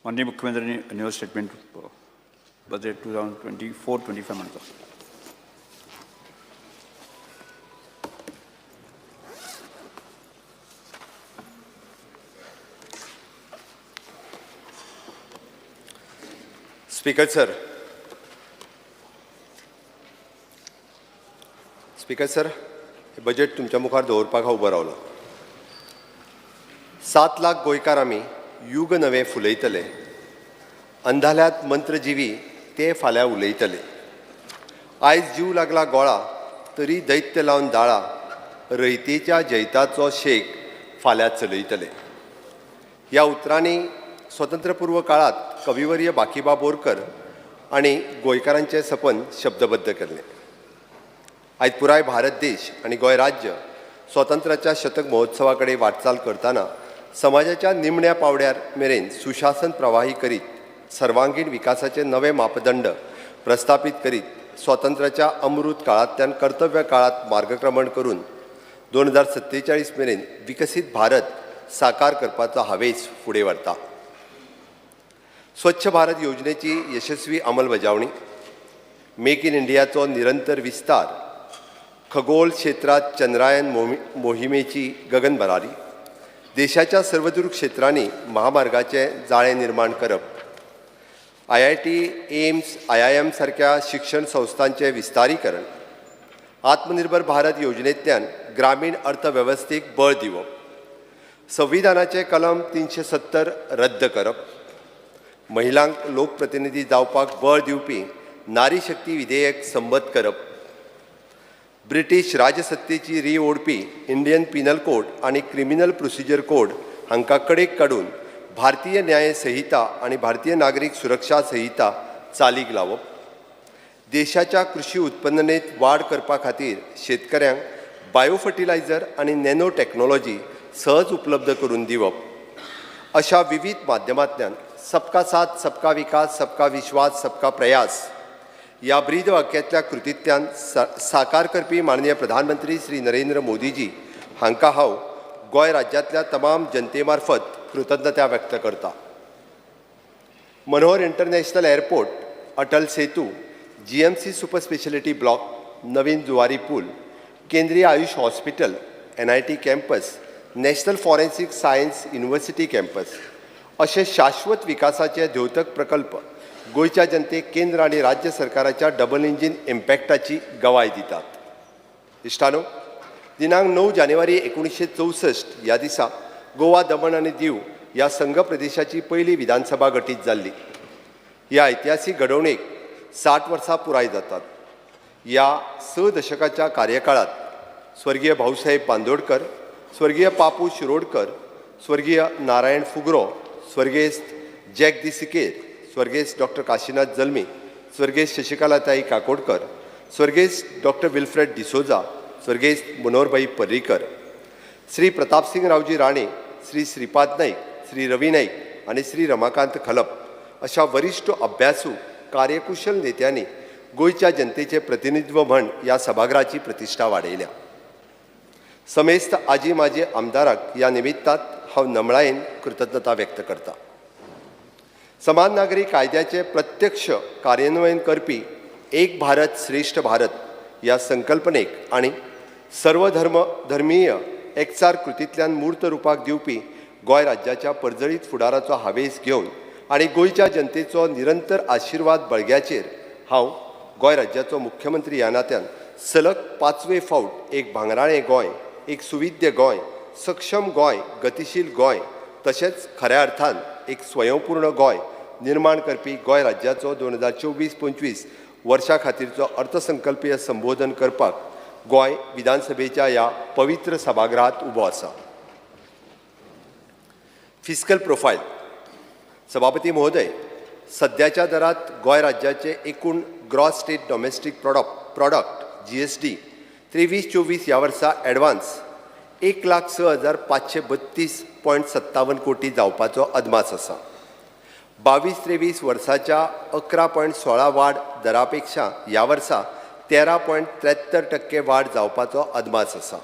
माननीय मुख्यमंत्र्यांनी new statement budget 2024-25 मांडचो. स्पीकर सर, स्पीकर सर, हे बजेट तुमच्या मुखार दवरपाक हांव उबो रावलो. 7 लाख गोंयकार आमी युग नवें फुलयतले, अंधाल्यात मंत्रजिवी ते फाल्यां उलयतले. आयज जीव लागला गोळा तरी दैत्य लावन दाळा, रयतेच्या जैताचो शेक फाल्यां चलयतले. ह्या उतरांनी स्वतंत्रपूर्व काळांत कविवर्य बाकीबाब बोरकर आनी गोंयकारांचें सपन शब्दबद्ध केल्लें. आयज पुराय भारत देश आनी गोंय राज्य स्वतंत्राच्या शतक महोत्सवा कडेन वाटचाल करतना समाजाच्या निमण्या पावड्यार मेरेन सुशासन प्रवाही करीत सर्वांगीण विकासाचे नवे मापदंड प्रस्थापीत करीत स्वातंत्र्याच्या अमृत काळांतल्यान कर्तव्य काळांत मार्गक्रमण करून 2047 मेरेन विकसीत भारत साकार करपाचो हावेस फुडें व्हरता. स्वच्छ भारत योजनेची यशस्वी अंमलबजावणी, मेक इन इंडियाचो निरंतर विस्तार, खगोल क्षेत्रांत चंद्रायन मोहिमेची गगनभरारी, देशाच्या सर्वदूर क्षेत्रांनी महामार्गाचें जाळें निर्माण करप, IIT, AIIMS, IIM सारक्या शिक्षण संस्थांचें विस्तारीकरण, आत्मनिर्भर भारत योजनेंतल्यान ग्रामीण अर्थवेवस्थेक बळ दिवप, संविधानाचें कलम 370 रद्द करप, महिलांक लोकप्रतिनिधी जावपाक बळ दिवपी नारी शक्ती विधेयक संमत करप, ब्रिटीश राजसत्तेची री ओडपी इंडियन पिनल कोड आनी क्रिमिनल प्रोसिजर कोड हांकां कडेक काडून भारतीय न्याय संहिता आनी भारतीय नागरीक सुरक्षा संहिता चालीक लावप, देशाच्या कृषी उत्पन्नेत वाड करपा खातीर शेतकऱ्यांक बायो फर्टिलायझर आनी नॅनो टॅक्नोलॉजी सहज उपलब्ध करून दिवप, अशा विविध माध्यमांतल्यान सबका साथ, सबका विकास, सबका विश्वास, सबका प्रयास ह्या ब्रीद वाक्यांतल्या कृतींतल्यान साकार करपी माननीय प्रधानमंत्री श्री नरेंद्र मोदीजी हांकां हांव गोंय राज्यांतल्या तमाम जनते मार्फत कृतज्ञता व्यक्त करता. Manohar international airport, Atal Setu, GMC super speciality block, नवीन जुवारी पूल, केंद्रीय AYUSH hospital, NIT campus, national forensic science university campus अशे शाश्वत विकासाचे द्योतक प्रकल्प गोंयच्या जनतेक केंद्र आनी राज्य सरकाराच्या डबल इंजीन इम्पॅक्टाची गवाय दितात. इश्टानो, दिनांक 9 जानेवारी 1964 ह्या दिसा गोवा, दमण आनी दीव ह्या संघ प्रदेशाची पयली विधानसभा गठीत जाल्ली. ह्या ऐतिहासीक घडोवणेक 60 वर्सां पुराय जातात. ह्या 6 दशकाच्या कार्यकाळांत स्वर्गीय भाऊसाहेब बांदोडकर, स्वर्गीय पापू शिरोडकर, स्वर्गीय नारायण फुगरो, स्वर्गेस्त जॅक दी सिकेर, स्वर्गेस्त डॉक्टर काशीनाथ जल्मी, स्वर्गेस्त शशिकलाताई काकोडकर, स्वर्गेस्त डॉक्टर विल्फ्रेड डिसोजा, स्वर्गेस्त मनोहरभाई पर्रीकर, श्री प्रतापसिंग रावजी राणे, श्री श्रीपाद नाईक, श्री रवी नाईक आनी श्री रमाकांत खलप अशा वरिश्ठ अभ्यासू कार्यकुशल नेत्यांनी गोंयच्या जनतेचें प्रतिनिधित्व म्हण ह्या सभागृहाची प्रतिश्ठा वाडयल्या. समेस्त आजी माजी आमदाराक ह्या निमित्तान हांव नमळायेन कृतज्ञता व्यक्त करता. समान नागरी कायद्याचें प्रत्यक्ष कार्यान्वयन करपी एक भारत श्रेष्ठ भारत ह्या संकल्पनेक आनी सर्वधर्म धर्मीय एकचार कृतींतल्यान मूर्त रुपाक दिवपी गोंय राज्याच्या पर्जळीत फुडाराचो हावेस घेवन आनी गोंयच्या जनतेचो निरंतर आशिर्वाद बळग्याचेर हांव गोंय राज्याचो मुख्यमंत्री ह्या नात्यान सलग 5वे फावट एक भांगराळें गोंय, एक सुविद्य गोंय, सक्षम गोंय, गतिशील गोंय तशेंच खऱ्या अर्थान एक स्वयंपूर्ण गोंय निर्माण करपी गोंय राज्याचो 2024-25 वर्सां खातीरचो अर्थसंकल्पीय संबोधन करपाक गोंय विधानसभेच्या ह्या पवित्र सभागृहांत उबो आसा. Fiscal profile. सभापती महोदय, सद्याच्या दरांत गोंय राज्याचे एकूण gross state domestic product GSD 23-24 ह्या वर्सा एडवान्स 1,06,532.57 कोटी जावपाचो अदमास आसा. 22-23 वर्साच्या 11.16 वाड दरापेक्षा ह्या वर्सा 13.73% वाड जावपाचो अदमास आसा.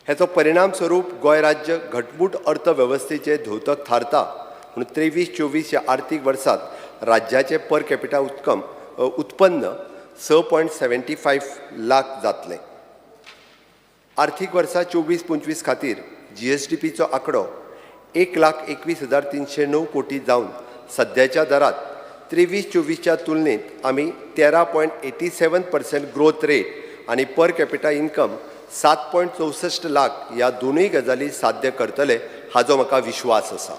हेचो परिणाम स्वरूप गोंय राज्य घटमूट अर्थवेवस्थेचे धोतक थारता म्हणून 23-24 ह्या आर्थीक वर्सात राज्याचें पर कॅपिटा उत्पन्न 6.75 लाख जातलें. आर्थीक वर्सा 24-25 खातीर जीएसडीपीचो आंकडो 1,21,309 कोटी जावन सद्याच्या दरात 23-24च्या तुलनेत आमी 13.87% ग्रोथ रेट आनी पर कॅपिटा इन्कम 7.64 लाख ह्या दोनूय गजाली साध्य करतले हाजो म्हाका विश्वास आसा.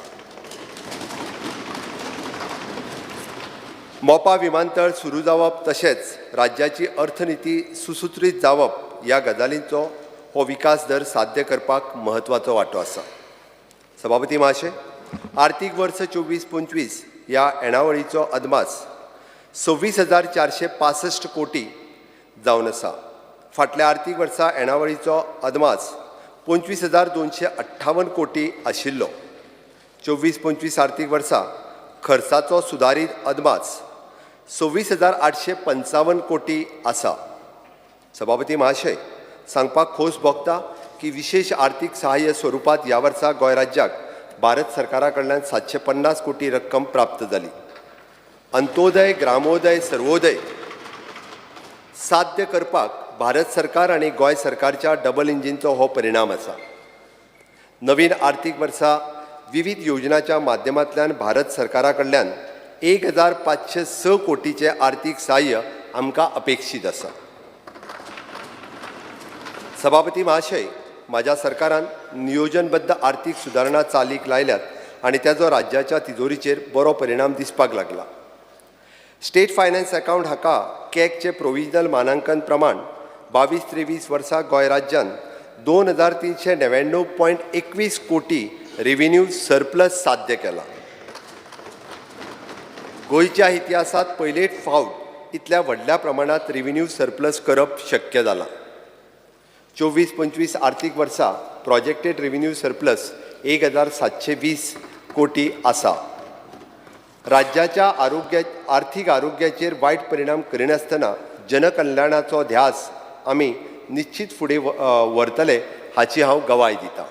मोपा विमानतळ सुरू जावप तशेंच राज्याची अर्थनिती सुसूत्रीत जावप ह्या गजालींचो हो विकास दर साध्य करपाक म्हत्वाचो वांटो आसा. सभापती महाशय, आर्थीक वर्स 24-25 ह्या येणावळीचो अदमास 26,465 कोटी जावन आसा. फाटल्या आर्थीक वर्सा येणावळीचो अदमास 25,258 कोटी आशिल्लो. 24-25 आर्थीक वर्सा खर्चाचो सुदारीत अदमास 26,855 कोटी आसा. सभापती महाशय, सांगपाक खोस भोगता की विशेश आर्थीक सहाय्य स्वरुपांत ह्या वर्सा गोंय राज्याक भारत सरकारा कडल्यान 750 कोटी रक्कम प्राप्त जाली. अंत्योदय, ग्रामोदय, सर्वोदय साध्य करपाक भारत सरकार आनी गोंय सरकारच्या डबल इंजिनचो हो परिणाम आसा. नवीन आर्थीक वर्सा विविध योजनाच्या माध्यमांतल्यान भारत सरकारा कडल्यान 1,506 कोटीचें आर्थीक सहाय्य आमकां अपेक्षीत आसा. सभापती महाशय, म्हाज्या सरकारान नियोजनबद्द आर्थीक सुदारणा चालीक लायल्यात आनी ताजो राज्याच्या तिजोरीचेर बरो परिणाम दिसपाक लागला. स्टेट फायनान्स अकाउंट हाका कॅगचे प्रोविजनल मानांकन प्रमाण 22-23 वर्सा गोंय राज्यान 2,399.21 कोटी रेव्हेन्यू सरप्लस साध्य केला. गोंयच्या इतिहासांत पयलेच फावट इतल्या व्हडल्या प्रमाणांत रेव्हेन्यू सरप्लस करप शक्य जालां. 24-25 आर्थीक वर्सा प्रोजेक्टेड रेव्हेन्यू सरप्लस 1,720 कोटी आसा. राज्याच्या आर्थीक आरोग्याचेर वायट परिणाम करिनासतना जनकल्याणाचो ध्यास आमी निश्चित फुडें व्हरतले हाची हांव गवाय दितां.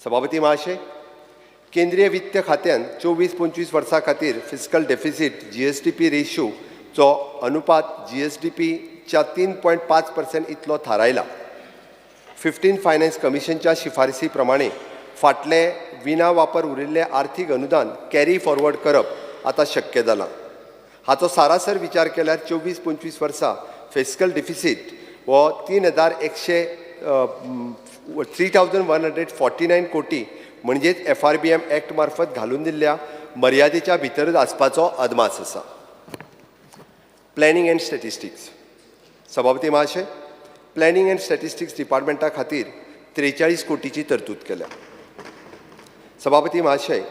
सभापती महाशय, केंद्रीय वित्त खात्यान 24-25 वर्सां खातीर फिस्कल डेफिसीट जीएसडीपी रेशोचो अनुपात जीएसडीपीच्या 3.5% इतलो थारायला. 15 फायनान्स कमिशनच्या शिफारसी प्रमाणे फाटले विना वापर उरिल्ले आर्थीक अनुदान कॅरी फॉरवर्ड करप आतां शक्य जालां. हाचो सारासर विचार केल्यार 24-25 वर्सां फिस्कल डिफिसीट हो 3,149 कोटी म्हणजेच FRBM act मार्फत घालून दिल्ल्या मर्यादेच्या भितरच आसपाचो अदमास आसा. Planning and statistics. सभापती महाशय, प्लॅनिंग अँड स्टॅटिस्टिक्स डिपार्टमेंटा खातीर 43 कोटीची तरतूद केल्या. सभापती महाशय,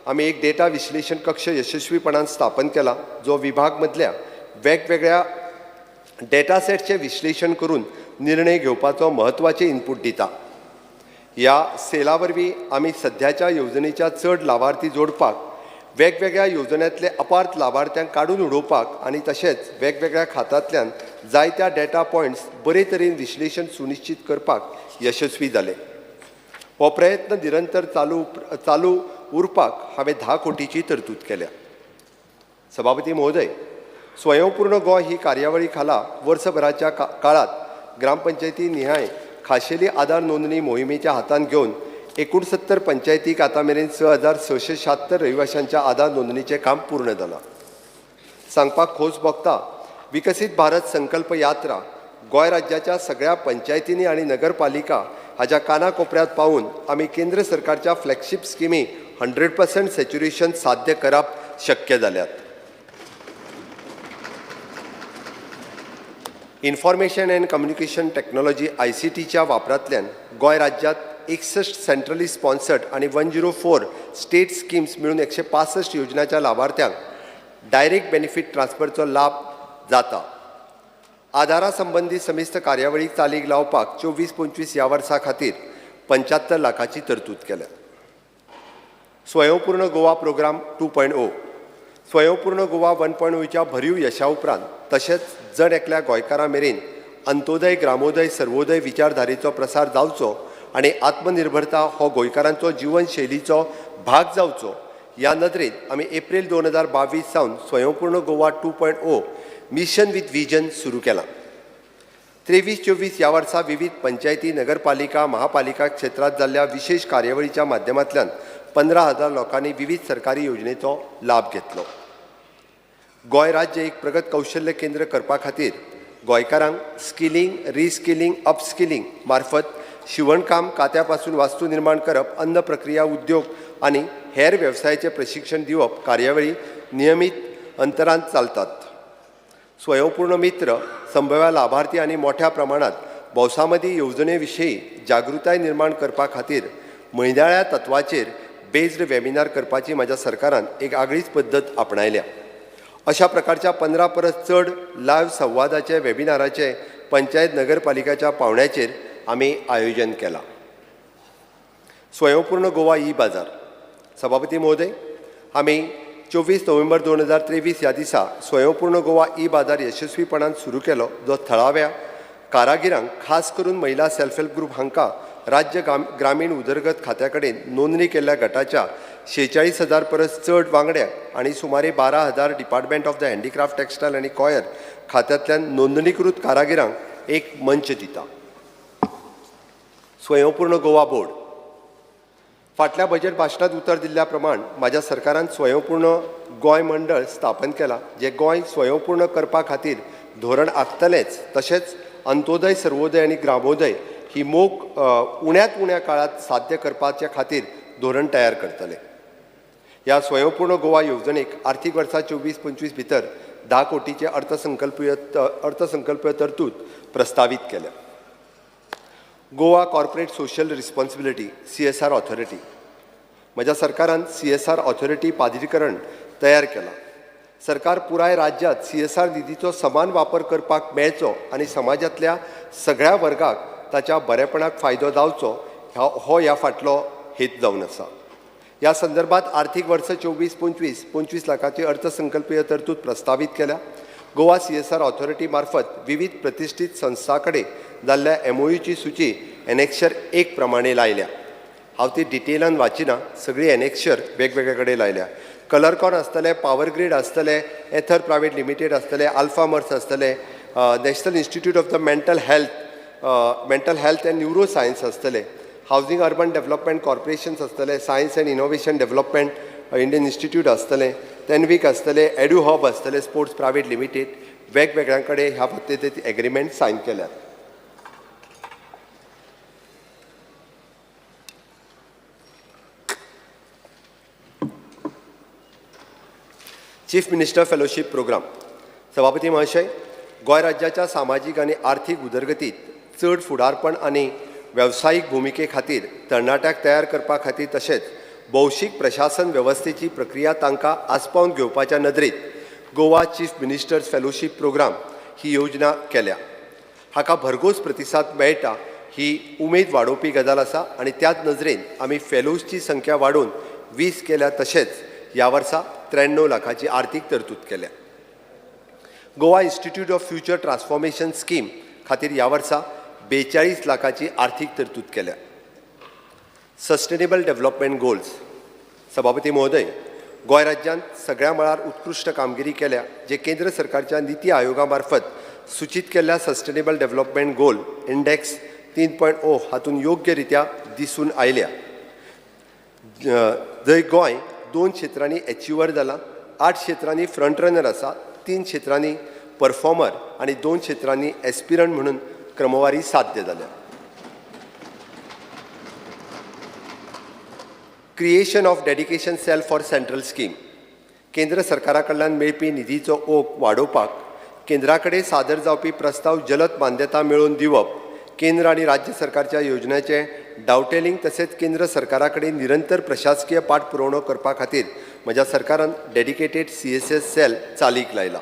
आमी एक डेटा विश्लेशण कक्ष यशस्वीपणान स्थापन केला जो विभाग मदल्या वेगवेगळ्या डेटा सेटचें विश्लेशण करून निर्णय घेवपाचो म्हत्वाचे इनपूट दिता. ह्या सेला वरवीं आमी सद्याच्या येवजणेच्या चड लावार्थी जोडपाक, वेगवेगळ्या येवजण्यांतले अपार्थ लावार्थ्यांक काडून उडोवपाक आनी तशेंच वेगवेगळ्या खात्यांतल्यान जायत्या डेटा पॉयंट्स बरे तरेन विश्लेशण सुनिश्चित करपाक यशस्वी जाले. हो प्रयत्न निरंतर चालू उरपाक हांवें 10 कोटीची तरतूद केल्या. सभापती महोदय, स्वयंपूर्ण गोंय ही कार्यावळी खाला वर्सभराच्या काळात ग्रामपंचायती निहाय खाशेली आधार नोंदणी मोहिमेच्या हातांत घेवन 69 पंचायतीक आतां मेरेन 6,676 रहिवाशांच्या आधार नोंदणीचें काम पूर्ण जालां. सांगपाक खोस भोगता, विकसीत भारत संकल्प यात्रा गोंय राज्याच्या सगळ्या पंचायतींनी आनी नगरपालिका हाज्या काना कोपऱ्यांत पावून आमी केंद्र सरकारच्या फ्लॅगशीप स्किमी 100% सॅच्युरेशन साध्य करप शक्य जाल्यात. इन्फॉर्मेशन अँड कम्युनिकेशन टॅक्नॉलॉजी ICTच्या वापरांतल्यान गोंय राज्यांत 61 सेंट्रली स्पॉन्सर्ड आनी 104 स्टेट स्किम्स मेळून 165 योजनाच्या लावार्थ्यांक डायरेक्ट बेनिफीट ट्रान्सफरचो लाभ जाता. आधारा संबंदी समिस्त कार्यावळी चालीक लावपाक 24-25 ह्या वर्सा खातीर 75 लाखाची तरतूद केल्या. स्वयंपूर्ण गोवा प्रोग्राम 2.0. स्वयंपूर्ण गोवा 1.0च्या भरीव यशा उपरांत तशेंच जण एकल्या गोंयकारा मेरेन अंत्योदय, ग्रामोदय, सर्वोदय विचारधारेचो प्रसार जावचो आनी आत्मनिर्भरता हो गोंयकारांचो जिवनशैलीचो भाग जावचो ह्या नदरेन आमी एप्रील 2022 सावन Swayampurna Goa 2.0 mission with vision सुरू केलां. 23-24 ह्या वर्सा विविध पंचायती, नगरपालिका, महापालिका क्षेत्रांत जाल्ल्या विशेष कार्यावळीच्या माध्यमांतल्यान 15,000 लोकांनी विविध सरकारी योजनेचो लाभ घेतलो. गोंय राज्य एक प्रगत कौशल्य केंद्र करपा खातीर गोंयकारांक स्किलिंग, रिस्किलिंग, अपस्किलिंग मार्फत शिवणकाम, कात्या पासून वास्तू निर्माण करप, अन्न प्रक्रिया उद्योग आनी हेर वेवसायाचें प्रशिक्षण दिवप कार्यावळी नियमीत अंतरान चालतात. स्वयंपूर्ण मित्र संभाव्य लाभार्थी आनी मोठ्या प्रमाणात भौसा मदीं येवजणे विशीं जागृताय निर्माण करपा खातीर म्हयन्याळ्या तत्वाचेर बेज्ड वेबिनार करपाची म्हाज्या सरकारान एक आगळीच पद्दत आपणायल्या. अशा प्रकारच्या 15 परस चड लायव्ह संवादाचे वेबिनाराचे पंचायत नगरपालिकाच्या पावंड्याचेर आमी आयोजन केलां. स्वयंपूर्ण गोवा ई बाजार. सभापती महोदय, आमी 24 नोव्हेंबर 2023 ह्या दिसा स्वयंपूर्ण गोवा ई बाजार यशस्वीपणान सुरू केलो, जो थळाव्या कारागिरांक, खास करून महिला सेल्फ हेल्प ग्रुप हांकां राज्य ग्रामीण उदरगत खात्या कडेन नोंदणी केल्ल्या गटाच्या 46,000 परस चड वांगड्यांक आनी सुमारे 12,000 department of the handicraft, textile आनी कॉयर खात्यांतल्यान नोंदणीकृत कारागिरांक एक मंच दिता. स्वयंपूर्ण गोवा बोर्ड. फाटल्या बजेट भाशणांत उतर दिल्ल्या प्रमाण म्हाज्या सरकारान स्वयंपूर्ण गोंय मंडळ स्थापन केलां, जें गोंय स्वयंपूर्ण करपा खातीर धोरण आंखतलेंच, तशेंच अंत्योदय, सर्वोदय आनी ग्रामोदय ही मोख उण्यांत उण्या काळांत साध्य करपाच्या खातीर धोरण तयार करतले. ह्या स्वयंपूर्ण गोवा येवजणेक आर्थीक वर्सा 24-25 भितर 10 कोटीचे अर्थसंकल्पीय तरतूद प्रस्तावीत केल्या. Goa corporate social responsibility CSR authority. म्हज्या सरकारान CSR authority प्राधिकरण तयार केलां. सरकार पुराय राज्यांत CSR निधीचो समान वापर करपाक मेळचो आनी समाजांतल्या सगळ्या वर्गाक ताच्या बरेपणाक फायदो जावचो हो ह्या फाटलो हेत जावन आसा. ह्या संदर्भात आर्थीक वर्स 24-25 25 लाखाची अर्थसंकल्पीय तरतूद प्रस्तावीत केल्या. गोवा CSR authority मार्फत विविध प्रतिश्ठीत संस्थां कडेन जाल्ल्या MOUची सुची एनेक्शर 1 प्रमाणे लायल्या. हांव ती डिटेलान वाचिना, सगळी एनेक्शर वेगवेगळे कडेन लायल्या. कलरकॉन आसतलें, पावर ग्रीड आसतलें, एथर प्रायवेट लिमिटेड आसतलें, अल्फा मर्स आसतलें, national institute of the mental health and neuro science आसतलें, हावजींग अर्बन डेव्हलपमेंट कॉर्पोरेशन्स आसतलें, science and innovation development Indian institute आसतलें, तेनवीक आसतलें, एड्यू हब आसतलें, स्पोर्ट्स प्रायवेट लिमिटेड, वेगवेगळ्यां कडेन ह्या पद्दतीन एग्रीमेंट सायन केल्यात. Chief minister fellowship programme. सभापती महाशय, गोंय राज्याच्या सामाजीक आनी आर्थीक उदरगतीत चड फुडारपण आनी वेवसायीक भुमिके खातीर तरणाट्यांक तयार करपा खातीर तशेंच भौशीक प्रशासन वेवस्थेची प्रक्रिया तांकां आस्पावन घेवपाच्या नदरेत Goa chief minister's fellowship programme ही योजना केल्या. हाका भरघोस प्रतिसाद मेळटा ही उमेद वाडोवपी गजाल आसा आनी त्याच नजरेन आमी फेलोजची संख्या वाडोवन 20 केल्या, तशेंच ह्या वर्सा 93 लाखाची आर्थीक तरतूद केल्या. Goa institute of future transformation scheme खातीर ह्या वर्सा 42 लाखाची आर्थीक तरतूद केल्या. Sustainable development goals. सभापती महोदय, गोंय राज्यांत सगळ्या मळार उत्कृश्ट कामगिरी केल्या, जे केंद्र सरकारच्या निती आयोगा मार्फत सूचीत केल्ल्या सस्टेनेबल डेव्हलपमेंट गोल इंडेक्स 3.0 हातून योग्य रित्या दिसून आयल्या. जंय गोंय 2 क्षेत्रांनी एचिवर जाला, 8 क्षेत्रांनी फ्रंट रनर आसा, 3 क्षेत्रांनी परफॉर्मर आनी 2 क्षेत्रांनी एस्पिरंट म्हणून क्रमवारी साध्य जाल्या. Creation of dedication cell for central scheme. केंद्र सरकारा कडल्यान मेळपी निधीचो ओघ वाडोवपाक केंद्रा कडेन सादर जावपी प्रस्ताव जलद मान्यता मेळोवन दिवप, केंद्र आनी राज्य सरकारच्या योजनांचें डावटेलिंग तशेंच केंद्र सरकारा कडेन निरंतर प्रशासकीय पाठपुरवणो करपा खातीर म्हज्या सरकारान डेडिकेटेड CSS sell चालीक लायला.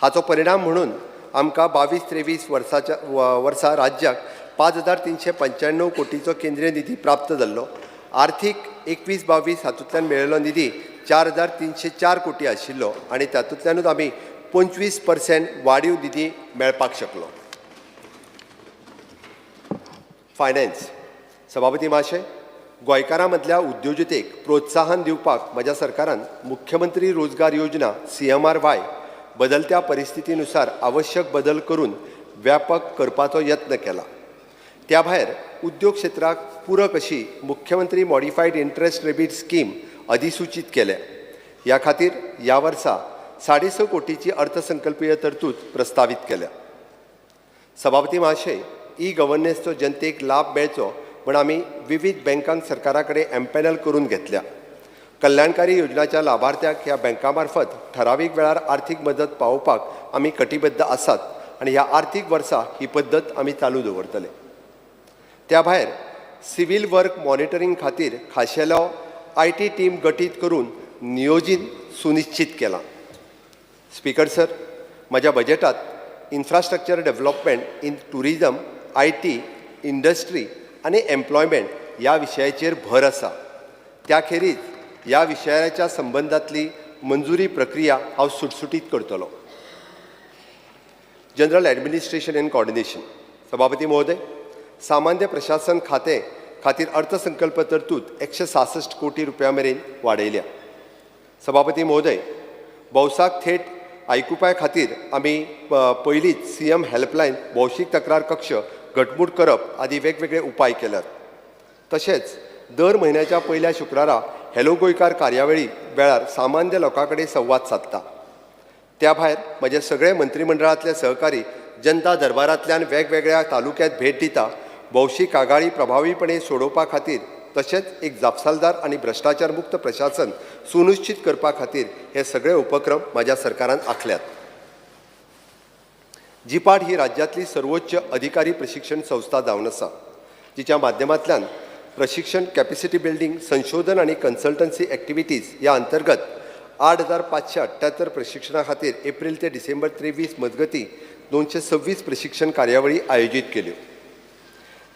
हाचो परिणाम म्हणून आमकां 22-23 वर्साच्या वर्सा राज्याक 5,395 कोटीचो केंद्रीय निधी प्राप्त जाल्लो. आर्थीक 21-22 हातूंतल्यान मेळिल्लो निधी 4,304 कोटी आशिल्लो आनी तातूंतल्यानूच आमी 25% वाडीव निधी मेळपाक शकलो. फायनान्स. सभापती महाशय, गोंयकारां मदल्या उद्योजतेक प्रोत्साहन दिवपाक म्हज्या सरकारान मुख्यमंत्री रोजगार योजना CMRY बदलत्या परिस्थितीनुसार आवश्यक बदल करून व्यापक करपाचो यत्न केला. त्या भायर उद्योग क्षेत्राक पूरक अशी मुख्यमंत्री मॉडिफायड इंट्रस्ट रेबीट स्कीम अधिसूचीत केल्या. ह्या खातीर ह्या वर्सा 6.5 कोटीची अर्थसंकल्पीय तरतूद प्रस्तावीत केल्या. सभापती महाशय, ई गव्हर्नन्सचो जनतेक लाभ मेळचो म्हूण आमी विवीध बँकांक सरकारा कडेन एम्पॅनल करून घेतल्या. कल्याणकारी योजनाच्या लाभार्थ्याक ह्या बँका मार्फत ठरावीक वेळार आर्थीक मदत पावोवपाक आमी कटिबद्ध आसात आनी ह्या आर्थीक वर्सा ही पद्दत आमी चालू दवरतले. त्या भायर सिव्हील वर्क मॉनिटरींग खातीर खाशेलो IT team गठीत करून नियोजीत सुनिश्चीत केलां. स्पीकर सर, म्हज्या बजेटात infrastructure development in tourism, IT, industry आनी एम्प्लॉयमेंट ह्या विशयाचेर भर आसा. त्या खेरीज ह्या विशयाच्या संबंदांतली मंजुरी प्रक्रिया हांव सुटसुटीत करतलो. General administration and coordination. सभापती महोदय, सामान्य प्रशासन खातें खातीर अर्थसंकल्प तरतूद 166 कोटी रुपया मेरेन वाडयल्या. सभापती महोदय, भौसाक थेट आयकुपा खातीर आमी पयलींच CM helpline, भौशीक तक्रार कक्ष घटमूट करप आदी वेगवेगळे उपाय केल्यात. तशेंच दर म्हयन्याच्या पयल्या शुक्रारा हॅलो गोंयकार कार्यावळी वेळार सामान्य लोकां कडेन संवाद सादता. त्या भायर म्हजे सगळे मंत्रीमंडळांतले सहकारी जनता दरबारांतल्यान वेगवेगळ्या तालुक्यांत भेट दिता. भौशीक कागाळी प्रभावीपणे सोडोवपा खातीर तशेंच एक जापसालदार आनी भ्रश्टाचार मुक्त प्रशासन सुनिश्चीत करपा खातीर हे सगळे उपक्रम म्हज्या सरकारान आंखल्यात. जिपाट ही राज्यांतली सर्वोच्च अधिकारी प्रशिक्षण संस्था जावन आसा, जिच्या माध्यमांतल्यान प्रशिक्षण, कॅपेसिटी बिल्डींग, संशोधन आनी कन्सल्टन्सी एक्टिविटीज ह्या अंतर्गत 8578 प्रशिक्षणा खातीर एप्रील ते डिसेंबर 23 मजगतीं 226 प्रशिक्षण कार्यावळी आयोजीत केल्यो.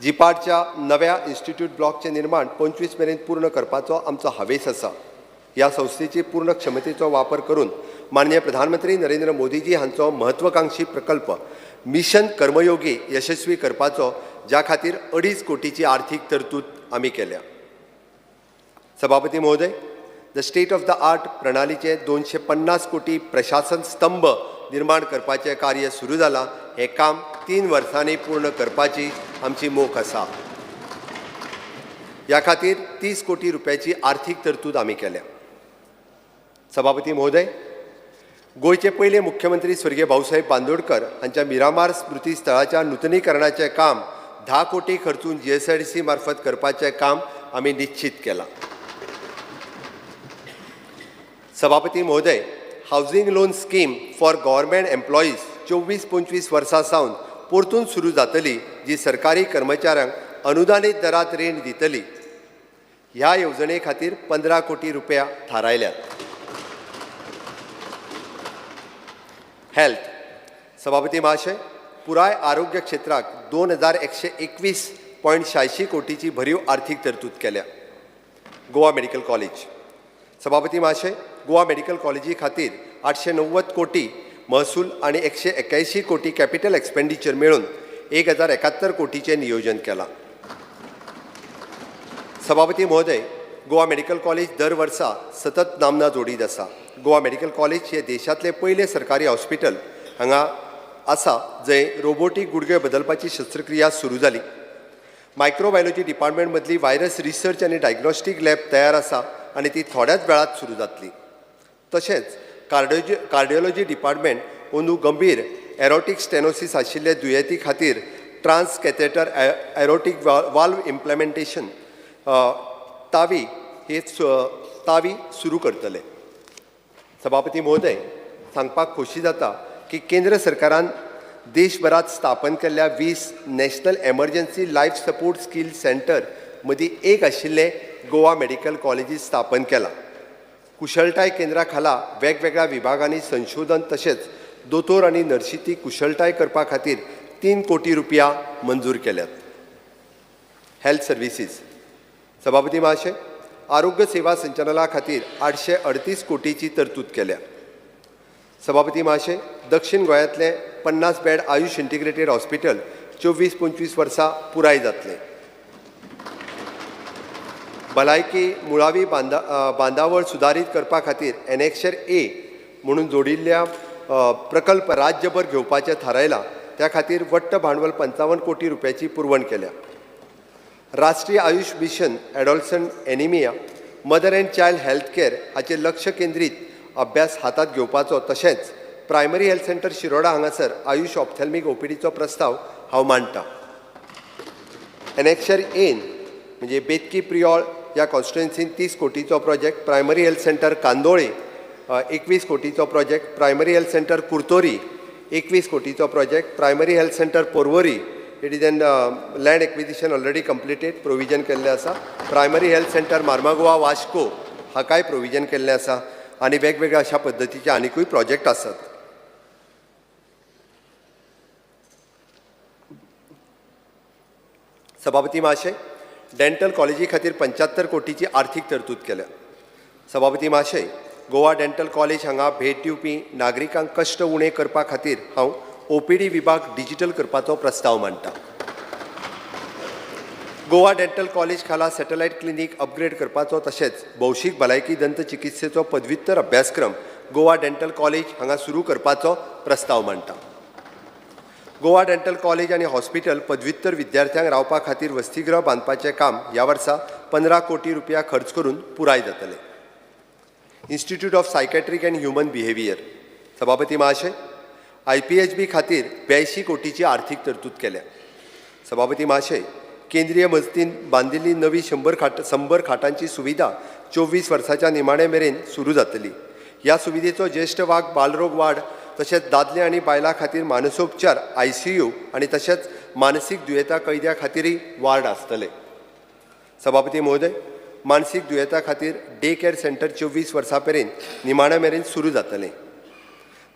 जिपाटच्या नव्या इन्स्टिट्यूट ब्लॉकचें निर्माण 25 मेरेन पूर्ण करपाचो आमचो हावेस आसा. ह्या संस्थेची पूर्ण क्षमतेचो वापर करून माननीय प्रधानमंत्री नरेंद्र मोदीजी हांचो महत्वाकांक्षी प्रकल्प मिशन कर्मयोगी यशस्वी करपाचो, ज्या खातीर 2.5 कोटीची आर्थीक तरतूद आमी केल्या. सभापती महोदय, the state of the art प्रणालीचे 250 कोटी प्रशासन स्तंभ निर्माण करपाचें कार्य सुरू जालां. हें काम 3 वर्सांनी पूर्ण करपाची आमची मोख आसा. ह्या खातीर 30 कोटी रुपयाची आर्थीक तरतूद आमी केल्या. सभापती महोदय, गोंयचे पयले मुख्यमंत्री स्वर्गीय भाऊसाहेब बांदोडकर हांच्या मिरामार स्मृती स्थळाच्या नुतनीकरणाचें काम 10 कोटी खर्चून GSIDC मार्फत करपाचें काम आमी निश्चीत केलां. सभापती महोदय, housing loan scheme for government employees 24-25 वर्सां सावन परतून सुरू जातली, जी सरकारी कर्मचाऱ्यांक अनुदानीत दरांत रीण दितली. ह्या येवजणे खातीर 15 कोटी रुपया थारायल्यात. हेल्थ. सभापती महाशय, पुराय आरोग्य क्षेत्राक 2121.86 कोटीची भरीव आर्थीक तरतूद केल्या. Goa medical college. सभापती महाशय, गोवा मेडिकल कॉलेजी खातीर 890 कोटी महसूल आनी 181 कोटी कॅपिटल एक्सपेंडिचर मेळून 1071 कोटीचें नियोजन केलां. सभापती महोदय, गोवा मेडिकल कॉलेज दर वर्सा सतत नामना जोडीत आसा. गोवा मेडिकल कॉलेज हे देशांतलें पयलें सरकारी हॉस्पिटल हांगा आसा जंय रोबोटीक गुडघे बदलपाची शस्त्रक्रिया सुरू जाली. मायक्रोबायोलॉजी डिपार्टमेंट मदली व्हायरस रिसर्च आनी डायग्नोस्टीक लॅब तयार आसा आनी ती थोड्याच वेळात सुरू जातली. तशेंच कार्डियोलॉजी डिपार्टमेंट अंदू गंभीर एरोटीक स्टेनोसीस आशिल्ले दुयेंती खातीर trans catheter aortic valve implementation TAVI हे तावी सुरू करतले. सभापती महोदय, सांगपाक खोशी जाता की केंद्र सरकारान देशभरात स्थापन केल्ल्या 20 national emergency life support skill centre मदीं एक आशिल्लें गोवा मेडिकल कॉलेजीत स्थापन केलां. कुशळटाय केंद्रा खाला वेगवेगळ्या विभागांनी संशोधन तशेंच दोतोर आनी नर्शीची कुशळटाय करपा खातीर 3 कोटी रुपया मंजूर केल्यात. Health services. सभापती महाशय, आरोग्य सेवा संचालना खातीर 838 कोटीची तरतूद केल्या. सभापती महाशय, दक्षिण गोंयांतलें 50 बेड आयुष इंटिग्रेटेड हॉस्पिटल 24-25 वर्सां पुराय जातलें. भलायकी मुळावी बांदावळ सुदारीत करपा खातीर एनेक्शर ए म्हणून जोडिल्ल्या प्रकल्प राज्यभर घेवपाचें थारायलां. त्या खातीर वट्ट भांडवल 55 कोटी रुपयाची पुरवण केल्या. राष्ट्रीय Ayush mission adolescent anaemia mother and child health care हाचेर लक्ष केंद्रीत अभ्यास हातांत घेवपाचो तशेंच प्रायमरी हेल्थ सेंटर शिरोडा हांगासर आयुष ऑप्थॅल्मीक ओपीडीचो प्रस्ताव हांव मांडटा. एनेक्शर एन म्हणजे बेतकी प्रियोळ ह्या कॉन्स्टिट्युएन्सीन 30 कोटीचो project, primary health centre Candolim 21 कोटीचो project, primary health centre Curtorim 21 कोटीचो project, primary health centre Porvorim it is an land acquisition already completed provision केल्लें आसा, primary health centre Marmagoa Vasco हाकाय provision केल्लें आसा आनी वेगवेगळ्या अशा पद्दतीचे आनिकूय प्रोजेक्ट आसात. सभापती महाशय, डेंटल कॉलेजी खातीर 75 कोटीची आर्थीक तरतूद केल्या. सभापती महाशय, गोवा डेंटल कॉलेज हांगा भेट दिवपी नागरिकांक कश्ट उणे करपा खातीर हांव ओपीडी विभाग डिजिटल करपाचो प्रस्ताव मांडटा. गोवा डेंटल कॉलेज खाला सॅटलायट क्लिनीक अपग्रेड करपाचो तशेंच भौशीक भलायकी दंत चिकित्सेचो पदव्युत्तर अभ्यासक्रम गोवा डेंटल कॉलेज हांगा सुरू करपाचो प्रस्ताव मांडटा. गोवा डेंटल कॉलेज आनी हॉस्पिटल पदव्युत्तर विद्यार्थ्यांक रावपा खातीर वसतीगृह बांदपाचें काम ह्या वर्सा 15 कोटी रुपया खर्च करून पुराय जातलें. Institute of psychiatric and human behaviour. सभापती महाशय, IPHB खातीर 82 कोटीची आर्थीक तरतूद केल्या. सभापती महाशय, केंद्रीय मजतीन बांदिल्ली नवी 100 खाटांची सुविधा 24 वर्साच्या निमाणे मेरेन सुरू जातली. ह्या सुविधेचो ज्येश्ठ वाग बालरोग वाड तशेंच दादले आनी बायलां खातीर मानसोपचार ICU आनी तशेंच मानसीक दुयेंता कैद्या खातीरय वार्ड आसतले. सभापती महोदय, मानसीक दुयेंता खातीर डे केअर सेंटर 24 वर्सां मेरेन निमाण्या मेरेन सुरू जातलें.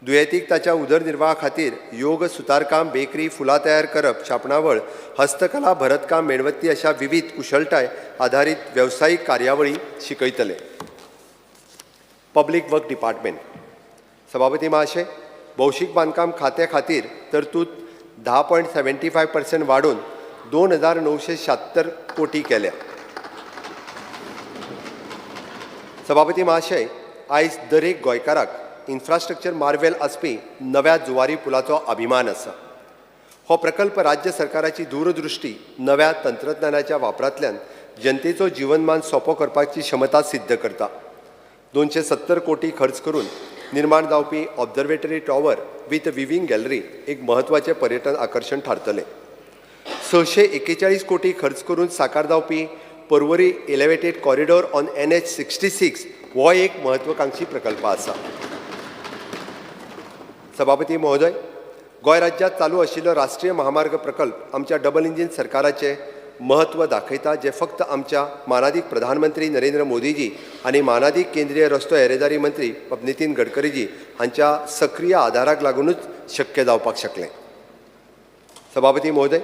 दुयेंतीक ताच्या उदरनिर्वाहा खातीर योग, सुतारकाम, बेकरी, फुलां तयार करप, छापणावळ, हस्तकला, भरतकाम, मेणबत्ती अशा विविध कुशळटाय आधारीत वेवसायीक कार्यावळी शिकयतले. Public work department. सभापती महाशय, भौशीक बांदकाम खात्या खातीर तरतूद 10.75% वाडोवन 2,976 कोटी केल्या. सभापती महाशय, आयज दरेक गोंयकाराक इन्फ्रास्ट्रक्चर मार्वेल आसपी नव्या जुवारी पुलाचो अभिमान आसा. हो प्रकल्प राज्य सरकाराची दूरदृष्टी नव्या तंत्रज्ञानाच्या वापरांतल्यान जनतेचो जीवनमान सोंपो करपाची क्षमता सिद्ध करता. 270 कोटी खर्च करून निर्माण जावपी observatory tower with viewing gallery एक म्हत्वाचें पर्यटन आकर्शण थारतलें. 641 कोटी खर्च करून साकार जावपी Porvorim elevated corridor on NH 66 हो एक म्हत्वाकांक्षी प्रकल्प आसा. सभापती महोदय, गोंय राज्यांत चालू आशिल्लो राष्ट्रीय महामार्ग प्रकल्प आमच्या डबल इंजीन सरकाराचें म्हत्व दाखयता, जें फक्त आमच्या मानादीक प्रधानमंत्री नरेंद्र मोदीजी आनी मानादीक केंद्रीय रस्तो येरादारी मंत्री नितीन गडकरीजी हांच्या सक्रीय आदाराक लागूनच शक्य जावपाक शकलें. सभापती महोदय,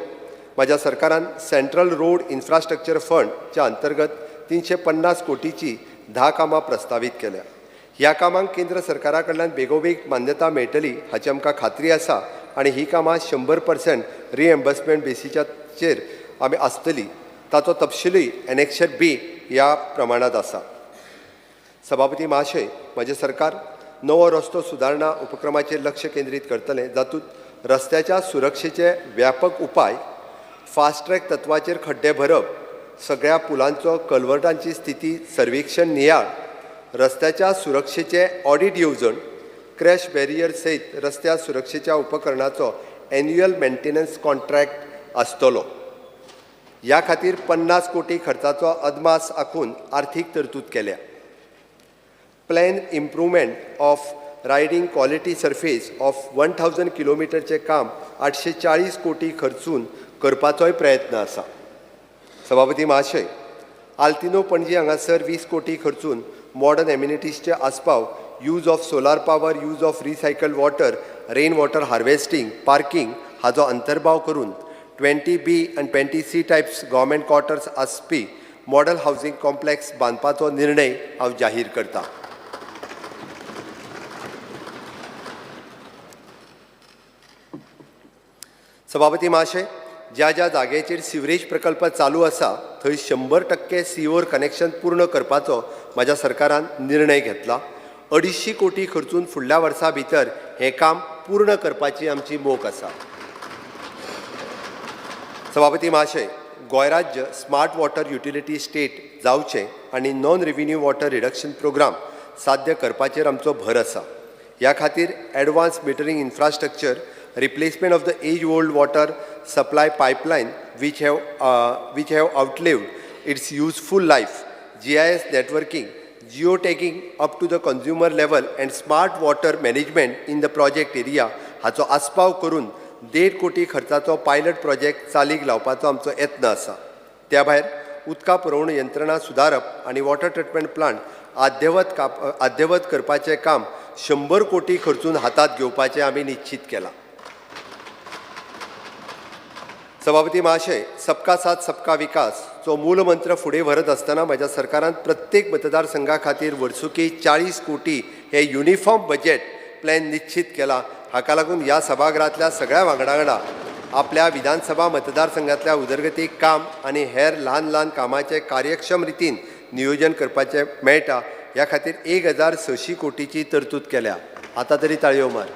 म्हाज्या सरकारान सेंट्रल रोड इन्फ्रास्ट्रक्चर फंडच्या अंतर्गत 350 कोटीची 10 कामां प्रस्तावीत केल्या. ह्या कामांक केंद्र सरकारा कडल्यान बेगोबेग मान्यता मेळटली हाची आमकां खात्री आसा आनी ही कामां 100% रिएम्बर्समेंट बेसीचेर आमी आसतली. ताचो तपशीलूय एनेक्शर बी ह्या प्रमाणांत आसा. सभापती महाशय, म्हजें सरकार नवो रस्तो सुदारणा उपक्रमाचेर लक्ष केंद्रीत करतलें, जातूंत रस्त्याच्या सुरक्षेचे व्यापक उपाय, फास्ट ट्रॅक तत्वाचेर खड्डे भरप, सगळ्या पुलांचो कलवर्टांची स्थिती सर्वेक्षण नियाळ, रस्त्याच्या सुरक्षेचे ऑडिट येवजण, क्रॅश बॅरियर सयत रस्त्या सुरक्षेच्या उपकरणाचो एन्युअल मेंटेनन्स कॉन्ट्रॅक्ट आसतलो. ह्या खातीर 50 कोटी खर्चाचो अदमास आंखून आर्थीक तरतूद केल्या. Plan improvement of riding quality surface of 1000 किलोमिटरचें काम 840 कोटी खर्चून करपाचोय प्रयत्न आसा. सभापती महाशय, आल्तिनो पणजी हांगासर 20 कोटी खर्चून मॉडर्न एम्युनिटीजचे आस्पाव, use of solar power, use of recycled water, rain water harvesting, parking हाजो अंतर्भाव करून 20B आनी 20C types government quarters आसपी मॉडल हावजींग कॉम्प्लेक्स बांदपाचो निर्णय हांव जाहीर करता. सभापती महाशय, ज्या ज्या जाग्याचेर सिवरेज प्रकल्प चालू आसा थंय 100% सिवर कनेक्शन पूर्ण करपाचो म्हाज्या सरकारान निर्णय घेतला. 250 कोटी खर्चून फुडल्या वर्सा भितर हें काम पूर्ण करपाची आमची मोख आसा. सभापती महाशय, गोंय राज्य स्मार्ट वॉटर युटिलिटी स्टेट जावचें आनी non revenue water reduction programme साध्य करपाचेर आमचो भर आसा. ह्या खातीर advance metering infrastructure, replacement of the age old water supply pipeline which have outlived its useful life, GIS networking, geo tagging up to the consumer level and smart water management in the project area हाचो आस्पाव करून 1.5 कोटी खर्चाचो pilot project चालीक लावपाचो आमचो यत्न आसा. त्या भायर उदका पुरवण यंत्रणा सुदारप आनी वॉटर ट्रिटमेंट प्लांट अद्ययावत करपाचें काम 100 कोटी खर्चून हातांत घेवपाचें आमी निश्चीत केलां. सभापती महाशय, सबका साथ सबका विकास चो मूलमंत्र फुडें व्हरत आसतना म्हज्या सरकारान प्रत्येक मतदारसंघा खातीर वर्सुकी 40 कोटी हे युनिफॉर्म बजेट प्लॅन निश्चीत केला. हाका लागून ह्या सभाघरांतल्या सगळ्या वांगडा वांगडा आपल्या विधानसभा मतदारसंघांतल्या उदरगती काम आनी हेर ल्हान ल्हान कामाचें कार्यक्षम रितीन नियोजन करपाचें मेळटा. ह्या खातीर 1600 कोटीची तरतूद केल्या. आतां तरी ताळयो मार.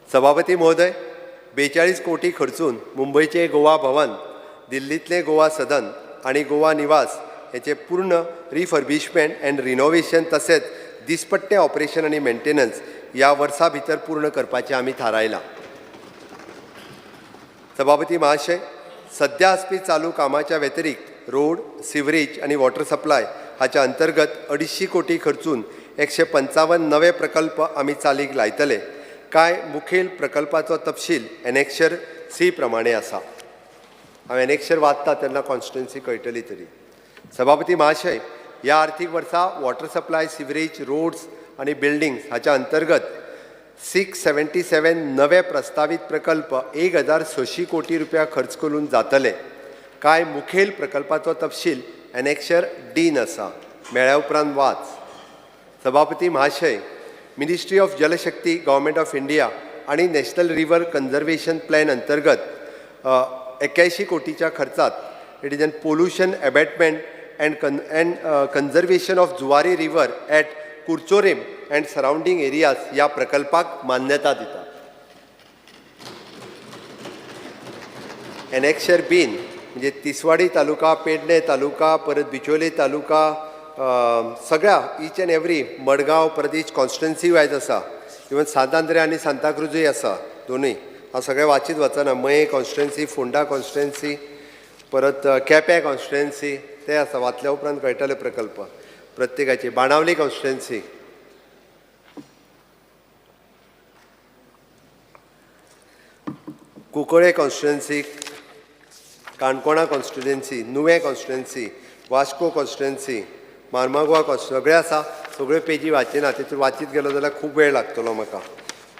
सभापती महोदय, 42 कोटी खर्चून मुंबयचें गोवा भवन, दिल्लींतलें गोवा सदन आनी गोवा निवास हेचें पूर्ण रिफर्बिशमेंट एंड रिनोवेशन तशेंच दिसपट्टें ऑपरेशन आनी मेंटेनन्स ह्या वर्सा भितर पूर्ण करपाचें आमी थारायलां. सभापती महाशय, सद्या आसपी चालू कामाच्या व्यतिरिक्त रोड, सिवरेज आनी वॉटर सप्लाय हाच्या अंतर्गत 250 कोटी खर्चून 155 नवे प्रकल्प आमी चालीक लायतले. कांय मुखेल प्रकल्पाचो तपशील एनेक्शर सी प्रमाणे आसा. हांव एनेक्शर वाचता तेन्ना कॉन्स्टिट्युएन्सी कळटली तरी. सभापती महाशय, ह्या आर्थीक वर्सा वॉटर सप्लाय, सिवरेज, रोड्स आनी बिल्डिंग्स हाच्या अंतर्गत 677 नवे प्रस्तावीत प्रकल्प 1600 कोटी रुपया खर्च करून जातले. कांय मुखेल प्रकल्पाचो तपशील एनेक्शर डीन आसा. मेळ्या उपरांत वाच. सभापती महाशय, Ministry of Jal Shakti, government of India आनी नॅशनल रिवर कन्जर्वेशन प्लॅन अंतर्गत 81 कोटीच्या खर्चात it is an pollution abatement and conservation of Zuari river at Curchorem and surrounding areas ह्या प्रकल्पाक मान्यता दिता. एनेक्शर बीन म्हणजे तिसवाडी तालुका, पेडणे तालुका, परत बिचोले तालुका, सगळ्या इच एंड एवरी मडगांव, परत इच कॉन्स्टिट्युएन्सी वायज आसा. इवन सांत आंद्रे आनी सांताक्रुजूय आसा दोनूय. हांव सगळें वाचीत वचना. मये कॉन्स्टिट्युएन्सी, फोंडा कॉन्स्टिट्युएन्सी, परत केपें कॉन्स्टिट्युएन्सी ते आसा. वाचल्या उपरांत कळटले प्रकल्प प्रत्येकाचे. बाणावली कॉन्स्टिट्युएन्सी, कुंकळे कॉन्स्टिट्युएन्सी, काणकोणा constituency, Nuvem constituency, Vasco constituency, Marmagao constituency, सगळें आसा. सगळ्यो पेजी वाचिना, तितून वाचीत गेलो जाल्यार खूब वेळ लागतलो म्हाका.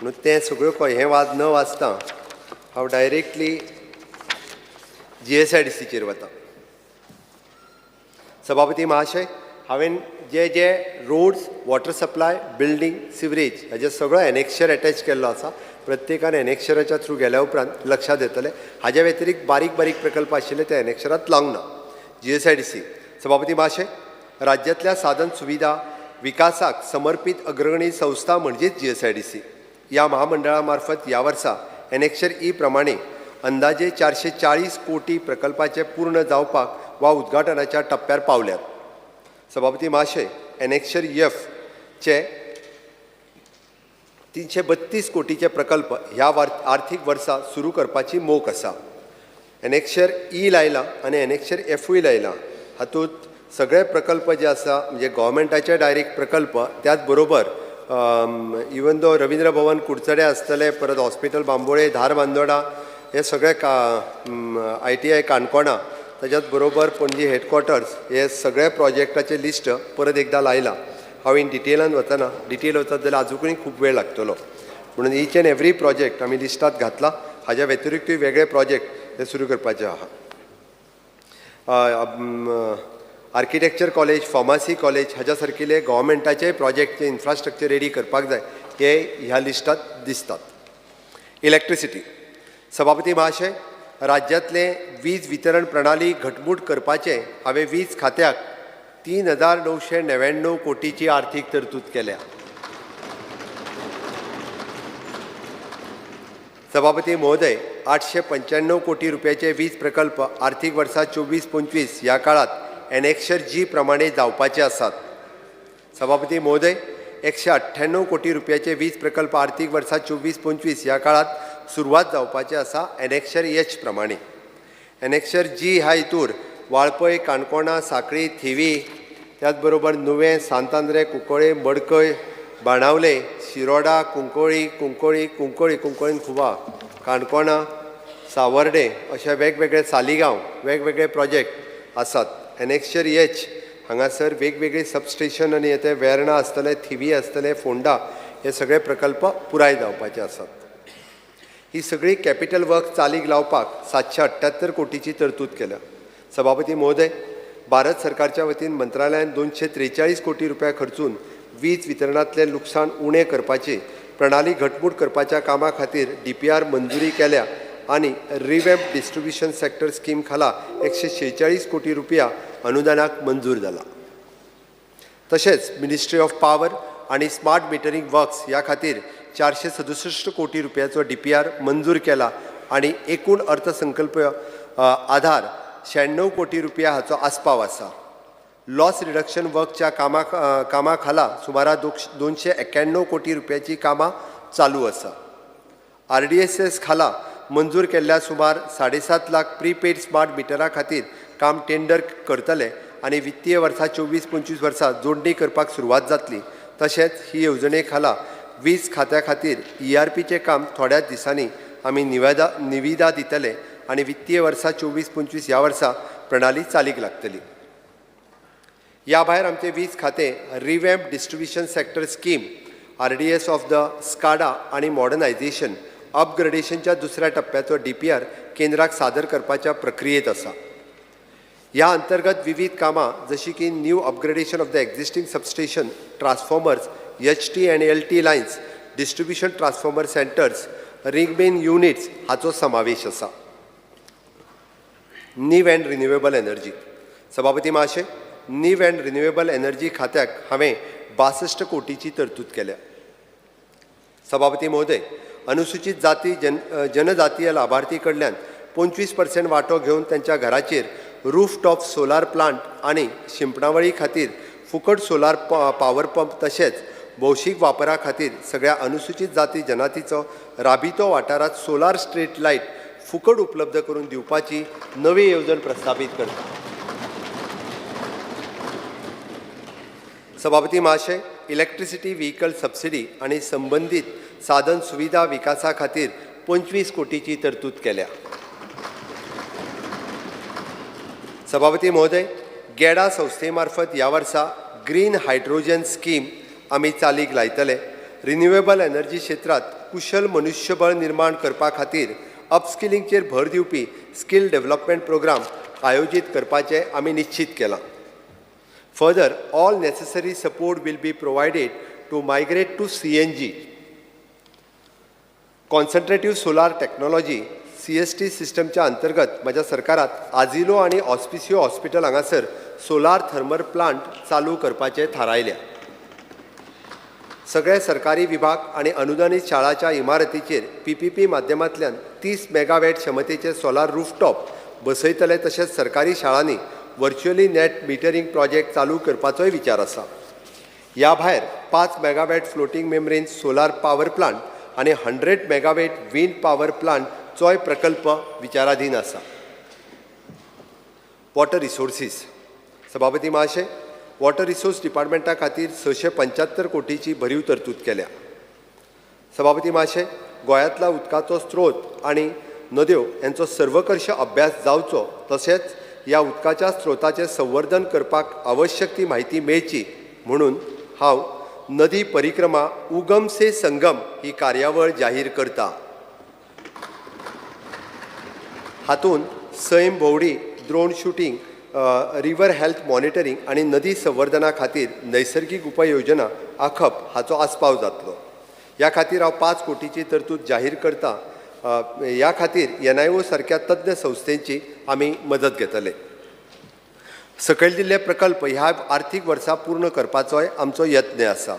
म्हणून तें सगळ्यो हें न वाचता हांव डायरेक्टली GSIDCचेर वता. सभापती महाशय, हांवें जे जे roads, water supply, building, sewerage हाजे सगळो एनेक्शर एटॅच केल्लो आसा. प्रत्येकान एनेक्शराच्या थ्रू गेल्या उपरांत लक्षांत येतलें. हाज्या व्यतिरिक्त बारीक बारीक प्रकल्प आशिल्ले ते एनेक्शरांत लावंक ना. GSIDC. सभापती महाशय, राज्यांतल्या साधन सुविधा विकासाक समर्पीत अग्रगणी संस्था म्हणजेच GSIDC. ह्या महामंडळा मार्फत ह्या वर्सा एनेक्शर ई प्रमाणे अंदाजे 440 कोटी प्रकल्पाचे पूर्ण जावपाक वा उद्घाटनाच्या टप्प्यार पावल्यात. सभापती महाशय, एनेक्शर एफ चे 332 कोटीचे प्रकल्प ह्या आर्थीक वर्सा सुरू करपाची मोख आसा. एनेक्शर ई लायला आनी एनेक्शर एफूय लायला. हातूंत सगळे प्रकल्प जे आसा म्हणजे गोवोरमेंटाचे डायरेक्ट प्रकल्प, त्याच बरोबर इवन दो रविंद्र भवन कुडचडे आसतले, परत हॉस्पिटल बांबोळे, धारबांदोडा, हे सगळे ITI Canacona, ताच्याच बरोबर पणजी हेडक्वॉर्टर्स, हे सगळे प्रोजेक्टाचे लिस्ट परत एकदां लायलां. हांव इन डिटेलान वचना, डिटेल वचत जाल्यार आजुकूय खूब वेळ लागतलो. म्हणून इच एंड एवरी प्रोजेक्ट आमी लिस्टांत घातला. हाज्या व्यतिरिक्तूय वेगळे प्रोजेक्ट हे सुरू करपाचे आहा. आर्किटेक्चर कॉलेज, फार्मासी कॉलेज हाज्या सारकिले गोवोरमेंटाचे प्रोजेक्टचे इन्फ्रास्ट्रक्चर रेडी करपाक जाय. हे ह्या लिस्टात दिसतात. इलेक्ट्रिसिटी. सभापती महाशय, राज्यांतले वीज वितरण प्रणाली घटमूट करपाचे हांवें वीज खात्याक 3,999 कोटीची आर्थीक तरतूद केल्या. सभापती महोदय, 895 कोटी रुपयाचे वीज प्रकल्प आर्थीक वर्सा 24-25 ह्या काळात एनेक्शर जी प्रमाणे जावपाचे आसात. सभापती महोदय, 198 कोटी रुपयाचे वीज प्रकल्प आर्थीक वर्सा 24-25 ह्या काळात सुरवात जावपाचे आसा एनेक्शर एच प्रमाणे. एनेक्शर जी ह्या हितूर वाळपय, काणकोणा, साखळी, थिवी, त्याच बरोबर नुवें, सांतांद्रे, कुंकळे, मडकय, बाणावले, शिरोडा, कुंकोळी, कुंकोळी, कुंकोळी, कुंकोळीन खुबा, काणकोणा, सावर्डे अशे वेगवेगळे सालिगांव वेगवेगळे प्रोजेक्ट आसात. एनेक्शर एच हांगासर वेगवेगळे सबस्टेशन आनी ते वेर्णा आसतले, थिवी आसतले, फोंडा हे सगळे प्रकल्प पुराय जावपाचे आसात. ही सगळी कॅपिटल वर्क चालीक लावपाक 778 कोटीची तरतूद केल्या. सभापती महोदय, भारत सरकारच्या वतीन मंत्रालयान 243 कोटी रुपया खर्चून वीज वितरणांतलें लुकसाण उणें करपाची प्रणाली घटमूट करपाच्या कामा खातीर DPR मंजुरी केल्या आनी रिवॅम्प डिस्ट्रिब्युशन सेक्टर स्कीम खाला 146 कोटी रुपया अनुदानाक मंजूर जाला. तशेंच मिनिस्ट्री ऑफ पावर आनी स्मार्ट मिटरींग वर्क्स ह्या खातीर 467 कोटी रुपयाचो DPR मंजूर केला आनी एकूण अर्थसंकल्प आधार 96 कोटी रुपया हाचो आस्पाव आसा. लॉस रिडक्शन वर्कच्या कामा खाला सुमारा 291 कोटी रुपयाची कामां चालू आसा. RDSS खाला मंजूर केल्ल्या सुमार 7.5 लाख प्रीपेड स्मार्ट मिटरा खातीर काम टेंडर करतले आनी वित्तीय वर्सा 24-25 वर्सा जोडणी करपाक सुरवात जातली. तशेंच ही येवजणे खाला वीज खात्या खातीर ERPचें काम थोड्याच दिसांनी आमी निविदा दितले आनी वित्तीय वर्सा 24-25 ह्या वर्सा प्रणाली चालीक लागतली. ह्या भायर आमचें वीज खातें revamp distribution sector scheme RDS of the SCADA आनी मॉडर्नायझेशन अपग्रेडेशनच्या दुसऱ्या टप्प्याचो DPR केंद्राक सादर करपाच्या प्रक्रियेत आसा. ह्या अंतर्गत विविध कामां जशी की new upgradation of the existing substation, transformers, HT and LT lines, distribution transformer centres, ring main units हाचो समावेश आसा. नीव अँड रिन्युएबल एनर्जी. सभापती महाशय, नीव अँड रिन्युएबल एनर्जी खात्याक हांवें 62 कोटीची तरतूद केल्या. सभापती महोदय, अनुसूचित जाती जनजातीय लाभार्थी कडल्यान 25% वांटो घेवन तांच्या घराचेर रूफ टॉप सोलार प्लांट आनी शिंपणावळी खातीर फुकट सोलार पावर पंप तशेंच भौशीक वापरा खातीर सगळ्या अनुसूचित जाती जनातीचो राबितो वाठारांत सोलार स्ट्रीट लायट फुकट उपलब्ध करून दिवपाची नवी येवजण प्रस्तावीत करता. सभापती महाशय, इलेक्ट्रिसिटी व्हिकल सबसिडी आनी संबंदीत साधन सुविधा विकासा खातीर 25 कोटीची तरतूद केल्या. सभापती महोदय, गेडा संस्थे मार्फत ह्या वर्सा ग्रीन हायड्रोजन स्कीम आमी चालीक लायतले. रिन्युएबल एनर्जी क्षेत्रांत कुशल मनुष्यबळ निर्माण करपा खातीर अपस्किलिंगचेर भर दिवपी स्कील डेव्हलपमेंट प्रोग्राम आयोजीत करपाचें आमी निश्चीत केलां. Further, all necessary support will be provided to migrate to CNG. Concentrative solar technology CST सिस्टमच्या अंतर्गत म्हज्या सरकारात आजिलो आनी ऑस्पिसियो हॉस्पिटल हांगासर सोलार थर्मल प्लांट चालू करपाचें थारायल्या. सगळे सरकारी विभाग आनी अनुदानीत शाळाच्या इमारतीचेर PPP माध्यमांतल्यान 30 मेगावॅट क्षमतेचे सोलार रूफटॉप बसयतले. तशेंच सरकारी शाळांनी व्हर्च्युअली नॅट मिटरींग प्रोजेक्ट चालू करपाचोय विचार आसा. ह्या भायर 5 megawatt floating membrane solar power plant आनी 100 मेगावॅट विंड पावर प्लांटचोय प्रकल्प विचाराधीन आसा. Water resources. सभापती महाशय, वॉटर रिसोर्स डिपार्टमेंटा खातीर 675 कोटीची भरीव तरतूद केल्या. सभापती महाशय, गोंयांतला उदकाचो स्त्रोत आनी नद्यो यांचो सर्वकर्श अभ्यास जावचो तशेंच ह्या उदकाच्या स्त्रोताचें संवर्धन करपाक आवश्यक ती म्हायती मेळची म्हणून हांव नदी परिक्रमा उगम से संगम ही कार्यावळ जाहीर करता. हातूंत सैम भोंवडी, drone shooting, river health monitoring आनी नदी संवर्धना खातीर नैसर्गीक उपाय योजना आखप हाचो आस्पाव जातलो. ह्या खातीर हांव 5 कोटीची तरतूद जाहीर करता. ह्या खातीर NIO सारक्या तज्ञ संस्थेची आमी मदत घेतले. सकयल दिल्ले प्रकल्प ह्या आर्थीक वर्सा पूर्ण करपाचोय आमचो यत्न आसा.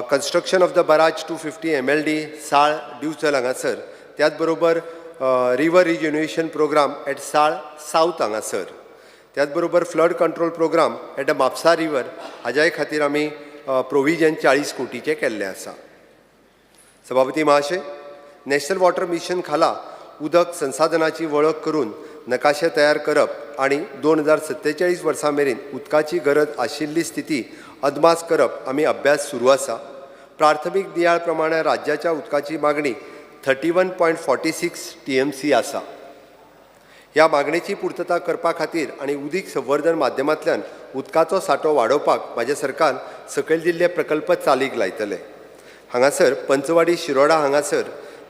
Construction of the barrage 250 MLD Sal Divchal हांगासर, त्याच बरोबर river rejuvenation programme at Sal south हांगासर, त्याच बरोबर flood control programme at the Mapusa river हाज्याय खातीर आमी प्रोविजन 40 कोटीचें केल्लें आसा. सभापती महाशय, नॅशनल वॉटर मिशन खाला उदक संसाधनाची वळख करून नकाशे तयार करप आनी 2047 वर्सां मेरेन उदकाची गरज आशिल्ली स्थिती अदमास करप आमी अभ्यास सुरू आसा. प्राथमीक नियाळ प्रमाणे राज्याच्या उदकाची मागणी 31.46 TMC आसा. ह्या मागणेची पुर्तता करपा खातीर आनी उदीक संवर्धन माध्यमांतल्यान उदकाचो सांठो वाडोवपाक म्हाजें सरकार सकयल दिल्ले प्रकल्प चालीक लायतले. हांगासर पंचवाडी शिरोडा हांगासर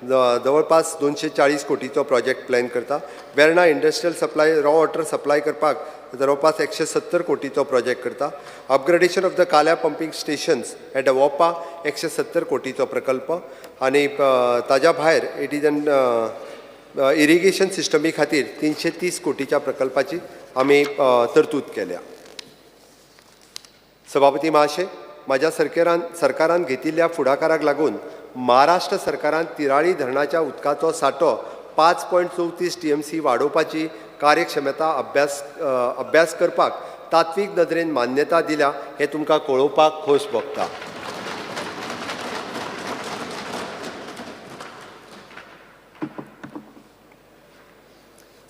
जवळपास 240 कोटीचो प्रोजेक्ट प्लॅन करता. Verna industrial supply raw water supply करपाक जवळपास 170 कोटीचो प्रोजेक्ट करता. Upgradation of the Kalya pumping stations at Mopa 170 कोटीचो प्रकल्प आनी ताज्या भायर it is an irrigation सिस्टमी खातीर 330 कोटीच्या प्रकल्पाची आमी तरतूद केल्या. सभापती महाशय, म्हाज्या सरकारान घेतिल्ल्या फुडाकाराक लागून महाराष्ट्र सरकारान तिराळी धरणाच्या उदकाचो सांठो 5.34 TMC वाडोवपाची कार्यक्षमता अभ्यास करपाक तात्वीक नदरेन मान्यता दिल्या हें तुमकां कळोवपाक खोस भोगता.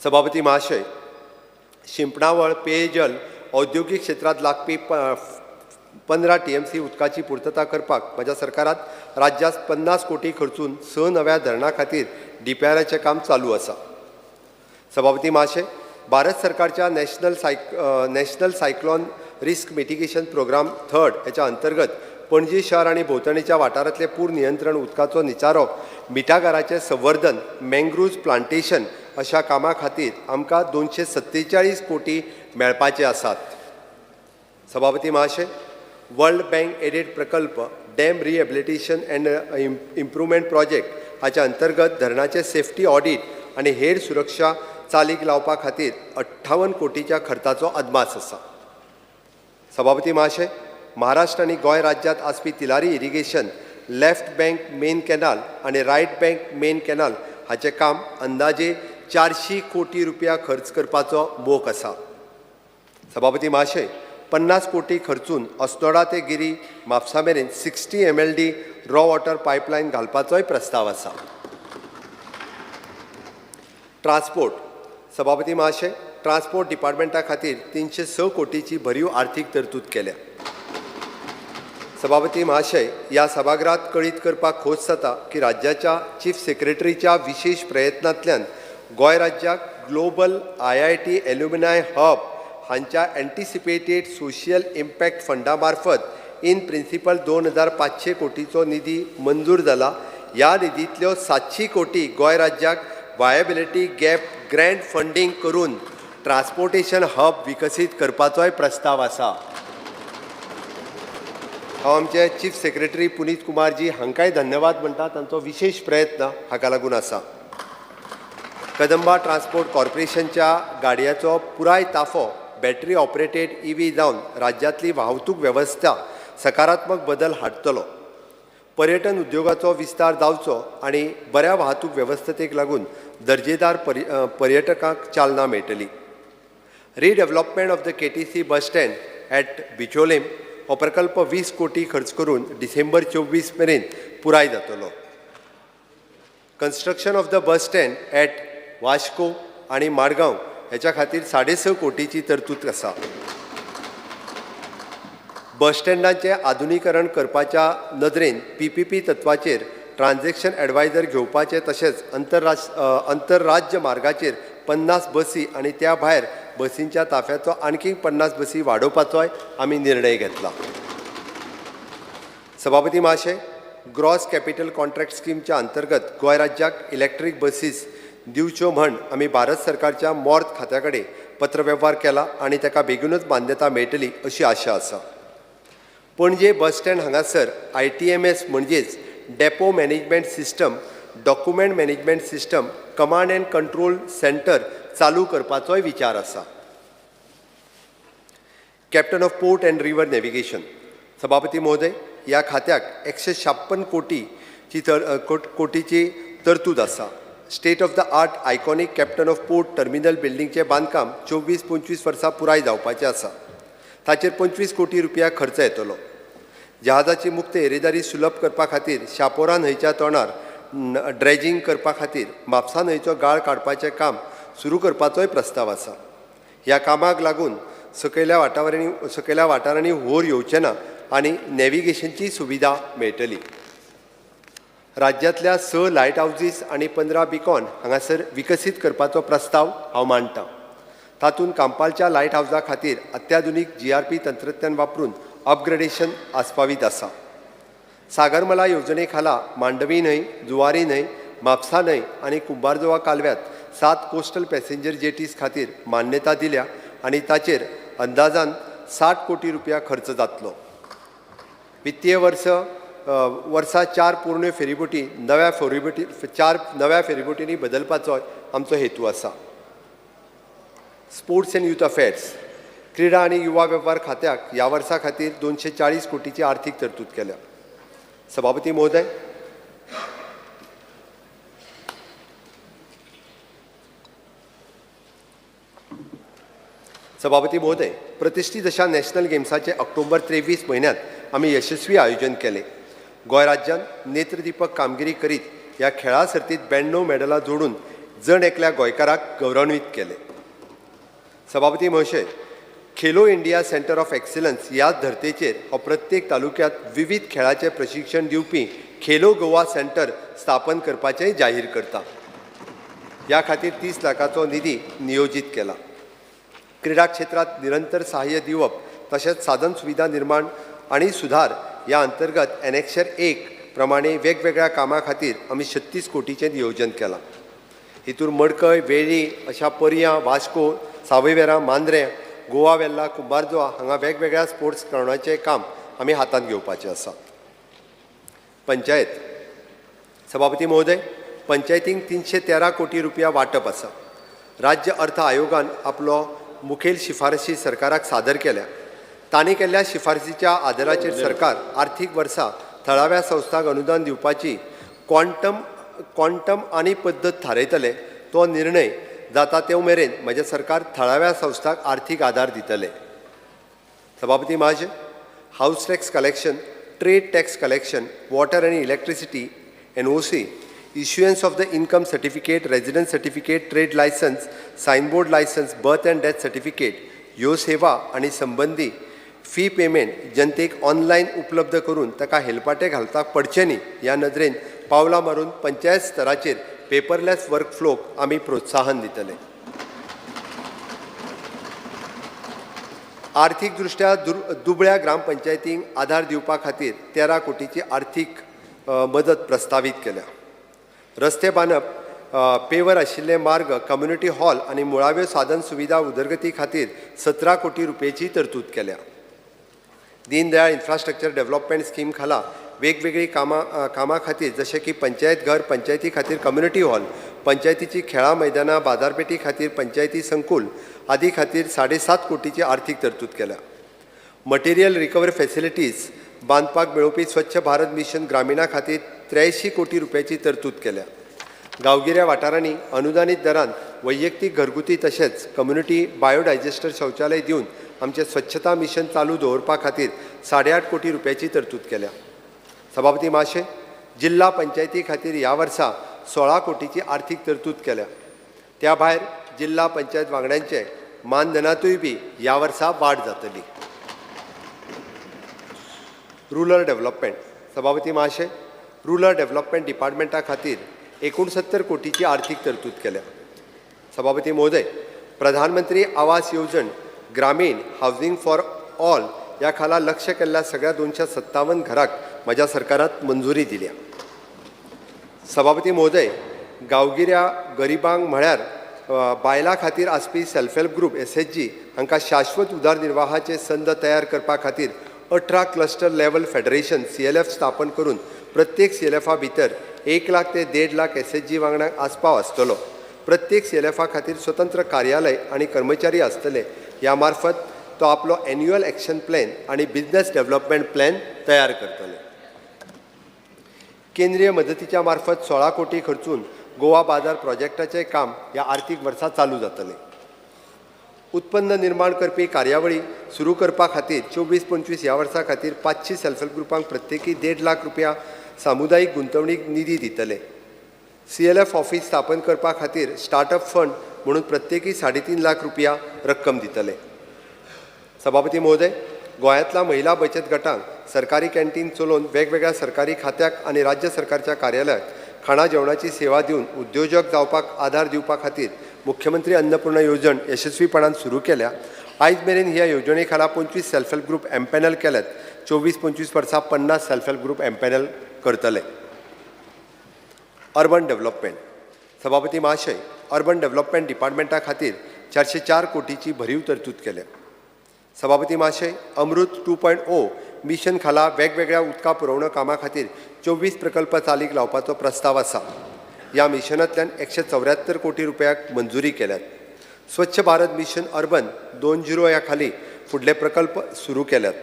सभापती महाशय, शिंपणावळ, पेयजल, औद्योगीक क्षेत्रांत लागपी 15 TMC उदकाची पुर्तता करपाक म्हाज्या सरकारात राज्यांत 50 कोटी खर्चून 6 नव्या धरणा खातीर DPRाचें काम चालू आसा. सभापती महाशय, भारत सरकारच्या national cyclone risk mitigation programme third हेच्या अंतर्गत पणजी शहर आनी भोंवतणीच्या वाठारांतले पूर नियंत्रण, उदकाचो निचारो, मिठागाराचें संवर्धन, मँग्रुव्ज प्लांटेशन अशा कामां खातीर आमकां 247 कोटी मेळपाचे आसात. सभापती महाशय, वर्ल्ड बँक एडेड प्रकल्प dam rehabilitation and improvement project हाच्या अंतर्गत धरणाचे सेफ्टी ऑडीट आनी हेर सुरक्षा चालीक लावपा खातीर 58 कोटीच्या खर्चाचो अदमास आसा. सभापती महाशय, महाराष्ट्र आनी गोंय राज्यांत आसपी Tillari irrigation left bank main canal आनी रायट बँक मेन कॅनाल हाचें काम अंदाजे 400 कोटी रुपया खर्च करपाचो मोख आसा. सभापती महाशय, 50 कोटी खर्चून अस्नोडा ते गिरी म्हापसा मेरेन 60 MLD raw water pipeline घालपाचोय प्रस्ताव आसा. ट्रान्सपोर्ट. सभापती महाशय, ट्रान्सपोर्ट डिपार्टमेंटा खातीर 306 कोटीची भरीव आर्थीक तरतूद केल्या. सभापती महाशय, ह्या सभागृहात कळीत करपाक खोस जाता की राज्याच्या चीफ सेक्रेटरीच्या विशेश प्रयत्नांतल्यान गोंय राज्याक ग्लोबल IIT alumni hub हांच्या एन्टिसिपेटेड सोशियल इम्पॅक्ट फंडा मार्फत इन प्रिंसिपल 2500 कोटीचो निधी मंजूर जाला. ह्या निधींतल्यो 700 कोटी गोंय राज्याक वायबिलिटी गॅप ग्रँट फंडींग करून ट्रान्सपोर्टेशन हब विकसीत करपाचोय प्रस्ताव आसा. हांव आमचे चीफ सेक्रेटरी पुनीत कुमारजी हांकांय धन्यवाद म्हणटा, तांचो विशेश प्रयत्न हाका लागून आसा. कदंबा ट्रान्सपोर्ट कॉर्पोरेशनच्या गाडयांचो पुराय ताफो बॅटरी ऑपरेटेड EV जावन राज्यांतली वाहतूक वेवस्था सकारात्मक बदल हाडटलो. पर्यटन उद्योगाचो विस्तार जावचो आनी बऱ्या वाहतूक वेवस्थेक लागून दर्जेदार पर्यटकांक चालना मेळटली. Redevelopment of the KTC bus stand at Bicholim हो प्रकल्प 20 कोटी खर्च करून डिसेंबर 24 मेरेन पुराय जातलो. Construction of the bus stand at Vasco आनी माडगांव हेच्या खातीर 6.5 कोटीची तरतूद आसा. बस स्टँडांचें आधुनीकरण करपाच्या नदरेन PPP तत्वाचेर ट्रान्झॅक्शन एडवायजर घेवपाचें, तशेंच अंतरराज्य मार्गाचेर 50 बसी आनी त्या भायर बसींच्या ताफ्याचो आणखी 50 बसी वाडोवपाचोय आमी निर्णय घेतला. सभापती महाशय, ग्रॉस कॅपिटल कॉन्ट्रॅक्ट स्किमच्या अंतर्गत गोंय राज्याक इलेक्ट्रीक बसीस दिवच्यो म्हण आमी भारत सरकारच्या मॉर्त खात्या कडेन पत्रवेव्हार केला आनी ताका बेगीनूच मान्यता मेळटली अशी आशा आसा. पणजे बस स्टँड हांगासर ITMS म्हणजेच depot management system, document management system, command and control centre चालू करपाचोय विचार आसा. Captain of port and river navigation. सभापती महोदय, ह्या खात्याक 156 कोटीची कोटीची तरतूद आसा. State of the art iconic captain of port terminal बिल्डिंगचें बांदकाम 24-25 वर्सां पुराय जावपाचें आसा. ताचेर 25 कोटी रुपया खर्च येतलो. जहाजाची मुक्त येरादारी सुलभ करपा खातीर शापोरा न्हंयच्या तोंडार ड्रेजिंग करपा खातीर म्हापसा न्हंयचो गाळ काडपाचें काम सुरू करपाचोय प्रस्ताव आसा. ह्या कामाक लागून सकयल्या वाठारांनी होर येवचें ना आनी नॅविगेशनची सुविधा मेळटली. राज्यांतल्या 6 लायट हावजीस आनी 15 बिकॉन हांगासर विकसीत करपाचो प्रस्ताव हांव मांडटा. तातूंत कांपालच्या लायट हावजा खातीर अत्याधुनीक GRP तंत्रज्ञान वापरून अपग्रेडेशन आस्पावीत आसा. सागरमला येवजणे खाला मांडवी न्हंय, जुवारी न्हंय, म्हापसा न्हंय आनी कुंभारजुवा कालव्यांत 7 कोस्टल पॅसेंजर जेटीस खातीर मान्यता दिल्या आनी ताचेर अंदाजान 60 कोटी रुपया खर्च जातलो. वित्तीय वर्सा 4 पोरण्यो फेरीबोटी नव्या फेरीबोटी 4 नव्या फेरीबोटींनी बदलपाचो आमचो हेतू आसा. Sports and youth affairs. क्रीडा आनी युवा वेव्हार खात्याक ह्या वर्सा खातीर 240 कोटीची आर्थीक तरतूद केल्या. सभापती महोदय, प्रतिष्ठित अशा नॅशनल गेम्साचे ऑक्टोबर 23 म्हयन्यांत आमी यशस्वी आयोजन केलें. गोंय राज्यान नेत्रदीपक कामगिरी करीत ह्या खेळा सर्तींत 92 मेडलां जोडून जण एकल्या गोंयकाराक गौरवान्वित केलें. सभापती महोदय, Khelo India centre of excellence ह्या धर्तेचेर हो प्रत्येक तालुक्यांत विविध खेळाचें प्रशिक्षण दिवपी खेलो गोवा सेंटर स्थापन करपाचें जाहीर करता. ह्या खातीर 30 लाखाचो निधी नियोजीत केला. क्रीडा क्षेत्रांत निरंतर सहाय्य दिवप तशेंच साधन सुविधा निर्माण आनी सुधार ह्या अंतर्गत एनेक्शर 1 प्रमाणे वेगवेगळ्या कामां खातीर आमी 36 कोटीचें नियोजन केलां. हितूर मडकय, वेळ्ळी अशा पर्यां, वास्को, सावयवेरा, मांद्रें, गोवा वेल्ला, कुंभारजुवा हांगा वेगवेगळ्या स्पोर्ट्स ग्रावंडाचें काम आमी हातांत घेवपाचें आसा. पंचायत. सभापती महोदय, पंचायतींक 313 कोटी रुपया वांटप आसा. राज्य अर्थ आयोगान आपलो मुखेल शिफारशी सरकाराक सादर केल्या. तांणी केल्ल्या शिफारसीच्या आदाराचेर सरकार आर्थीक वर्सा थळाव्या संस्थांक अनुदान दिवपाची क्वांटम आनी पद्दत थारयतले. तो निर्णय जाता ते मेरेन म्हजें सरकार थळाव्या संस्थांक आर्थीक आदार दितले. सभापती महाशय, house tax collection, trade tax collection, water आनी electricity, NOC, issuance of the income certificate, residence certificate, trade licence, signboard licence, birth and death certificate ह्यो सेवा आनी संबंदी फी पेमेंट जनतेक ऑनलायन उपलब्ध करून ताका हेलपाटे घालपाक पडचें न्ही ह्या नदरेन पावलां मारून पंचायत स्तराचेर पेपरलेस वर्कफ्लोक आमी प्रोत्साहन दितले. आर्थीक दृश्ट्या दुबळ्या ग्रामपंचायतींक आधार दिवपा खातीर 13 कोटीची आर्थीक मदत प्रस्तावीत केल्या. रस्ते बांदप, पेवर आशिल्ले मार्ग, कम्युनिटी हॉल आनी मुळाव्यो साधन सुविधा उदरगती खातीर 17 कोटी रुपयेची तरतूद केल्या. दीनदयाळ इन्फ्रास्ट्रक्चर डेव्हलपमेंट स्कीम खाला वेगवेगळी कामां खातीर जशें की पंचायत घर, पंचायती खातीर कम्युनिटी हॉल, पंचायतीची खेळां मैदानां, बाजारपेठी खातीर पंचायती संकुल आदी खातीर 7.5 कोटीची आर्थीक तरतूद केल्या. मटेरियल रिकवरी फॅसिलिटीज बांदपाक मेळोवपी स्वच्छ भारत मिशन ग्रामीणा खातीर 83 कोटी रुपयाची तरतूद केल्या. गांवगिऱ्या वाठारांनी अनुदानीत दरान वैयक्तीक घरगुती तशेंच कम्युनिटी बायोडायजेस्टर शौचालय दिवन आमचें स्वच्छता मिशन चालू दवरपा खातीर 8.5 कोटी रुपयाची तरतूद केल्या. सभापती महाशय, जिल्हा पंचायती खातीर ह्या वर्सा 16 कोटीची आर्थीक तरतूद केल्या. त्या भायर जिल्हा पंचायत वांगड्यांचे मानधनांतूय बी ह्या वर्सा वाड जातली. Rural development. सभापती महाशय, रुरल डेव्हलपमेंट डिपार्टमेंटा खातीर 69 कोटीची आर्थीक तरतूद केल्या. सभापती महोदय, प्रधानमंत्री आवास येवजण ग्रामीण हावजींग फॉर ऑल ह्या खाला लक्ष केल्ल्या सगळ्या 257 घराक म्हज्या सरकारान मंजुरी दिल्या. सभापती महोदय, गांवगिऱ्या गरिबांक म्हळ्यार बायलां खातीर आसपी सेल्फ हेल्प ग्रूप SHG हांकां शाश्वत उदरनिर्वाहाचे संद तयार करपा खातीर 18 क्लस्टर लेवल फेडरेशन CLF स्थापन करून प्रत्येक सीएलएफा भितर 1 लाख ते 1.5 लाख एसएचजी वांगड्यांक आस्पाव आसतलो. प्रत्येक सीएलएफा खातीर स्वतंत्र कार्यालय आनी कर्मचारी आसतले. ह्या मार्फत तो आपलो एन्युअल एक्शन प्लॅन आनी बिजनेस डेव्हलपमेंट प्लॅन तयार करतले. केंद्रीय मदतीच्या मार्फत 16 कोटी खर्चून गोवा बाजार प्रोजेक्टाचें काम ह्या आर्थीक वर्सा चालू जातलें. उत्पन्न निर्माण करपी कार्यावळी सुरू करपा खातीर 24-25 ह्या वर्सा खातीर 500 सेल्फ हेल्प ग्रुपांक प्रत्येकी 1.5 लाख रुपया सामुदायीक गुंतवणूक निधी दितले. सीएलएफ ऑफिस स्थापन करपा खातीर स्टार्टअप फंड म्हणून प्रत्येकी 3.5 लाख रुपया रक्कम दितले. सभापती महोदय, गोंयांतल्या महिला बचत गटांक सरकारी कॅन्टीन चलोवन वेगवेगळ्या सरकारी खात्याक आनी राज्य सरकारच्या कार्यालयात खाणा जेवणाची सेवा दिवन उद्योजक जावपाक आदार दिवपा खातीर मुख्यमंत्री अन्नपूर्णा येवजण यशस्वीपणान सुरू केल्या. आयज मेरेन ह्या येवजणे खाला 25 सेल्फ हेल्प ग्रुप एम्पॅनल केल्यात. 24-25 वर्सां 50 सेल्फ हेल्प ग्रुप एम्पॅनल करतले. Urban development. सभापती महाशय, अर्बन डेव्हलपमेंट डिपार्टमेंटा खातीर 404 कोटीची भरीव तरतूद केल्या. सभापती महाशय, अमृत 2.0 मिशन खाला वेगवेगळ्या उदका पुरवण कामां खातीर 24 प्रकल्प चालीक लावपाचो प्रस्ताव आसा. ह्या मिशनांतल्यान 174 कोटी रुपयाक मंजुरी केल्यात. स्वच्छ भारत मिशन अर्बन 2.0 ह्या खाली फुडले प्रकल्प सुरू केल्यात.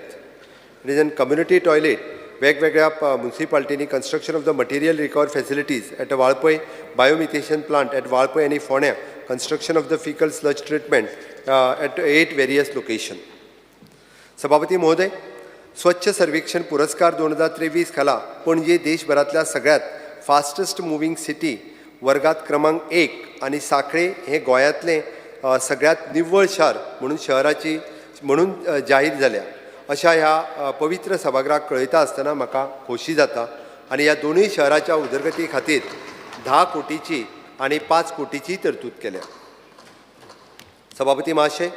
रिजन कम्युनिटी टॉयलेट वेगवेगळ्या मुन्सिपाल्टींनी construction of the material recover facilities at Valpoi, biomethanation plant at Valpoi आनी फोंड्या, construction of the faecal sludge treatment at 8 various location. सभापती महोदय, स्वच्छ सर्वेक्षण पुरस्कार 2023 खाला पणजे देशभरांतल्या सगळ्यात फास्टस्ट मुव्हींग सिटी वर्गात क्रमांक 1 आनी साखळे हे गोंयांतलें सगळ्यात निव्वळ शार म्हणून शहराची म्हणून जाहीर जाल्या. अशा ह्या पवित्र सभागृहाक कळयता आसतना म्हाका खोशी जाता आनी ह्या दोनूय शहराच्या उदरगती खातीर 10 कोटीची आनी 5 कोटीची तरतूद केल्या. सभापती महाशय,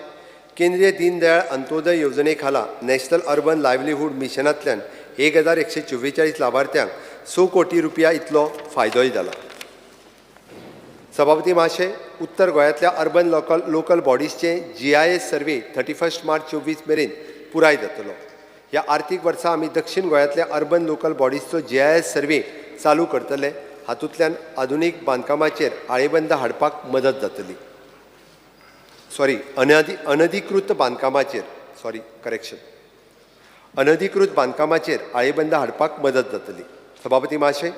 केंद्रीय दीनदयाळ अंत्योदय येवजणे खाला नॅशनल अर्बन लायव्हलीहूड मिशनांतल्यान 1144 लावार्थ्यांक 6 कोटी रुपया इतलो फायदोय जाला. सभापती महाशय, उत्तर गोंयांतल्या अर्बन लोकल बॉडीजचे GIS survey 31 मार्च 24 मेरेन पुराय जातलो. ह्या आर्थीक वर्सा आमी दक्षिण गोंयांतल्या अर्बन लोकल बॉडीजचो GIS survey चालू करतले. हातूंतल्यान आधुनीक बांदकामाचेर आळेबंद हाडपाक मदत जातली. सॉरी, अनधिकृत बांदकामाचेर सॉरी करेक्शन अनधिकृत बांदकामाचेर आळेबंद हाडपाक मदत जातली. सभापती महाशय,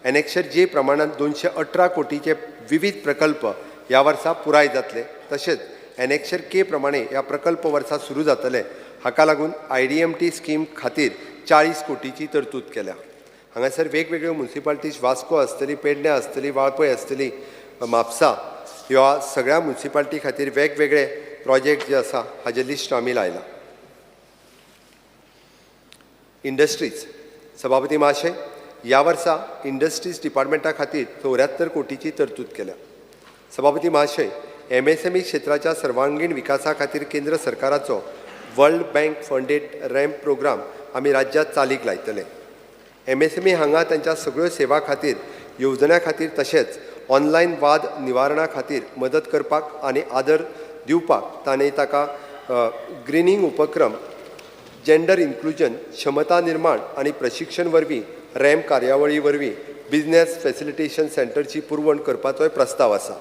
एनेक्शर जे प्रमाणांत 218 कोटीचे विविध प्रकल्प ह्या वर्सा पुराय जातले. तशेंच एनेक्शर के प्रमाणे ह्या प्रकल्प वर्सा सुरू जातले. हाका लागून IDMT scheme खातीर 40 कोटीची तरतूद केल्या. हांगासर वेगवेगळ्यो मुन्सिपाल्टीज वास्को आसतली, पेडण्यां आसतली, वाळपय आसतली, म्हापसा ह्या सगळ्या मुन्सिपाल्टी खातीर वेगवेगळे प्रोजेक्ट जे आसा हाजें लिस्ट आमी लायलां. इंडस्ट्रीज. सभापती महाशय, ह्या वर्सा इंडस्ट्रीज डिपार्टमेंटा खातीर 74 कोटीची तरतूद केल्या. सभापती महाशय, MSME क्षेत्राच्या सर्वांगीण विकासा खातीर केंद्र सरकाराचो world bank funded ramp programme आमी राज्यांत चालीक लायतले. MSME हांगा तांच्या सगळ्यो सेवा खातीर येवजण्यां खातीर तशेंच ऑनलायन वाद निवारणा खातीर मदत करपाक आनी आदर दिवपाक ताणें ताका ग्रिनींग उपक्रम, जेंडर इन्क्लुजन, क्षमता निर्माण आनी प्रशिक्षण वरवीं रॅम्प कार्यावळी वरवीं बिजनेस फॅसिलिटेशन सेंटरची पुरवण करपाचोय प्रस्ताव आसा.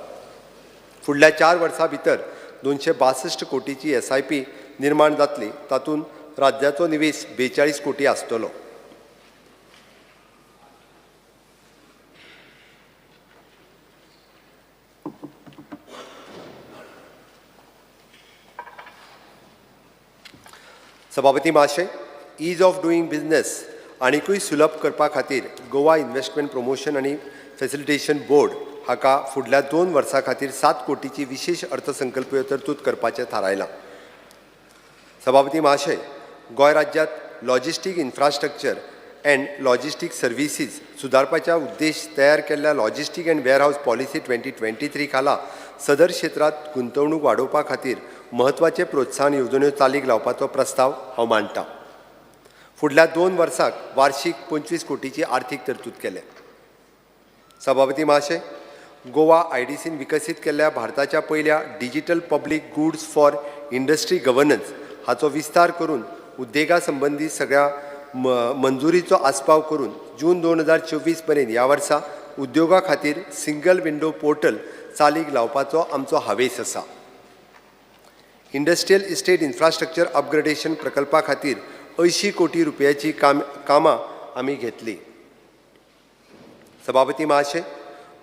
फुडल्या 4 वर्सां भितर 262 कोटीची SIP निर्माण जातली. तातूंत राज्याचो निवेश 42 कोटी आसतलो. सभापती महाशय, is of doing business आनिकूय सुलभ करपा खातीर गोवा इन्व्हेस्टमेंट प्रमोशन आनी फॅसिलिटेशन बोर्ड हाका फुडल्या 2 वर्सां खातीर 7 कोटीची विशेष अर्थसंकल्पीय तरतूद करपाचें थारायलां. सभापती महाशय, गोंय राज्यांत logistic infrastructure and logistic services सुदारपाच्या उद्देश तयार केल्ल्या लॉजिस्टीक अँड वेअरहावस पॉलिसी 2023 खाला सदर क्षेत्रांत गुंतवणूक वाडोवपा खातीर म्हत्वाचे प्रोत्साहन येवजण्यो चालीक लावपाचो प्रस्ताव हांव मांडटा. फुडल्या 2 वर्सांक वार्षीक 25 कोटीची आर्थीक तरतूद केल्या. सभापती महाशय, गोवा IDCन विकसीत केल्ल्या भारताच्या पयल्या digital public goods for industry governance हाचो विस्तार करून उद्देगा संबंदी सगळ्या मंजुरीचो आस्पाव करून जून 2024 मेरेन ह्या वर्सा उद्योगा खातीर सिंगल विंडो पोर्टल चालीक लावपाचो आमचो हावेस आसा. इंडस्ट्रियल इस्टेट इन्फ्रास्ट्रक्चर अपग्रेडेशन प्रकल्पा खातीर 80 कोटी रुपयाची कामां आमी घेतली. सभापती महाशय,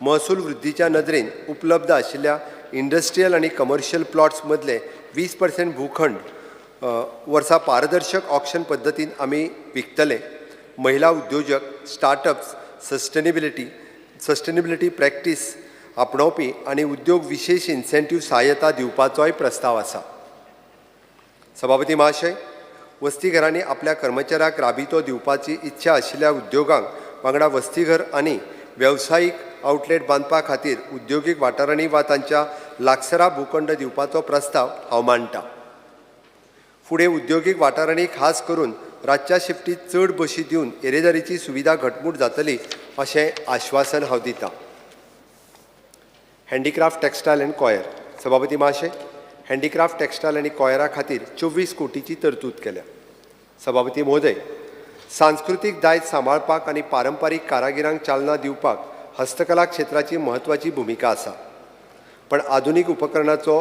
महसूल वृद्धीच्या नदरेन उपलब्ध आशिल्ल्या इंडस्ट्रियल आनी कमर्शियल प्लॉट्स मदले 20% भूखंड वर्सा पारदर्शक ऑक्शन पद्दतीन आमी विकतले. महिला उद्योजक, स्टार्टअप्स, सस्टेनेबिलिटी प्रॅक्टीस आपणावपी आनी उद्योग विशेश इन्सेंटीव सहायता दिवपाचोय प्रस्ताव आसा. सभापती महाशय, वस्तीघरांनी आपल्या कर्मचाऱ्याक राबितो दिवपाची इच्छा आशिल्ल्या उद्योगांक वांगडा वस्तीघर आनी वेवसायीक आउटलेट बांदपा खातीर उद्योगीक वाठारांनी वा तांच्या लागसरा भूखंड दिवपाचो प्रस्ताव हांव मांडटा. फुडें उद्योगीक वाठारांनी खास करून रातच्या शिफ्टीत चड बशी दिवन येरादारीची सुविधा घटमूट जातली अशें आश्वासन हांव दितां. हँडीक्राफ्ट, टेक्सटायल आनी कॉयर. सभापती महाशय, हँडीक्राफ्ट, टेक्सटायल आनी कॉयरा खातीर 24 कोटीची तरतूद केल्या. सभापती महोदय, सांस्कृतीक दायज सांबाळपाक आनी पारंपारीक कारागिरांक चालना दिवपाक हस्तकला क्षेत्राची म्हत्वाची भुमिका आसा, पण आधुनीक उपकरणाचो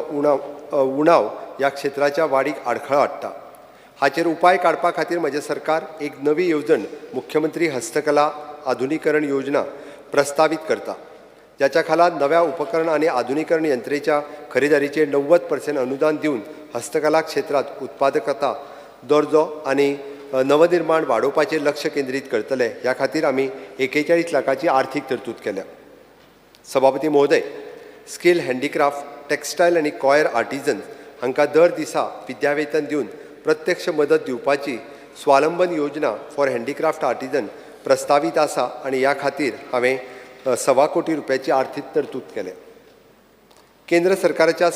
उणाव ह्या क्षेत्राच्या वाडीक आडखळ हाडटा. हाचेर उपाय काडपा खातीर म्हजें सरकार एक नवी येवजण, मुख्यमंत्री हस्तकला आधुनीकरण योजना प्रस्तावीत करता, ज्याच्या खाला नव्या उपकरण आनी आधुनीकरण यंत्रेच्या खरेदारीचेर 90% अनुदान दिवन हस्तकला क्षेत्रांत उत्पादकता, दर्जो आनी नवनिर्माण वाडोवपाचेर लक्ष केंद्रीत करतले. ह्या खातीर आमी 41 लाखाची आर्थीक तरतूद केल्या. सभापती महोदय, स्कील हँडीक्राफ्ट, टेक्सटायल आनी कॉयर आर्टिजन हांकां दर दिसा विद्यावेतन दिवन प्रत्यक्ष मदत दिवपाची स्वावलंबन योजना फॉर हँडीक्राफ्ट आर्टिजन प्रस्तावीत आसा आनी ह्या खातीर हांवें 1.25 कोटी रुपयाची आर्थीक तरतूद केल्या. केंद्र सरकाराच्या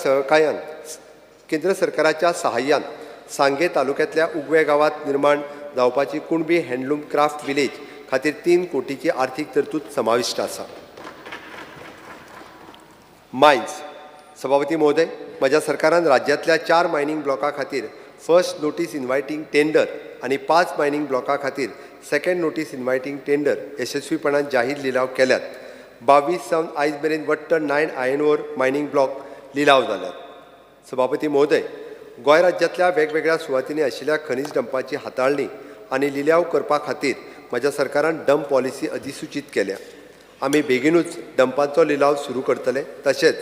सहाय्यान सांगे तालुक्यांतल्या उगवे गांवांत निर्माण जावपाची कुणबी हँडलूम क्राफ्ट विलेज खातीर 3 कोटीची आर्थीक तरतूद समाविश्ट आसा. मायन्स. सभापती महोदय, म्हज्या सरकारान राज्यांतल्या चार मायनींग ब्लॉका खातीर फर्स्ट नोटीस इन्वायटींग टेंडर आनी पांच मायनींग ब्लॉका खातीर सेकंड नोटीस इन्वायटींग टेंडर यशस्वीपणान जाहीर लिलाव केल्यात. 22 सावन आयज मेरेन वट्ट 9 आयर्न ओर मायनींग ब्लॉक लिलाव जाल्यात. सभापती महोदय, गोंय राज्यांतल्या वेगवेगळ्या सुवातींनी आशिल्ल्या खनीज डंपाची हाताळणी आनी लिलाव करपा खातीर म्हज्या सरकारान डंप पॉलिसी अधिसुचीत केल्या. आमी बेगिनूच डंपांचो लिलाव सुरू करतले. तशेंच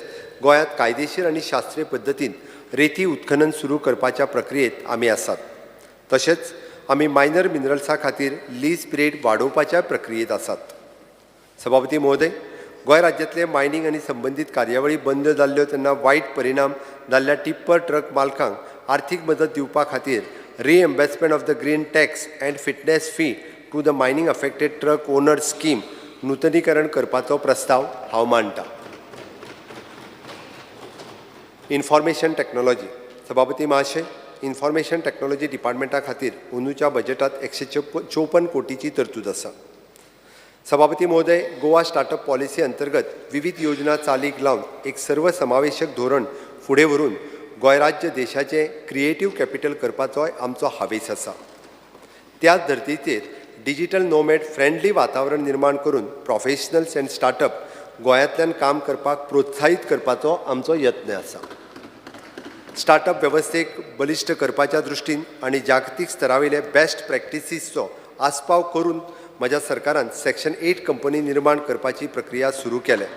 गोंयांत कायदेशीर आनी शास्त्रीय पद्दतीन रेती उत्खनन सुरू करपाच्या प्रक्रियेत आमी आसात. तशेंच आमी मायनर मिनरल्सा खातीर लीज पिरियड वाडोवपाच्या प्रक्रियेत आसात. सभापती महोदय, गोंय राज्यांतले मायनींग आनी संबंदीत कार्यावळी बंद जाल्ल्यो तेन्ना वायट परिणाम जाल्ल्या टिप्पर ट्रक मालकांक आर्थीक मदत दिवपा खातीर reimbursement of the green tax and fitness fee to the mining affected truck owner scheme नुतनीकरण करपाचो प्रस्ताव हांव मांडटा. Information technology. सभापती महाशय, इन्फॉर्मेशन टॅक्नॉलॉजी डिपार्टमेंटा खातीर अंदूच्या बजेटात 154 कोटीची तरतूद आसा. सभापती महोदय, गोवा स्टार्टअप पॉलिसी अंतर्गत विविध योजना चालीक लावन एक सर्वसमावेशक धोरण फुडें व्हरून गोंय राज्य देशाचें क्रिएटीव कॅपिटल करपाचोय आमचो हावेस आसा. त्याच धर्तीचेर डिजिटल नोमॅड फ्रेंडली वातावरण निर्माण करून प्रोफेशनल्स अँड स्टार्टअप गोंयांतल्यान काम करपाक प्रोत्साहीत करपाचो आमचो यत्न आसा. स्टार्टअप वेवस्थेक बलिश्ट करपाच्या दृश्टीन आनी जागतीक स्तरावयले बेस्ट प्रॅक्टिसीसचो आस्पाव करून म्हज्या सरकारान सेक्शन 8 कंपनी निर्माण करपाची प्रक्रिया सुरू केल्या.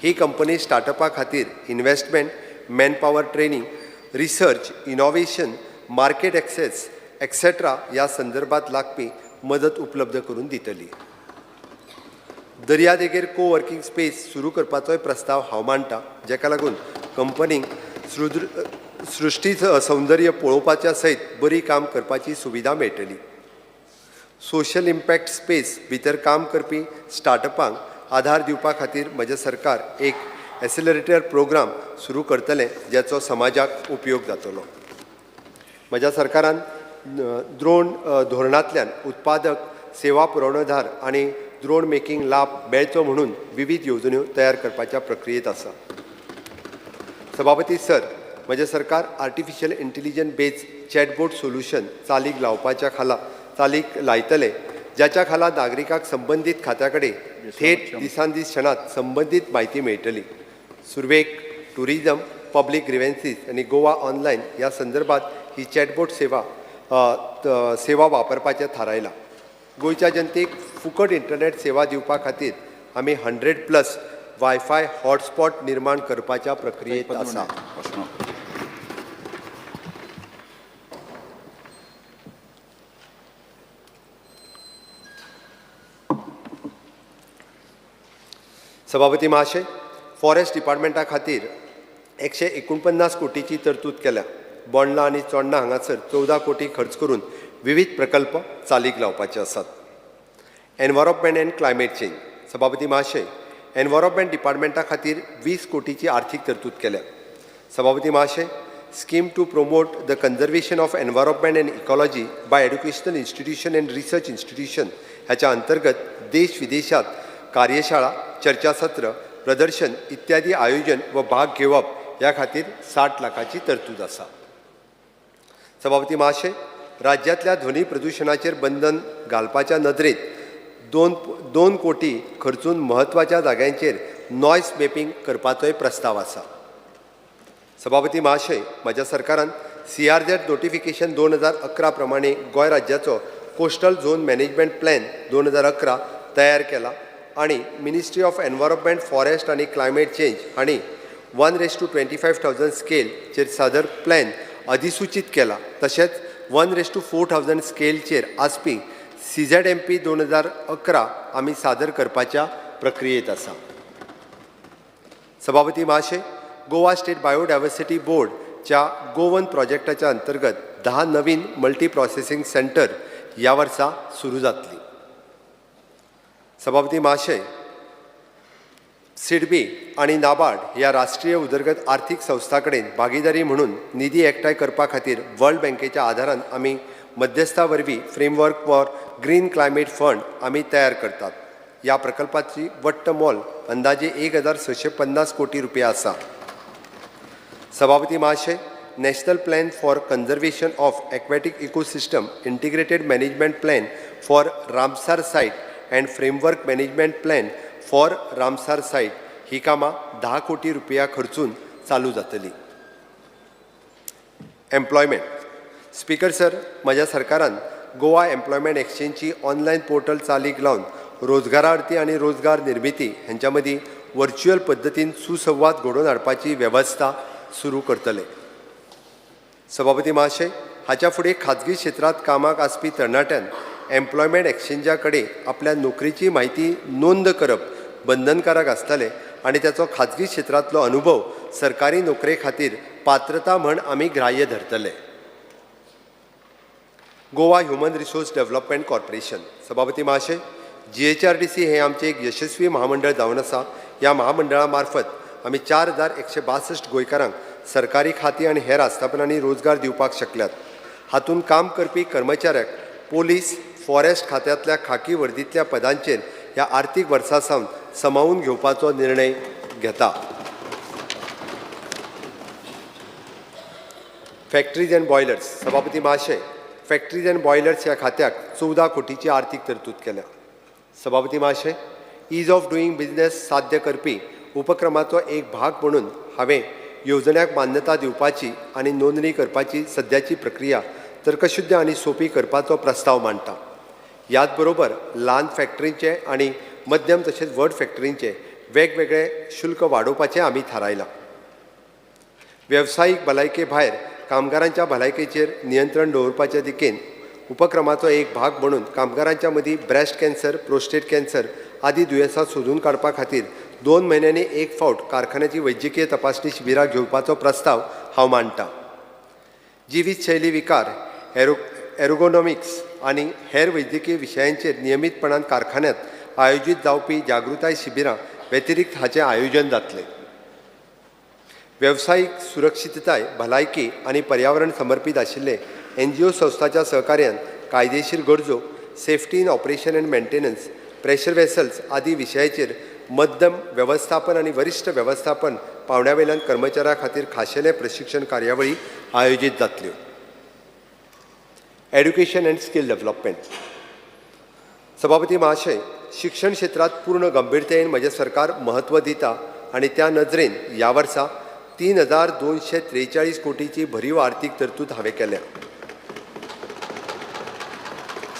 ही कंपनी स्टार्टअपा खातीर investment, manpower, training, research, innovation, market access etcetera ह्या संदर्भात लागपी मदत उपलब्ध करून दितली. दर्यादेगेर को वर्किंग स्पेस सुरू करपाचोय प्रस्ताव हांव मांडटा, जाका लागून कंपनींक सृश्टी सौंदर्य पळोवपाच्या सयत बरी काम करपाची सुविधा मेळटली. सोशल इम्पॅक्ट स्पेस भितर काम करपी स्टार्टअपांक आधार दिवपा खातीर म्हजें सरकार एक एक्सिलरेटर प्रोग्राम सुरू करतलें, ज्याचो समाजाक उपयोग जातलो. म्हज्या सरकारान द्रोण धोरणांतल्यान उत्पादक, सेवा पुरवणदार आनी द्रोण मेकिंग लाभ मेळचो म्हणून विवीध येवजण्यो तयार करपाच्या प्रक्रियेत आसा. सभापती सर, म्हजें सरकार artificial intelligence based chatbot solution चालीक लावपाच्या खाला चालीक लायतले. ज्याच्या खाला नागरिकांक संबंदीत खात्या कडेन थेट दिसान दीस क्षणात संबंदीत म्हायती मेळटली. सुरवेक टुरिजम, पब्लीक ग्रिवेन्सीस आनी गोवा ऑनलायन ह्या संदर्भात ही चॅटबोट सेवा सेवा वापरपाचें थारायलां. गोंयच्या जनतेक फुकट इंटरनेट सेवा दिवपा खातीर आमी 100+ वायफाय हॉटस्पॉट निर्माण करपाच्या प्रक्रियेंत आसा. प्रश्न. सभापती महाशय, फॉरेस्ट डिपार्टमेंटा खातीर 149 कोटीची तरतूद केल्या. बोंडला आनी चोडणा हांगासर 14 कोटी खर्च करून विवीध प्रकल्प चालीक लावपाचे आसात. Environment and climate change. सभापती महाशय, एनवायरोमेंट डिपार्टमेंटा खातीर 20 कोटीची आर्थीक तरतूद केल्या. सभापती महाशय, scheme to promote the conservation of environment and ecology by educational institution and research institution ह्याच्या अंतर्गत देश विदेशात कार्यशाळा, चर्चासत्र, प्रदर्शन इत्यादी आयोजन व भाग घेवप ह्या खातीर 60 लाखाची तरतूद आसा. सभापती महाशय, राज्यांतल्या ध्वनी प्रदुशणाचेर बंधन घालपाच्या नदरेत 2 कोटी खर्चून म्हत्वाच्या जाग्यांचेर नॉयस मॅपिंग करपाचोय प्रस्ताव आसा. सभापती महाशय, म्हज्या सरकारान CRZ notification 2011 प्रमाणे गोंय राज्याचो कोस्टल झोन मॅनेजमेंट प्लॅन 2011 तयार केला आनी मिनिस्ट्री ऑफ एनवायरोमेंट, फॉरेस्ट आनी क्लायमेट चेंज हांणी 1:25,000 स्केलचेर सादर प्लॅन अधिसूचीत केला. तशेंच 1:4000 स्केलचेर आसपी CZMP 2011 आमी सादर करपाच्या प्रक्रियेंत आसा. सभापती महाशय, गोवा स्टेट बायोडायवर्सिटी बोर्डच्या गोवन प्रोजेक्टाच्या अंतर्गत 10 नवीन मल्टी प्रोसेसिंग सेंटर ह्या वर्सा सुरू जातली. सभापती महाशय, सिडबी आनी नाबार्ड ह्या राष्ट्रीय उदरगत आर्थीक संस्था कडेन भागीदारी म्हणून निधी एकठांय करपा खातीर वर्ल्ड बँकेच्या आदारान आमी मध्यस्था वरवीं framework for green climate fund आमी तयार करतात. ह्या प्रकल्पाची वट्ट मोल अंदाजे 1650 कोटी रुपया आसा. सभापती महाशय, national plan for conservation of aquatic ecosystem, integrated management plan for Ramsar site and framework management plan for Ramsar site ही कामां 10 कोटी रुपया खर्चून चालू जातली. एम्प्लॉयमेंट. स्पीकर सर, म्हज्या सरकारान गोवा एम्प्लॉयमेंट एक्सचेंजची ऑनलायन पोर्टल चालीक लावन रोजगारार्थी आनी रोजगार निर्मिती हांच्या मदीं वर्च्युअल पद्दतीन सुसंवाद घडोवन हाडपाची वेवस्था सुरू करतले. सभापती महाशय, हाच्या फुडें खाजगी क्षेत्रांत कामाक आसपी तरणाट्यान एम्प्लॉयमेंट एक्सचेंजा कडेन आपल्या नोकरीची म्हायती नोंद करप बंधनकारक आसतलें आनी ताचो खाजगी क्षेत्रांतलो अनुभव सरकारी नोकरे खातीर पात्रता म्हण आमी ग्राह्य धरतले. Goa human resource development corporation. सभापती महाशय, GHRDC हें आमचें एक यशस्वी महामंडळ जावन आसा. ह्या महामंडळा मार्फत आमी 4162 गोंयकारांक सरकारी खातीं आनी हेर आस्थापनांनी रोजगार दिवपाक शकल्यात. हातूंत काम करपी कर्मचाऱ्यांक पोलीस, फॉरेस्ट खात्यांतल्या खाकी वर्दींतल्या पदांचेर ह्या आर्थीक वर्सा सावन समावून घेवपाचो निर्णय घेता. Factories and boilers. सभापती महाशय, फॅक्टरीज अँड बॉयलर्स ह्या खात्याक 14 कोटीची आर्थीक तरतूद केल्या. सभापती महाशय, ईज ऑफ डुईंग बिझनेस साध्य करपी उपक्रमाचो एक भाग म्हणून हांवें येवजण्याक मान्यता दिवपाची आनी नोंदणी करपाची सद्याची प्रक्रिया तर्कशुद्ध आनी सोंपी करपाचो प्रस्ताव मांडटा. ह्याच बरोबर ल्हान फॅक्टरींचे आनी मध्यम तशेंच व्हड फॅक्टरींचे वेगवेगळे शुल्क वाडोवपाचें आमी थारायलां. वेवसायीक भलायके भायर कामगारांच्या भलायकेचेर नियंत्रण दवरपाच्या दिकेन उपक्रमाचो एक भाग म्हणून कामगारांच्या मदीं ब्रेस्ट कॅन्सर, प्रोस्टेट कॅन्सर आदी दुयेंसां सोदून काडपा खातीर 2 म्हयन्यांनी एक फावट कारखान्याची वैजकीय तपासणी शिबिरां घेवपाचो प्रस्ताव हांव मांडटा. जिवीत शैली विकार, एरोगोनॉमिक्स आनी हेर वैद्यकीय विशयांचेर नियमीतपणान कारखान्यांत आयोजीत जावपी जागृताय शिबिरां व्यतिरिक्त हाचें आयोजन जातलें. वेवसायीक सुरक्षितताय, भलायकी आनी पर्यावरण समर्पीत आशिल्ले NGO संस्थाच्या सहकार्यान कायदेशीर गरजो, safety in operation and maintenance, pressure vessels आदी विशयाचेर मध्यम वेवस्थापन आनी वरिश्ठ वेवस्थापन पावंड्या वयल्यान कर्मचाऱ्यां खातीर खाशेले प्रशिक्षण कार्यावळी आयोजीत जातल्यो. Education and skill development. सभापती महाशय, शिक्षण क्षेत्रांत पूर्ण गंभीरतेन म्हजें सरकार म्हत्व दिता आनी त्या नदरेन ह्या वर्सा 3,243 कोटीची भरीव आर्थीक तरतूद हांवें केल्या.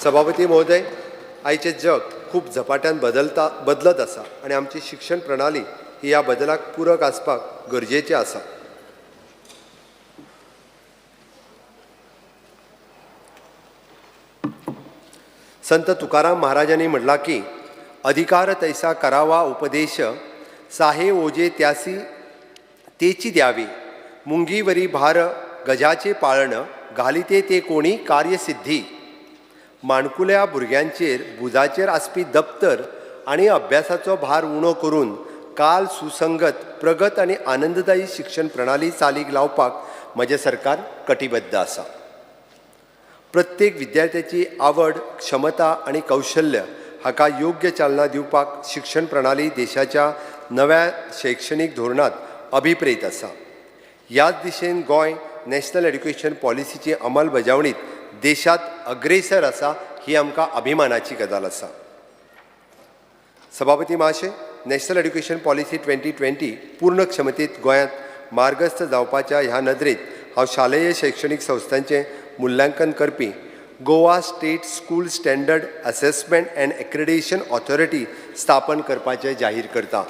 सभापती महोदय, आयचें जग खूब झपाट्यान बदलत आसा आनी आमची शिक्षण प्रणाली ही ह्या बदलाक पूरक आसपाक गरजेचें आसा. संत तुकाराम महाराजांनी म्हणलां की अधिकार तैसा करावा उपदेश, साहे ओजे त्यासी तेची द्यावी, मुंगीवरी भार गजाचे पाळण, घालिते ते कोणी कार्यसिद्धी. माणकुल्या भुरग्यांचेर भुजाचेर आसपी दप्तर आनी अभ्यासाचो भार उणो करून काल सुसंगत, प्रगत आनी आनंददायी शिक्षण प्रणाली चालीक लावपाक म्हजें सरकार कटिबद्ध आसा. प्रत्येक विद्यार्थ्याची आवड, क्षमता आनी कौशल्य हाका योग्य चालना दिवपाक शिक्षण प्रणाली देशाच्या नव्या शैक्षणीक धोरणांत अभिप्रेत आसा. ह्याच दिशेन गोंय नॅशनल एड्युकेशन पॉलिसीची अंमलबजावणीत देशांत अग्रेसर आसा, ही आमकां अभिमानाची गजाल आसा. सभापती महाशय, नॅशनल एड्युकेशन पॉलिसी 2020 पूर्ण क्षमतेत गोंयांत मार्गस्थ जावपाच्या ह्या नदरेंत हांव शालेय शैक्षणीक संस्थांचें मुल्यांकन करपी Goa state school standard assessment and accreditation authority स्थापन करपाचें जाहीर करता.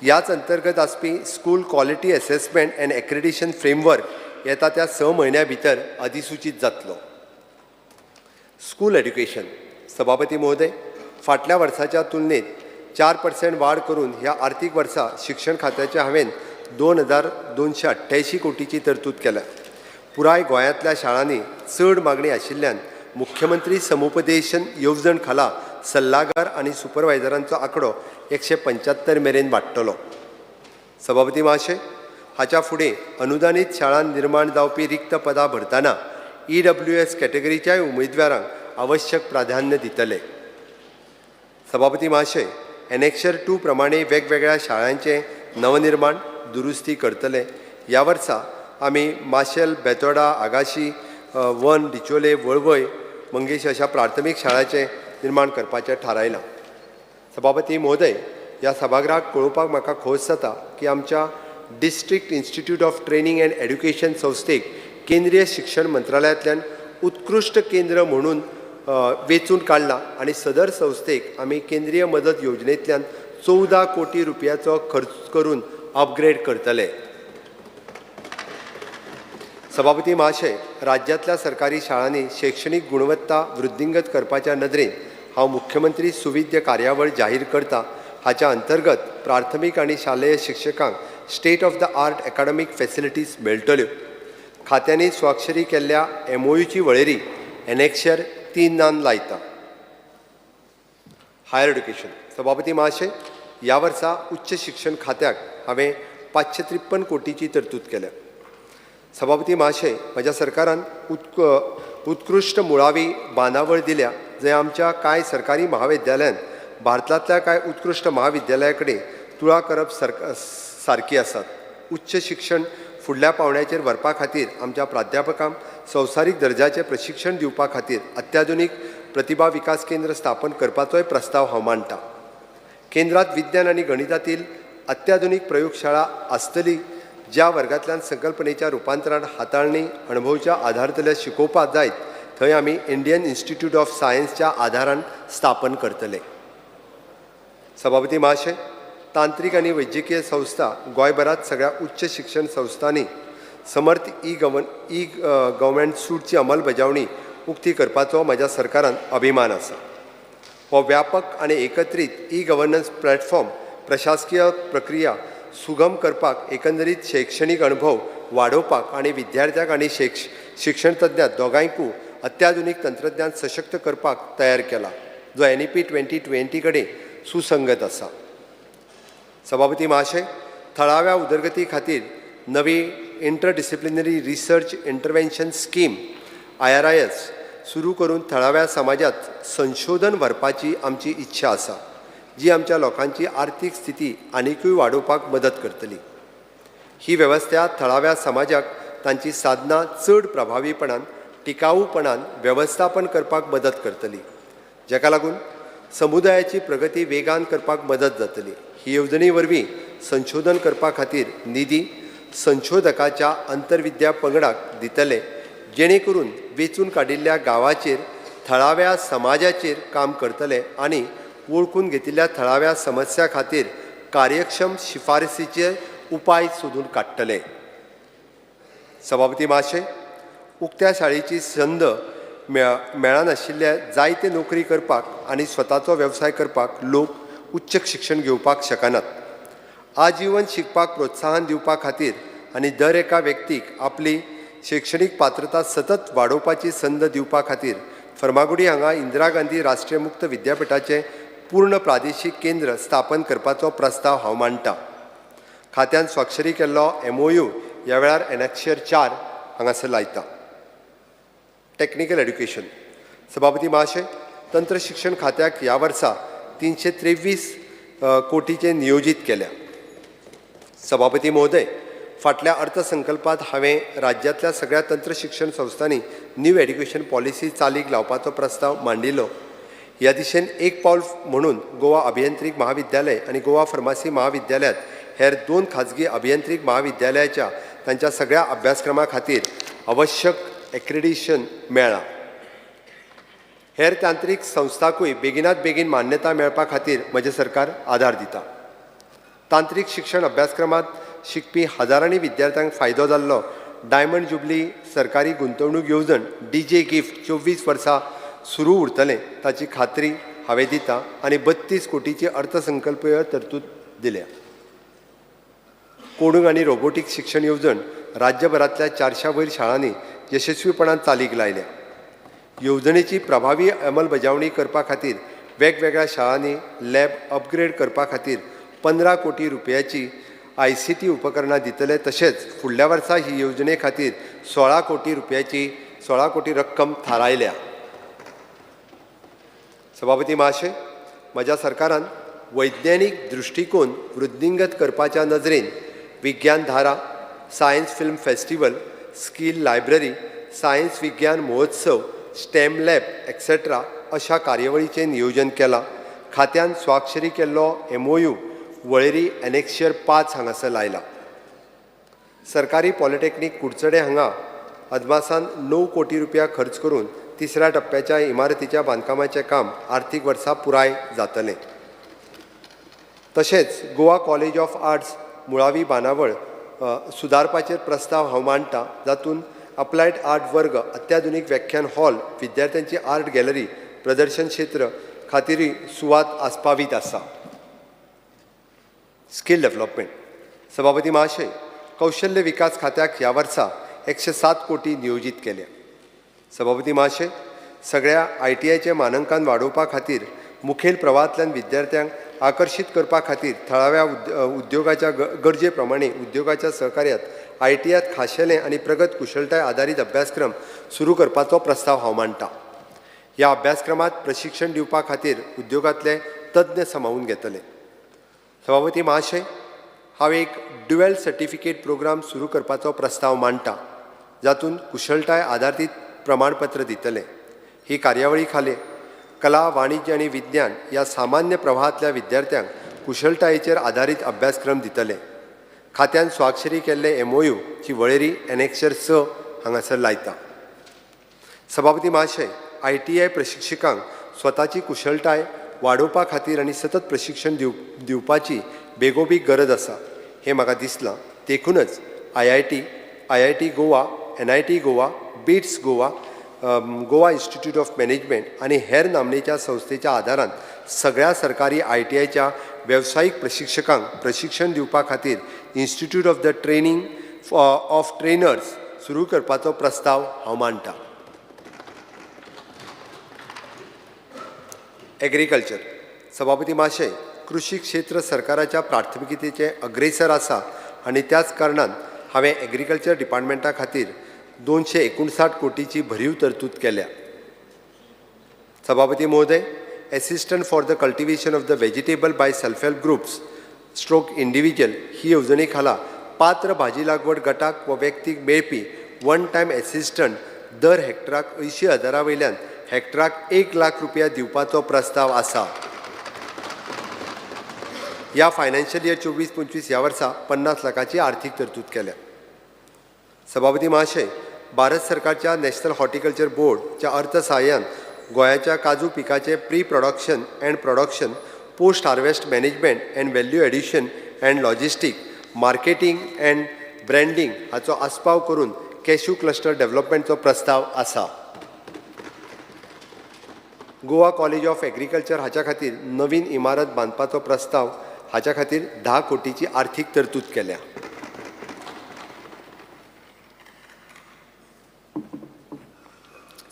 ह्याच अंतर्गत आसपी school quality assessment and accreditation framework येता त्या 6 म्हयन्यां भितर अधिसुचीत जातलो. School education. सभापती महोदय, फाटल्या वर्साच्या तुलनेत 4% वाड करून ह्या आर्थीक वर्सा शिक्षण खात्याचे हांवें 2,288 कोटीची तरतूद केल्या. पुराय गोंयांतल्या शाळांनी चड मागणी आशिल्ल्यान मुख्यमंत्री समुपदेशन येवजण खाला सल्लागार आनी सुपरवायझरांचो आंकडो 175 मेरेन वाडटलो. सभापती महाशय, हाच्या फुडें अनुदानीत शाळांत निर्माण जावपी रिक्त पदां भरतना EWS कॅटेगरीच्याय उमेदवारांक आवश्यक प्राधान्य दितले. सभापती महाशय, एनेक्शर 2 प्रमाणे वेगवेगळ्या शाळांचें नवनिर्माण दुरुस्ती करतले. ह्या वर्सा आमी माशेल, बेतोडा, आगाशी, वन, डिचोले, वळवय, मंगेश अशा प्राथमीक शाळांचें निर्माण करपाचें थारायलां. सभापती महोदय, ह्या सभागृहाक कळोवपाक म्हाका खोस जाता की आमच्या district institute of training and education संस्थेक केंद्रीय शिक्षण मंत्रालयांतल्यान उत्कृश्ट केंद्र म्हणून वेंचून काडला आनी सदर संस्थेक आमी केंद्रीय मदत योजनेंतल्यान 14 कोटी रुपयाचो खर्च करून अपग्रेड करतले. सभापती महाशय, राज्यांतल्या सरकारी शाळांनी शैक्षणीक गुणवत्ता वृद्धिंगत करपाच्या नदरेन हांव मुख्यमंत्री सुविद्य कार्यावळ जाहीर करता. हाच्या अंतर्गत प्राथमीक आनी शालेय शिक्षकांक state of the art academic facilities मेळटल्यो. खात्यांनी स्वाक्षरी केल्ल्या MOUची वळेरी एनेक्शर 3 लायता. Higher education. सभापती महाशय, ह्या वर्सा उच्च शिक्षण खात्याक हांवें 553 कोटीची तरतूद केल्या. सभापती महाशय, म्हज्या सरकारान उत्कृश्ट मुळावी बांदावळ दिल्या, जंय आमच्या कांय सरकारी महाविद्यालयान भारतांतल्या कांय उत्कृश्ट महाविद्यालया कडेन तुळा करप सारकी आसात. उच्च शिक्षण फुडल्या पावंड्याचेर व्हरपा खातीर आमच्या प्राध्यापकांक संवसारीक दर्जाचें प्रशिक्षण दिवपा खातीर अत्याधुनीक प्रतिभा विकास केंद्र स्थापन करपाचोय प्रस्ताव हांव मांडटा. केंद्रांत विज्ञान आनी गणितातील अत्याधुनीक प्रयोगशाळा आसतली, ज्या वर्गांतल्यान संकल्पनेच्या रुपांतरान हाताळणी अणभवच्या आधारतल्या शिकोवपाक जायत थंय आमी इंडियन इन्स्टिट्यूट ऑफ सायन्सच्या आधारान स्थापन करतले. सभापती महाशय, तांत्रिक आनी वैद्यकीय संस्था गोंयभरांत सगळ्या उच्च शिक्षण संस्थांनी समर्थ ई गव्हर्मेंट सूटची अंमलबजावणी उक्ती करपाचो म्हज्या सरकारान अभिमान आसा. हो व्यापक आनी एकत्रीत ई गव्हर्नन्स प्लॅटफॉर्म प्रशासकीय प्रक्रिया सुगम करपाक, एकंदरीत शैक्षणीक अणभव वाडोवपाक आनी विद्यार्थ्यांक आनी शिक्षणतज्ञांक दोगांयकूय अत्याधुनीक तंत्रज्ञान सशक्त करपाक तयार केला, जो NEP 2020 कडेन सुसंगत आसा. सभापती महाशय, थळाव्या उदरगती खातीर नवी interdisciplinary research intervention scheme IRIS सुरू करून थळाव्या समाजांत संशोधन व्हरपाची आमची इच्छा आसा, जी आमच्या लोकांची आर्थीक स्थिती आनिकूय वाडोवपाक मदत करतली. ही वेवस्था थळाव्या समाजाक तांची साधनां चड प्रभावीपणान, टिकाऊपणान वेवस्थापन करपाक मदत करतली. जाका लागून समुदायाची प्रगती वेगान करपाक मदत जातली. ही येवजणे वरवीं संशोधन करपा खातीर निधी संशोधकाच्या अंतरविद्या पंगडाक दितले, जेणे करून वेंचून काडिल्ल्या गांवाचेर थळाव्या समाजाचेर काम करतले आनी वळखून घेतिल्ल्या थळाव्या समस्या खातीर कार्यक्षम शिफारसीचे उपाय सोदून काडटले. सभापती महाशय, उक्त्या शाळेची संद मेळनाशिल्ल्या जायते नोकरी करपाक आनी स्वताचो वेवसाय करपाक लोक उच्च शिक्षण घेवपाक शकनात. आजीवन शिकपाक प्रोत्साहन दिवपा खातीर आनी दर एका व्यक्तीक आपली शिक्षणीक पात्रता सतत वाडोवपाची संद दिवपा खातीर फर्मागुडी हांगा इंदिरा गांधी राष्ट्रीय मुक्त विद्यापीठाचें पूर्ण प्रादेशीक केंद्र स्थापन करपाचो प्रस्ताव हांव मांडटा. खात्यान स्वाक्षरी केल्लो एमओयू ह्या वेळार एनॅक्शर 4 हांगासर लायता. Technical education. सभापती महाशय, तंत्र शिक्षण खात्याक ह्या वर्सा 323 कोटीचें नियोजीत केल्या. सभापती महोदय, फाटल्या अर्थसंकल्पांत हांवें राज्यांतल्या सगळ्या तंत्र शिक्षण संस्थांनी न्यू एड्युकेशन पॉलिसी चालीक लावपाचो प्रस्ताव मांडिल्लो. ह्या दिशेन एक पावल म्हणून गोवा अभियांत्रिक महाविद्यालय आनी गोवा फार्मासी महाविद्यालयांत हेर 2 खाजगी अभियांत्रिक महाविद्यालयाच्या तांच्या सगळ्या अभ्यासक्रमा खातीर आवश्यक एक्रेडिशन मेळ्ळां. हेर तांत्रीक संस्थांकूय बेगिनात बेगीन मान्यता मेळपा खातीर म्हजें सरकार आदार दिता. तांत्रीक शिक्षण अभ्यासक्रमांत शिकपी हजारांनी विद्यार्थ्यांक फायदो जाल्लो डायमंड जुबली सरकारी गुंतवणूक येवजण डीजे गिफ्ट 24 वर्सां सुरू उरतलें ताची खात्री हांवें दिता आनी 32 कोटीची अर्थसंकल्पीय तरतूद दिल्या. कोडूंग आनी रोबोटीक शिक्षण येवजण राज्यभरांतल्या 400 वयर शाळांनी यशस्वीपणान चालीक लायल्या. येवजणेची प्रभावी अंमलबजावणी करपा खातीर वेगवेगळ्या शाळांनी लॅब अपग्रेड करपा खातीर 15 कोटी रुपयाची ICT उपकरणां दितले. तशेंच फुडल्या वर्सा ही येवजणे खातीर 16 कोटी रुपयाची 16 कोटी रक्कम थारायल्या. सभापती महाशय, म्हज्या सरकारान वैज्ञानीक दृश्टिकोन वृद्धिंगत करपाच्या नजरेन Vigyan Dhara, science film festival, skill library, science Vigyan महोत्सव, स्टेम लॅब एक्सेट्रा अशा कार्यावळीचें नियोजन केलां. खात्यान स्वाक्षरी केल्लो एमओयू वळेरी एनेक्शर 5 हांगासर लायला. सरकारी पॉलिटेक्नीक कुडचडे हांगा अदमासान 9 कोटी रुपया खर्च करून तिसऱ्या टप्प्याच्या इमारतीच्या बांदकामाचें काम आर्थीक वर्सा पुराय जातलें. तशेंच गोवा कॉलेज ऑफ आर्ट्स मुळावी बांदावळ सुदारपाचेर प्रस्ताव हांव मांडटा, जातूंत अप्लायड आर्ट वर्ग, अत्याधुनीक व्याख्यान हॉल, विद्यार्थ्यांची आर्ट गॅलरी, प्रदर्शन क्षेत्र खातीरूय सुवात आस्पावीत आसा. Skill development. सभापती महाशय, कौशल्य विकास खात्याक ह्या वर्सा 107 कोटी नियोजीत केल्या. सभापती महाशय, सगळ्या ITIचें मानांकन वाडोवपा खातीर मुखेल प्रवाहांतल्यान विद्यार्थ्यांक आकर्शीत करपा खातीर थळाव्या उद्योगाच्या गरजे प्रमाणे उद्योगाच्या सहकार्यात ITIत खाशेले आनी प्रगत कुशळटाय आदारीत अभ्यासक्रम सुरू करपाचो प्रस्ताव हांव मांडटा. ह्या अभ्यासक्रमांत प्रशिक्षण दिवपा खातीर उद्योगांतले तज्ञ सामावून घेतले. सभापती महाशय, हांव एक ड्युएल सर्टिफिकेट प्रोग्राम सुरू करपाचो प्रस्ताव मांडटा, जातूंत कुशळटाय आदारीत प्रमाणपत्र दितले. ही कार्यावळी खाले कला, वाणिज्य आनी विज्ञान ह्या सामान्य प्रवाहांतल्या विद्यार्थ्यांक कुशळटायेचेर आदारीत अभ्यासक्रम दितले. खात्यान स्वाक्षरी केल्ले एमओयूची वळेरी एनेक्शर 6 हांगासर लायता. सभापती महाशय, ITI प्रशिक्षकांक स्वताची कुशळटाय वाडोवपा खातीर आनी सतत प्रशिक्षण दिवपाची बेगोबेग गरज आसा हें म्हाका दिसलां. देखूनच IIT, IIT Goa, NIT Goa, BITS Goa, Goa institute of management आनी हेर नामनेच्या संस्थेच्या आदारान सगळ्या सरकारी ITIच्या वेवसायीक प्रशिक्षकांक प्रशिक्षण दिवपा खातीर institute of the training of trainers सुरू करपाचो प्रस्ताव हांव मांडटा. एग्रीकल्चर. सभापती महाशय, कृषी क्षेत्र सरकाराच्या प्राथमिकतेचें अग्रेसर आसा आनी त्याच कारणान हांवें एग्रीकल्चर डिपार्टमेंटा खातीर 259 कोटीची भरीव तरतूद केल्या. सभापती महोदय, assistant for the cultivation of the vegetable by self help groups stroke individual ही येवजणे खाला पात्र भाजी लागवड गटाक वा व्यक्तीक मेळपी वन टायम एसिस्टंट दर हेक्टराक 80,000 वयल्यान हेक्टराक 1 लाख रुपया दिवपाचो प्रस्ताव आसा. ह्या फायनान्शियल इयर 24-25 ह्या वर्सा 50 लाखाची आर्थीक तरतूद केल्या. सभापती महाशय, भारत सरकारच्या नॅशनल हॉर्टिकल्चर बोर्डच्या अर्थसहाय्यान गोंयाच्या काजू पिकाचे pre production and production, post harvest management and value addition and logistic, marketing and branding हाचो आस्पाव करून कॅश्यू क्लस्टर डेव्हलपमेंटचो प्रस्ताव आसा. गोवा कॉलेज ऑफ एग्रीकल्चर हाच्या खातीर नवीन इमारत बांदपाचो प्रस्ताव, हाच्या खातीर 10 कोटीची आर्थीक तरतूद केल्या.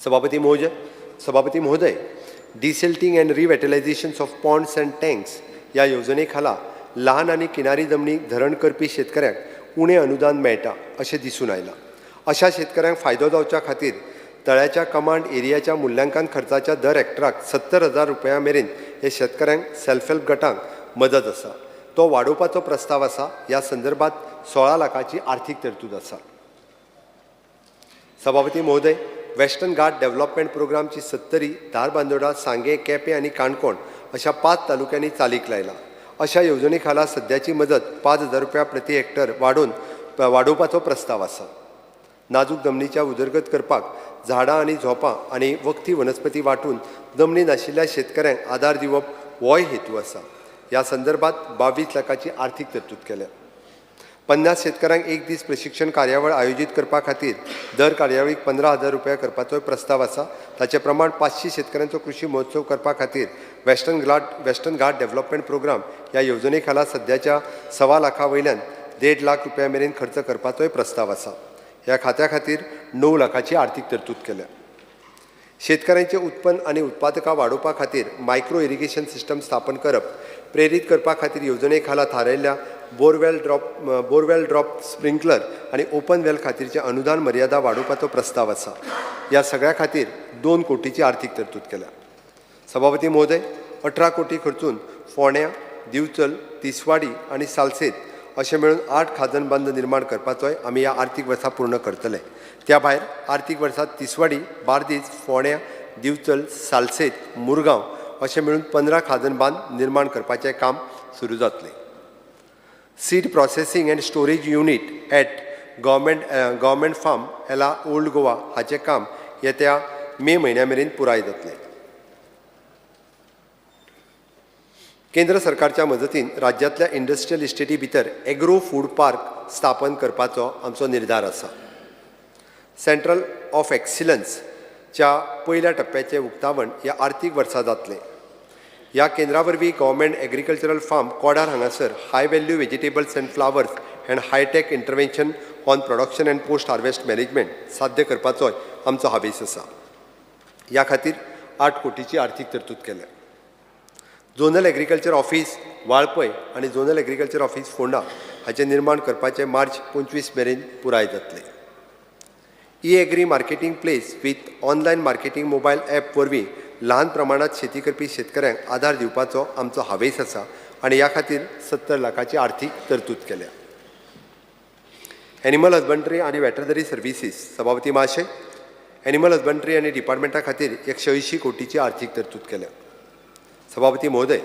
सभापती महोदय, desilting and revitalisation of ponds and tanks ह्या येवजणे खाला लहान आनी किनारी जमनी धरण करपी शेतकऱ्यांक उणें अनुदान मेळटा अशें दिसून आयलां. अशा शेतकऱ्यांक फायदो जावच्या खातीर तळ्याच्या कमांड एरियाच्या मुल्यांकन खर्चाच्या दर हेक्टराक 70,000 रुपया मेरेन हे शेतकऱ्यांक सेल्फ हेल्प गटांक मदत आसा, तो वाडोवपाचो प्रस्ताव आसा. ह्या संदर्भात 16 लाखाची आर्थीक तरतूद आसा. सभापती महोदय, वेस्टर्न घाट डेव्हलपमेंट प्रोग्रामची सत्तरी, धारबांदोडा, सांगें, केपें आनी काणकोण अशा पांच तालुक्यांनी चालीक लायला. अशा येवजणे खाला सद्याची मजत 5000 रुपया प्रति हेक्टर वाडोवन वाडोवपाचो प्रस्ताव आसा. नाजूक जमनीच्या उदरगत करपाक झाडां आनी झोपां आनी वखदी वनस्पती वांटून जमनी नाशिल्ल्या शेतकऱ्यांक आदार दिवप होय हेतू आसा. ह्या संदर्भात 22 लाखाची आर्थीक तरतूद केल्या. 50 शेतकऱ्यांक एक दीस प्रशिक्षण कार्यावळ आयोजीत करपा खातीर दर कार्यावळीक 15,000 रुपया करपाचोय प्रस्ताव आसा. ताचे प्रमाण 500 शेतकऱ्यांचो कृशी महोत्सव करपा खातीर वेस्टर्न घाट डेव्हलपमेंट प्रोग्राम ह्या येवजणे खाला सद्याच्या सवा लाखा वयल्यान 1.5 लाख रुपया मेरेन खर्च करपाचोय प्रस्ताव आसा. ह्या खात्या खातीर 9 लाखाची आर्थीक तरतूद केल्या. शेतकऱ्यांचे उत्पन्न आनी उत्पादकां वाडोवपा खातीर मायक्रो इरिगेशन सिस्टम स्थापन करप प्रेरीत करपा खातीर येवजणे खाला थारायल्ल्या बोरवेल ड्रॉप स्प्रिंकलर आनी ओपन वेल खातीरचे अनुदान मर्यादा वाडोवपाचो प्रस्ताव आसा. ह्या सगळ्या खातीर 2 कोटीची आर्थीक तरतूद केल्या. सभापती महोदय, 18 कोटी खर्चून फोंड्या, दिवचल, तिसवाडी आनी सालसेत अशें मेळून आठ खाजन बंद निर्माण करपाचोय आमी ह्या आर्थीक वर्सा पूर्ण करतले. त्या भायर आर्थीक वर्सात तिसवाडी, बार्देस, फोंड्या, दिवचल, सालसेत, मुरगांव अशें मेळून 15 खाजन बांद निर्माण करपाचें काम सुरू जातलें. Seed processing and storage unit at Government Farm, Ela, Old Goa हाचें काम येत्या मे म्हयन्या मेरेन पुराय जातलें. केंद्र सरकारच्या मजतीन राज्यांतल्या इंडस्ट्रियल इस्टेटी भितर एग्रो फूड पार्क स्थापन करपाचो आमचो निर्धार आसा. सेंट्रल ऑफ एक्सिलन्सच्या पयल्या टप्प्याचें उक्तावण ह्या आर्थीक वर्सा जातलें. ह्या केंद्रा वरवीं गव्हर्मेंट एग्रीकल्चरल फार्म, कोडार हांगासर high value vegetables and flowers and hi-tech intervention on production and post harvest management साध्य करपाचोय आमचो हावेस आसा. ह्या खातीर 8 कोटीची आर्थीक तरतूद केल्या. झोनल एग्रीकल्चर ऑफीस वाळपय आनी झोनल एग्रीकल्चर ऑफीस फोंडा हाचें निर्माण करपाचें मार्च 25 मेरेन पुराय जातलें. E agri marketing place with online marketing mobile app वरवीं ल्हान प्रमाणात शेती करपी शेतकऱ्यांक आदार दिवपाचो आमचो हावेस आसा आनी ह्या खातीर 70 लाखाची आर्थीक तरतूद केल्या. एनिमल हजबंड्री आनी वेटरनरी सर्विसीस. सभापती महाशय, एनिमल हजबंड्री आनी डिपार्टमेंटा खातीर 180 कोटीची आर्थीक तरतूद केल्या. सभापती महोदय,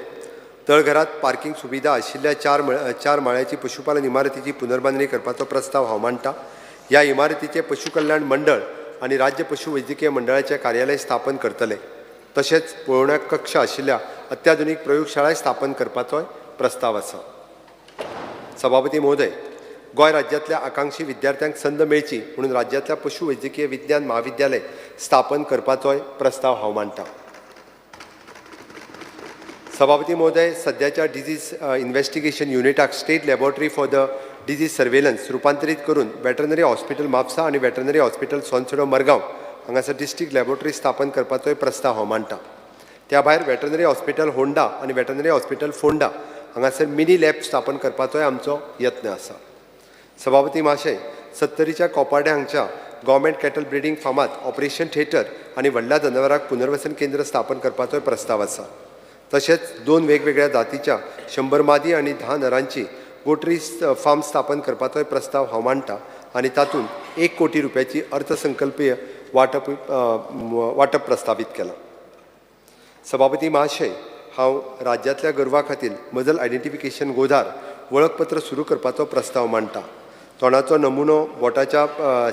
तळघरात पार्किंग सुविधा आशिल्ल्या चार माळ्याची पशुपालन इमारतीची पुनर्बांदणी करपाचो प्रस्ताव हांव मांडटा. ह्या इमारतीचे पशु कल्याण मंडळ आनी राज्य पशु वैद्यकीय मंडळाचे कार्यालय स्थापन करतले. तशेंच पळोवण्या कक्ष आशिल्ल्या अत्याधुनीक प्रयोगशाळाय स्थापन करपाचोय प्रस्ताव आसा. सभापती महोदय, गोंय राज्यांतल्या आकांक्षी विद्यार्थ्यांक संद मेळची म्हणून राज्यांतल्या पशु वैद्यकीय विज्ञान म्हाविद्यालय स्थापन करपाचोय प्रस्ताव हांव मांडटा. सभापती महोदय, सद्याच्या डिजीज इन्व्हेस्टिगेशन युनिटाक State Laboratory for the Disease Surveillance रुपांतरीत करून वेटरनरी हॉस्पिटल म्हापसा आनी वेटरनरी हॉस्पिटल सोनसडो मरगांव हांगासर डिस्ट्रिक्ट लॅबोरेटरी स्थापन करपाचोय प्रस्ताव हांव मांडटा. त्या भायर वेटरनरी हॉस्पिटल होंडा आनी वेटरनरी हॉस्पिटल फोंडा हांगासर मिनी लॅब स्थापन करपाचोय आमचो यत्न आसा. सभापती महाशय, सत्तरीच्या कोपार्डे हांगच्या गव्हर्मेंट कॅटल ब्रिडींग फार्मात ऑपरेशन थिएटर आनी व्हडल्या जनावरांक पुनर्वसन केंद्र स्थापन करपाचोय प्रस्ताव आसा. तशेंच दोन वेगवेगळ्या जातीच्या 100 मादी आनी 10 नरांची गोटरी फार्म स्थापन करपाचोय प्रस्ताव हांव मांडटा आनी तातूंत 1 कोटी रुपयाची अर्थसंकल्पीय वांटप प्रस्तावीत केलां. सभापती महाशय, हांव राज्यांतल्या गोरवां खातीर मजल आयडेंटिफिकेशन गोधार वळखपत्र सुरू करपाचो प्रस्ताव मांडटा. तोंडाचो नमुनो बोटाच्या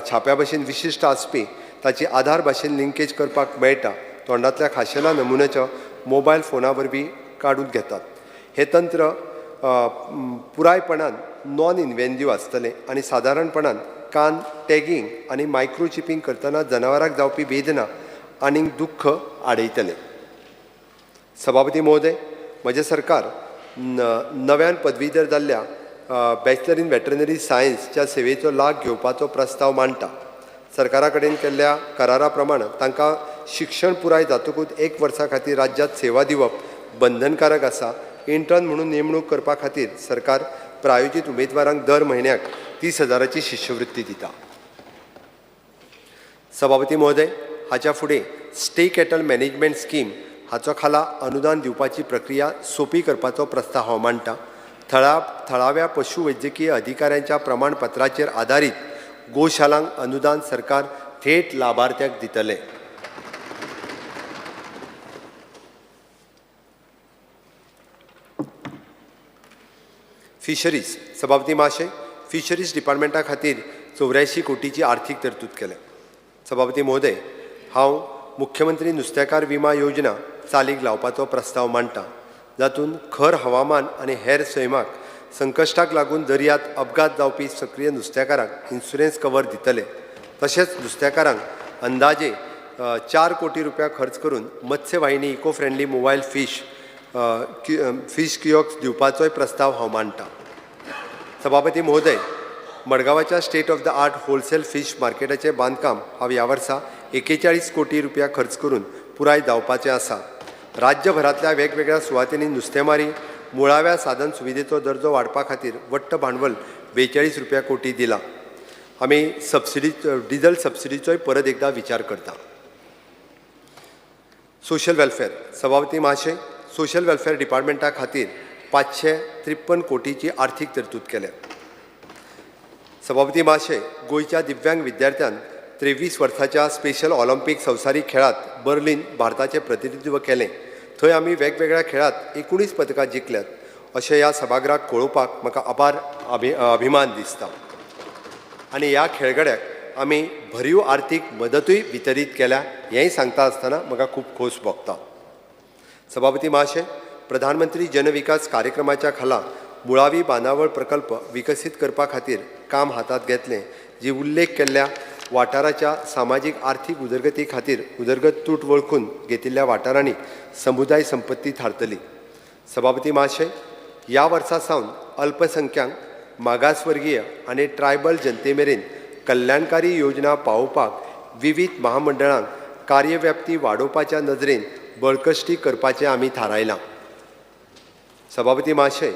छाप्या भशेन विशिश्ट आसपी ताची आधार भाशेन लिंकेज करपाक मेळटा. तोंडांतल्या खाशेल्या नमुन्याचो मोबायल फोना वरवीं काडून घेतात. हें तंत्र पुरायपणान नॉन इनवेंजीव आसतलें आनी सादारणपणान कान टॅगींग आनी मायक्रोचिपींग करतना जनावराक जावपी वेदना आनी दुख्ख आडयतलें. सभापती महोदय, म्हजें सरकार नव्यान पदवीधर जाल्ल्या बॅचलर इन वेटरनरी सायन्सच्या सेवेचो लाभ घेवपाचो प्रस्ताव मांडटा. सरकारा कडेन केल्ल्या करारा प्रमाण तांकां शिक्षण पुराय जातकूच 1 वर्सा खातीर राज्यांत सेवा दिवप बंधनकारक आसा. इंटर्न म्हणून नेमणूक करपा खातीर सरकार प्रायोजीत उमेदवारांक दर म्हयन्याक 30,000 शिश्यवृत्ती दिता. सभापती महोदय, हाच्या फुडें स्टे कॅटल मॅनेजमेंट स्कीम हाचो खाला अनुदान दिवपाची प्रक्रिया सोंपी करपाचो प्रस्ताव हांव मांडटा. थळाव्या पशु वैद्यकीय अधिकाऱ्यांच्या प्रमाणपत्राचेर आदारीत गोशालांक अनुदान सरकार थेट लाभार्थ्याक दितले. फिशरीज. सभापती महाशय, फिशरीज डिपार्टमेंटा खातीर 84 कोटीची आर्थीक तरतूद केल्या. सभापती महोदय, हांव मुख्यमंत्री नुस्तेकार विमा योजना चालीक लावपाचो प्रस्ताव मांडटा, जातूंत खर हवामान आनी हेर सैमाक संकश्टाक लागून दर्यांत अपघात जावपी सक्रीय नुस्तेकारांक इन्शुरन्स कवर दितले. तशेंच नुस्तेकारांक अंदाजे 4 कोटी रुपया खर्च करून मत्स्यवाहिनी eco friendly mobile fish kiosk दिवपाचोय प्रस्ताव हांव मांडटा. सभापती महोदय, मडगांवाच्या state of the art wholesale fish मार्केटाचें बांदकाम हांव ह्या वर्सा 41 कोटी रुपया खर्च करून पुराय जावपाचें आसा. राज्यभरांतल्या वेगवेगळ्या सुवातींनी नुस्तेमारी मुळाव्या साधन सुविधेचो दर्जो वाडपा खातीर वट्ट भांडवल 42 रुपया कोटी दिला. आमी सबसिडी डिझल सबसिडीचोय परत एकदा विचार करता. Social welfare. सभापती महाशय, सोशल वेलफेअर डिपार्टमेंटा खातीर 553 कोटीची आर्थीक तरतूद केल्या. सभापती महाशय, गोंयच्या दिव्यांग विद्यार्थ्यान 23 वर्साच्या स्पेशल ऑलिम्पीक संवसारीक खेळांत बर्लिन भारताचें प्रतिनिधित्व केलें. थंय आमी वेगवेगळ्या खेळांत 19 पदकां जिखल्यात अशें ह्या सभागृहाक कळोवपाक म्हाका अपार अभिमान दिसता आनी ह्या खेळगड्याक आमी भरीव आर्थीक मदतूय वितरीत केल्या हेंय सांगता आसतना म्हाका खूब खोस भोगता. सभापती महाशय, प्रधानमंत्री जनविकास कार्यक्रमाच्या खाला मुळावी बांदावळ प्रकल्प विकसीत करपा खातीर काम हातांत घेतलें, जी उल्लेख केल्ल्या वाठाराच्या सामाजीक आर्थीक उदरगती खातीर उदरगत तूट वळखून घेतिल्ल्या वाठारांनी समुदाय संपत्ती थारतली. सभापती महाशय, ह्या वर्सा सावन अल्पसंख्याक, मागासवर्गीय आनी ट्रायबल जनते मेरेन कल्याणकारी योजना पावोवपाक विवीध महामंडळांक कार्यव्याप्ती वाडोवपाच्या नदरेन बळकश्टी करपाचें आमी थारायलां. सभापती महाशय,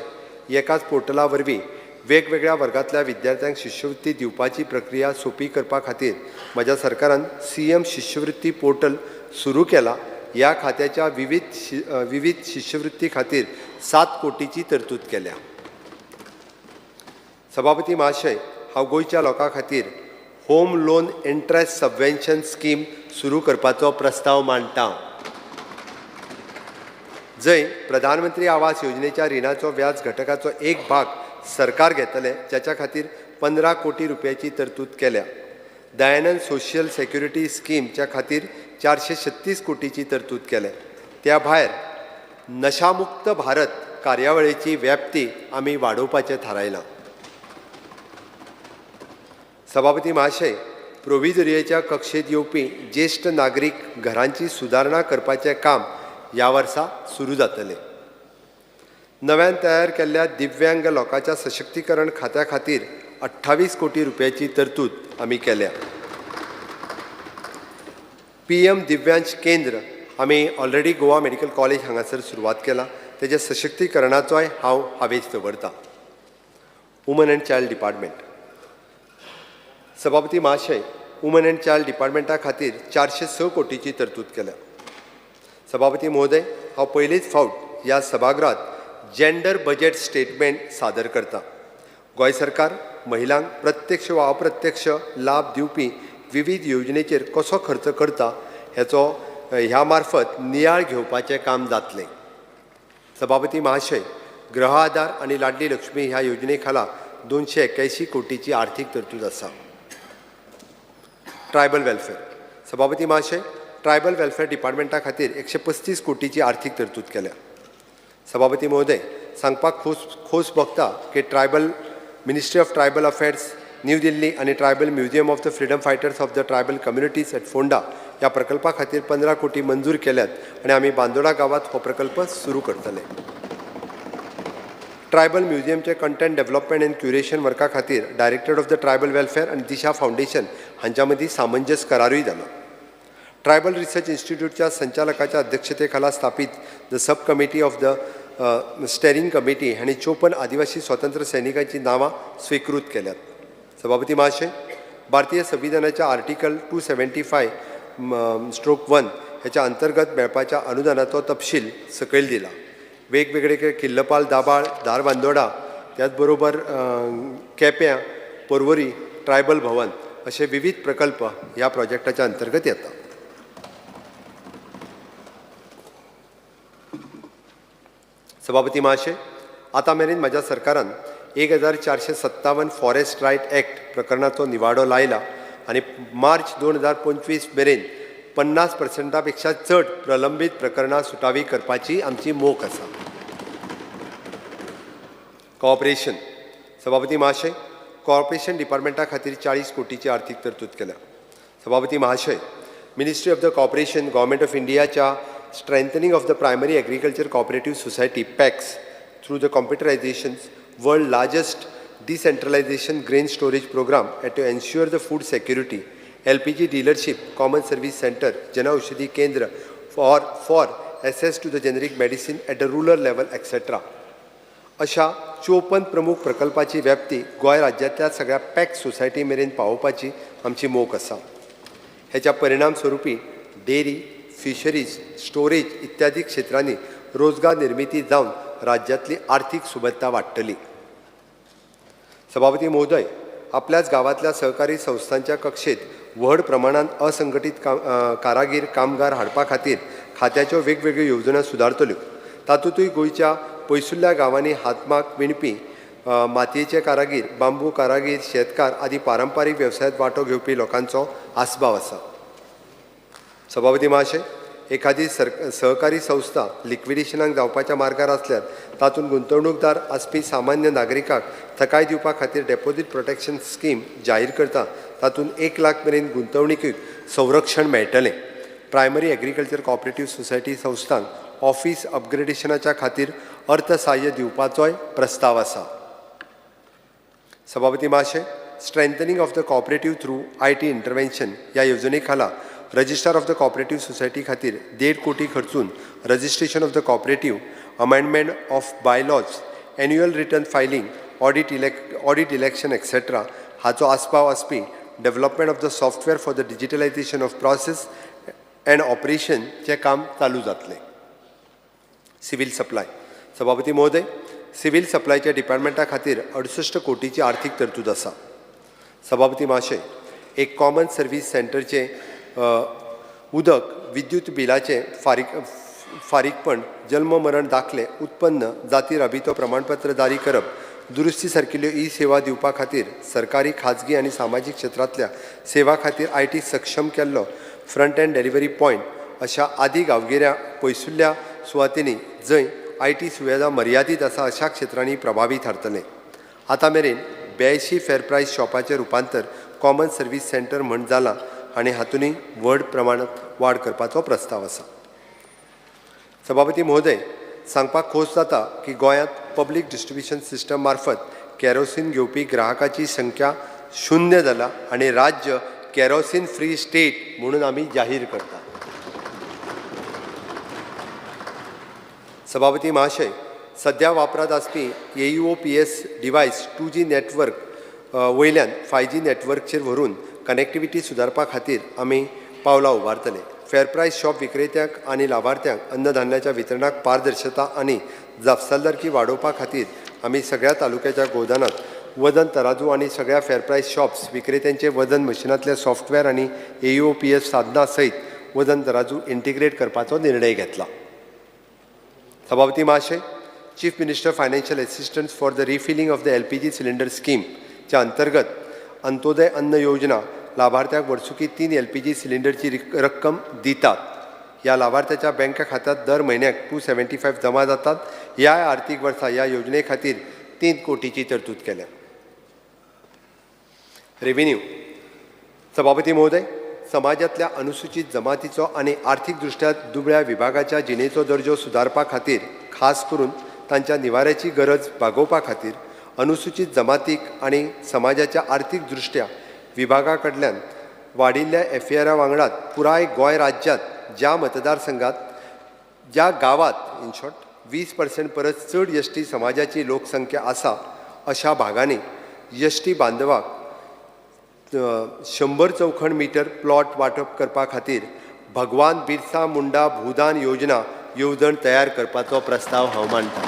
एकाच पोर्टला वरवीं वेगवेगळ्या वर्गांतल्या विद्यार्थ्यांक शिश्यवृत्ती दिवपाची प्रक्रिया सोंपी करपा खातीर म्हज्या सरकारान CM शिश्यवृत्ती पोर्टल सुरू केला. ह्या खात्याच्या विविध शिश्यवृत्ती खातीर 7 कोटीची तरतूद केल्या. सभापती महाशय, हांव गोंयच्या लोकां खातीर home loan interest subvention scheme सुरू करपाचो प्रस्ताव मांडटा, जंय प्रधानमंत्री आवास योजनेच्या रिणाचो व्याज घटकाचो एक भाग सरकार घेतले, जाच्या खातीर 15 कोटी रुपयाची तरतूद केल्या. दयानंद सोशल सेक्युरिटी स्कीमच्या खातीर 436 कोटीची तरतूद केल्या. त्या भायर नशामुक्त भारत कार्यावळीची व्याप्ती आमी वाडोवपाचें थारायलां. सभापती महाशय, प्रोविजोरियाच्या कक्षेत येवपी ज्येश्ठ नागरीक घरांची सुदारणा करपाचें काम ह्या वर्सा सुरू जातलें. नव्यान तयार केल्ल्या दिव्यांग लोकांच्या सशक्तीकरण खात्या खातीर 28 कोटी रुपयाची तरतूद आमी केल्या. PM Divyansh केंद्र आमी ऑलरेडी गोवा मेडिकल कॉलेज हांगासर सुरवात केला, तेज्या सशक्तीकरणाचोय हांव हावेस दवरतां. Woman and child department. सभापती महाशय, वुमन एंड चायल्ड डिपार्टमेंटा खातीर 406 कोटीची तरतूद केल्या. सभापती महोदय, हांव पयलीच फावट ह्या सभागृहांत जेंडर बजेट स्टेटमेंट सादर करता. गोंय सरकार महिलांक प्रत्यक्ष वा अप्रत्यक्ष लाभ दिवपी विविध येवजणेचेर कसो खर्च करता हेचो ह्या मार्फत नियाळ घेवपाचें काम जातलें. सभापती महाशय, गृह आधार आनी लाडली लक्ष्मी ह्या योजने खाला 281 कोटीची आर्थीक तरतूद आसा. ट्रायबल वेलफेअर, सभापती महाशय, ट्रायबल वेलफेअर डिपार्टमेंटा खातीर 135 कोटीची आर्थीक तरतूद केल्या. सभापती महोदय, सांगपाक खोस भोगता की tribal ministry of tribal affairs new Delhi आनी tribal museum of the freedom fighters of the tribal communities at Ponda ह्या प्रकल्पा खातीर 15 कोटी मंजूर केल्यात आनी आमी बांदोडा गांवांत हो प्रकल्प सुरू करतले. ट्रायबल म्युझियमचे कंटेंट डेव्हलपमेंट अँड क्युरेशन वर्का खातीर directorate of the tribal welfare आनी दिशा फावंडेशन हांच्या मदीं सामंजस्य करारूय जालो. ट्रायबल रिसर्च इन्स्टिट्यूटच्या संचालकाच्या अध्यक्षतेखाला स्थापीत the sub committee of the steering committee हांणी 54 आदिवासी स्वतंत्र सैनिकांची नांवां स्विकृत केल्यात. सभापती महाशय, भारतीय संविधानाच्या आर्टिकल 275/1 ह्याच्या अंतर्गत मेळपाच्या अनुदानाचो तपशील सकयल दिला. वेगवेगळे किल्लपाल, दाबाळ, धारबांदोडा, त्याच बरोबर केप्यां, पर्वरी, ट्रायबल भवन असे विविध प्रकल्प ह्या प्रोजेक्टाच्या अंतर्गत येता. सभापती महाशय, आतां मेरेन म्हज्या सरकारान 1457 फॉरेस्ट रायट एक्ट प्रकरणाचो निवाडो लायला आनी मार्च 2025 मेरेन 50% पेक्षा चड प्रलंबीत प्रकरणां सुटावी करपाची आमची मोख आसा. कॉपरेशन, सभापती महाशय, कॉर्पोरेशन डिपार्टमेंटा खातीर 40 कोटीची आर्थीक तरतूद केल्या. सभापती महाशय, ministry of the corporation government of इंडियाच्या strengthening of the primary agriculture cooperative society PACS through the computerization world largest decentralization grain storage program and to ensure the food security, LPG dealership, common service center, Janaushadhi Kendra for access to the generic medicine at the rural level, etc. अशा 54 प्रमुख प्रकल्पाची व्याप्ती गोंय राज्यांतल्या सगळ्या pack society मेरेन पावोवपाची आमची मोख आसा. हेच्या परिणाम स्वरुपी डेअरी, फिशरीज, स्टोरेज इत्यादी क्षेत्रांनी रोजगार निर्मिती जावन राज्यांतली आर्थीक सुबत्ता वाडटली. सभापती महोदय, आपल्याच गांवांतल्या सहकारी संस्थांच्या कक्षेत व्हड प्रमाणांत असंघटीत कारागीर कामगार हाडपा खातीर खात्याच्यो वेगवेगळ्यो येवजण्यो सुदारतल्यो. तातूंतय गोंयच्या पयसुल्ल्या गांवांनी हातमाग विणपी, मातयेचे कारागीर, बांबू कारागीर, शेतकार आदी पारंपारीक वेवसायांत वांटो घेवपी लोकांचो आस्पाव आसा. सभापती महाशय, एखादी सहकारी संस्था लिक्विडेशनाक जावपाच्या मार्गार आसल्यार तातूंत गुंतवणूकदार आसपी सामान्य नागरिकाक थकाय दिवपा खातीर डेपोजीट प्रोटेक्शन स्कीम जाहीर करता. तातूंत 1 लाख मेरेन गुंतवणुकीक संरक्षण मेळटलें. प्रायमरी एग्रीकल्चर कॉपरेटीव सोसायटी संस्थांक ऑफीस अपग्रेडेशनाच्या खातीर अर्थसाह्य दिवपाचोय प्रस्ताव आसा. सभापती महाशय, strengthening of the cooperative through IT intervention ह्या येवजणे खाला registrar of the cooperative society खातीर 1.5 कोटी खर्चून registration of the cooperative, amendment of bylaws, annual return filing, audit election etcetera हाचो आस्पाव आसपी development of the software for the digitalization of process and ऑपरेशनचें काम चालू जातलें. सिव्हील सप्लाय, सभापती महोदय, सिव्हील सप्लायच्या डिपार्टमेंटा खातीर 68 कोटीची आर्थीक तरतूद आसा. सभापती महाशय, एक कॉमन सर्वीस सेंटरचें उदक, विद्युत बिलाचें फारीकपण, जल्म मरण दाखले, उत्पन्न, जाती राबितो प्रमाणपत्र जारी करप, दुरुस्ती सारकिल्ल्यो ई सेवा दिवपा खातीर सरकारी, खाजगी आनी सामाजीक क्षेत्रांतल्या सेवा खातीर IT सक्षम केल्लो फ्रंट एंड डिलिव्हरी पॉयंट अशा आदी गांवगिऱ्या पयसुल्ल्या सुवातींनी जंय IT सुविधा मर्यादीत आसा अशा क्षेत्रांनी प्रभावी थारतलें. आतां मेरेन 82 फेर प्रायस शॉपाचें रुपांतर कॉमन सर्वीस सेंटर म्हण जालां आनी हातूंतय व्हड प्रमाणांत वाड करपाचो प्रस्ताव आसा. सभापती महोदय, सांगपाक खोस जाता की गोंयांत पब्लीक डिस्ट्रिब्युशन सिस्टम मार्फत कॅरोसीन घेवपी ग्राहकाची संख्या 0 जाला आनी राज्य कॅरोसीन फ्री स्टेट म्हणून आमी जाहीर करता. सभापती महाशय, सद्या वापरांत आसपी AUOPS device 2G network वयल्यान 5G नॅटवर्कचेर व्हरून कनेक्टिविटी सुदारपा खातीर आमी पावलां उबारतले. फेर प्रायस शॉप विक्रेत्यांक आनी लावार्थ्यांक अन्नधान्याच्या वितरणाक पारदर्शकता आनी जापसालदारकी वाडोवपा खातीर आमी सगळ्या तालुक्याच्या गोदानात वजन तराजू आनी सगळ्या फेर प्रायस शॉप्स विक्रेत्यांचे वजन मशिनांतले सॉफ्टवॅर आनी एयूओपीएस साधना सयत वजन तराजू इंटिग्रेट करपाचो निर्णय घेतला. सभापती महाशय, Chief Minister Financial Assistance for the refilling of the LPG cylinder स्कीमच्या अंतर्गत अंत्योदय अन्न योजना लाभार्थ्याक वर्सुकी 3 एलपीजी सिलिंडरची रक्कम दितात. ह्या लाभार्थ्याच्या बँक खात्यात दर म्हयन्याक 275 जमा जातात. ह्या आर्थीक वर्सा ह्या योजने खातीर 3 कोटीची तरतूद केल्या. रेव्हेन्यू. सभापती महोदय, समाजांतल्या अनुसूचित जमातीचो आनी आर्थीक दृश्ट्या दुबळ्या विभागाच्या जिणेचो दर्जो सुदारपा खातीर, खास करून तांच्या निवाऱ्याची गरज भागोवपा खातीर अनुसूचित जमातीक आनी समाजाच्या आर्थीक दृश्ट्या विभागा कडल्यान वाडिल्ल्या एफएआरा वांगडात पुराय गोंय राज्यांत ज्या मतदारसंघात ज्या गांवांत इन शॉर्ट 20% परस चड एसटी समाजाची लोकसंख्या आसा अशा भागांनी एसटी बांधवाक 100 चौखण मिटर प्लॉट वांटप करपा खातीर भगवान बिरसा मुंडा भूदान योजना येवजण तयार करपाचो प्रस्ताव हांव मांडटा.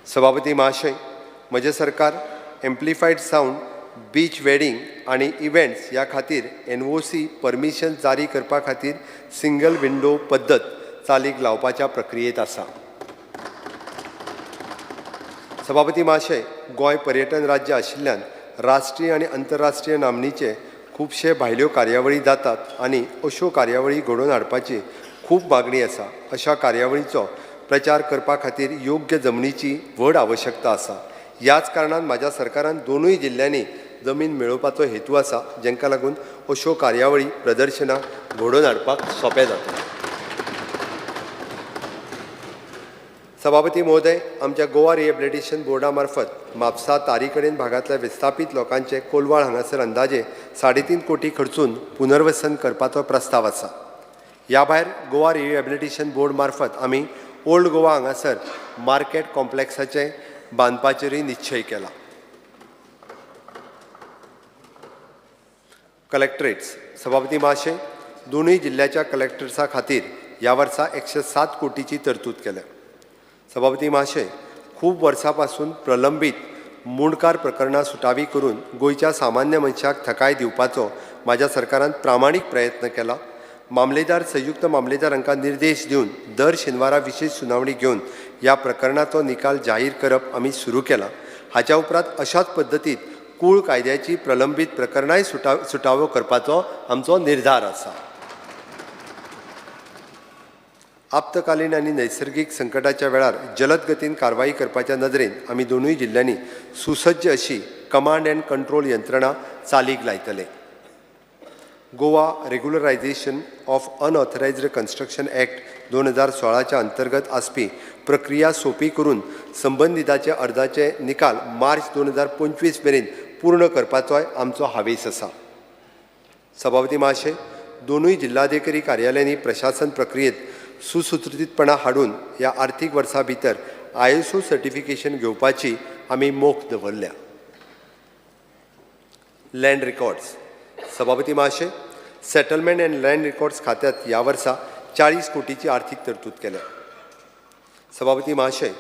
सभापती महाशय, म्हजें सरकार एम्प्लिफायड सावंड, बीच वेडिंग आनी इव्हेंट्स ह्या खातीर एनओसी परमिशन जारी करपा खातीर सिंगल विंडो पद्दत चालीक लावपाच्या प्रक्रियेंत आसा. सभापती महाशय, गोंय पर्यटन राज्य आशिल्ल्यान राष्ट्रीय आनी अंतरराष्ट्रीय नामनेचे खुबशे भायल्यो कार्यावळी जातात आनी अश्यो कार्यावळी घडोवन हाडपाची खूब मागणी आसा. अशा कार्यावळीचो प्रचार करपा खातीर योग्य जमनीची व्हड आवश्यकता आसा. ह्याच कारणान म्हाज्या सरकारान दोनूय जिल्ल्यांनी जमीन मेळोवपाचो हेतू आसा, जांकां लागून अश्यो कार्यावळी प्रदर्शनां घडोवन हाडपाक सोंपें जाता. सभापती महोदय, आमच्या गोवा रिहेबिलिटेशन बोर्डा मार्फत म्हापसा तारीकडेन भागांतल्या विस्थापीत लोकांचे कोलवाळ हांगासर अंदाजे 3.5 कोटी खर्चून पुनर्वसन करपाचो प्रस्ताव आसा. ह्या भायर गोवा रिहेबिलिटेशन बोर्ड मार्फत आमी ओल्ड गोवा हांगासर मार्केट कॉम्प्लेक्साचें बांदपाचेरूय निश्चय केला. कलेक्टरेट्स. सभापती महाशय, दोनूय जिल्ल्याच्या कलेक्टर्सा खातीर ह्या वर्सा 107 कोटीची तरतूद केल्या. सभापती महाशय, खूब वर्सां पासून प्रलंबीत मुंडकार प्रकरणां सुटावी करून गोंयच्या सामान्य मनशाक थकाय दिवपाचो म्हाज्या सरकारान प्रामाणीक प्रयत्न केला. मामलेदार, संयुक्त मामलेदार हांकां निर्देश दिवन दर शेनवारा विशेश सुनावणी घेवन ह्या प्रकरणाचो निकाल जाहीर करप आमी सुरू केला. हाच्या उपरांत अशाच पद्दतीत कूळ कायद्याची प्रलंबीत प्रकरणांय सुटावो करपाचो आमचो निर्धार आसा. आपतकालीन आनी नैसर्गीक संकटाच्या वेळार जलद गतीन कारवाई करपाच्या नदरेन आमी दोनूय जिल्ल्यांनी सुसज्ज अशी कमांड अँड कंट्रोल यंत्रणा चालीक लायतले. Goa regularisation of unauthorised construction act 2016च्या अंतर्गत आसपी प्रक्रिया सोंपी करून संबंदिताचे अर्जाचे निकाल मार्च 2025 मेरेन पूर्ण करपाचोय आमचो हावेस आसा. सभापती महाशय, दोनूय जिल्हाधिकारी कार्यालयांनी प्रशासन प्रक्रियेत सुसूत्रीतपणा हाडून ह्या आर्थीक वर्सा भितर आयएसओ सर्टिफिकेशन घेवपाची आमी मोख दवरल्या. Land records. सभापती महाशय, सेटलमेंट अँड लँड रिकॉर्ड्स खात्यात ह्या वर्सा 40 कोटीची आर्थीक तरतूद केल्या. सभापती महाशय,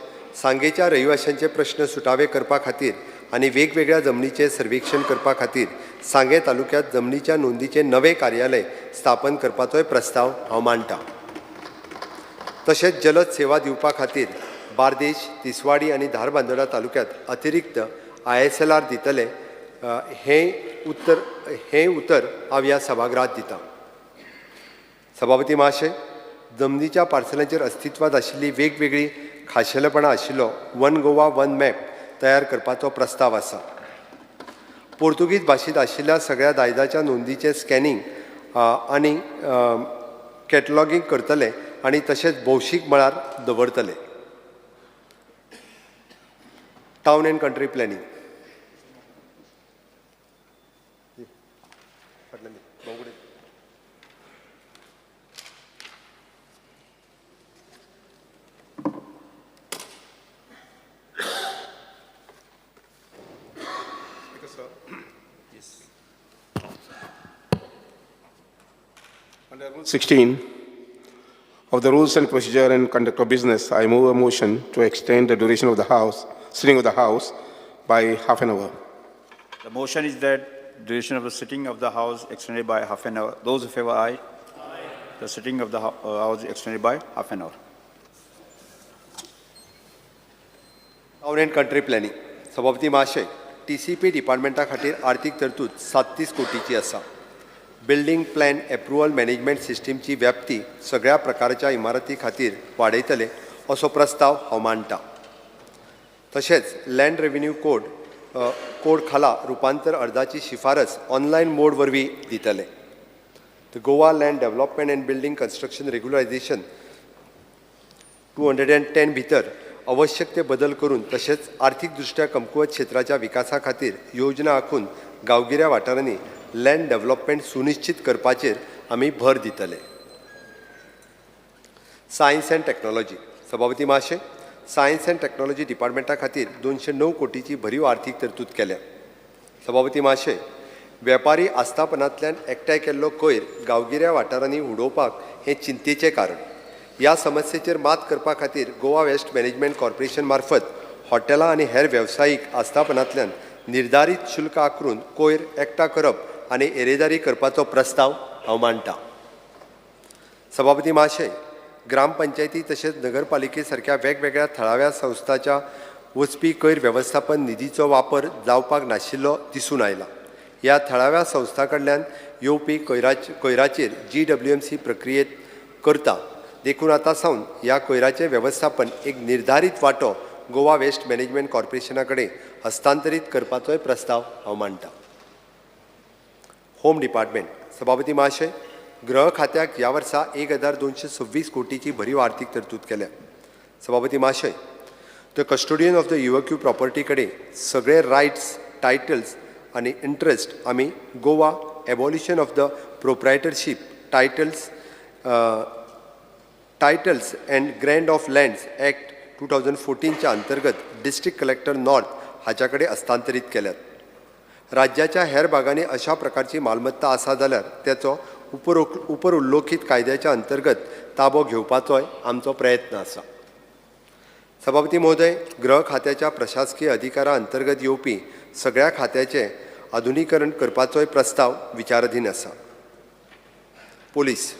सांगेच्या रहिवाशांचे प्रश्न सुटावे करपा खातीर आनी वेगवेगळ्या जमनीचें सर्वेक्षण करपा खातीर सांगें तालुक्यांत जमनीच्या नोंदीचें नवें कार्यालय स्थापन करपाचोय प्रस्ताव हांव मांडटा. तशेंच जलद सेवा दिवपा खातीर बार्देश, तिसवाडी आनी धारबांदोडा तालुक्यांत अतिरिक्त आयएसएलआर दितले हें उतर हांव ह्या सभागृहात दिता. सभापती महाशय, जमनीच्या पार्सलांचेर अस्तित्वांत आशिल्ली वेगवेगळी खाशेलेपणां आशिल्लो वन गोवा वन मॅप तयार करपाचो प्रस्ताव आसा. पोर्तुगीज भाशेंत आशिल्ल्या सगळ्या दायजाच्या नोंदीचें स्कॅनिंग आनी कॅटलॉगींग करतले आनी तशेंच भौशीक मळार दवरतले. Town and country planning. Under Rule 16, of the Rules and Procedure and Conduct of Business, I move a motion to extend the duration of the House, sitting of the House by half an hour. The motion is that duration of the sitting of the House extended by half an hour. Those in favor, aye. Aye. The sitting of the House extended by half an hour. Town and country planning. सभापती महाशय, TCP डिपार्टमेंटा खातीर आर्थीक तरतूद 37 कोटीची आसा. Building plan approval management सिस्टीमची व्याप्ती सगळ्या प्रकारच्या इमारती खातीर वाडयतले असो प्रस्ताव हांव मांडटा. तशेंच लँड रेव्हेन्यू कोड खाला रुपांतर अर्जाची शिफारस ऑनलायन मोड वरवीं दितले. The Goa land development and building construction regularisation 210 भितर आवश्यक ते बदल करून तशेंच आर्थीक दृश्ट्या कमकुवत क्षेत्राच्या विकासा खातीर योजना आंखून गांवगिऱ्या वाठारांनी लँड डेव्हलपमेंट सुनिश्चित करपाचेर आमी भर दितले. Science and technology. सभापती महाशय, सायन्स अँड टॅक्नॉलॉजी डिपार्टमेंटा खातीर 209 कोटीची भरीव आर्थीक तरतूद केल्या. सभापती महाशय, वेपारी आस्थापनांतल्यान एकठांय केल्लो कोयर गांवगिऱ्या वाठारांनी उडोवपाक हें चिंतेचें कारण. ह्या समस्येचेर मात करपा खातीर गोवा वेस्ट मॅनेजमेंट कॉर्पोरेशन मार्फत हॉटेलां आनी हेर वेवसायीक आस्थापनांतल्यान निर्धारीत शुल्क आकारून कोयर एकठांय करप आनी येरादारी करपाचो प्रस्ताव हांव मांडटा. सभापती महाशय, ग्रामपंचायती तशेंच नगरपालिके सारक्या वेगवेगळ्या थळाव्या संस्थाच्या वचपी कोयर वेवस्थापन निधीचो वापर जावपाक नाशिल्लो दिसून आयला. ह्या थळाव्या संस्थां कडल्यान येवपी कोयराचेर GWMC प्रक्रियेत करता, देखून आतां सावन ह्या कोयराचें वेवस्थापन एक निर्धारीत वांटो गोवा वेस्ट मॅनेजमेंट कॉर्पोरेशना कडेन हस्तांतरीत करपाचोय प्रस्ताव हांव मांडटा. Home department. सभापती महाशय, गृह खात्याक ह्या वर्सा 1226 कोटीची भरीव आर्थीक तरतूद केल्या. सभापती महाशय, the custodian of the evacuee property कडेन सगळे रायट्स, टायटल्स आनी इंट्रस्ट आमी Goa abolition of the proprietorship titles and grant of lands act 2014च्या अंतर्गत डिस्ट्रिक्ट कलेक्टर नॉर्थ हाच्या कडेन हस्तांतरीत केल्यात. राज्याच्या हेर भागांनी अशा प्रकारची मालमत्ता आसा जाल्यार तेचो उपर उल्लोखीत कायद्याच्या अंतर्गत ताबो घेवपाचोय आमचो प्रयत्न आसा. सभापती महोदय, गृह खात्याच्या प्रशासकीय अधिकारा अंतर्गत येवपी सगळ्या खात्याचें आधुनीकरण करपाचोय प्रस्ताव विचाराधीन आसा. पोलीस.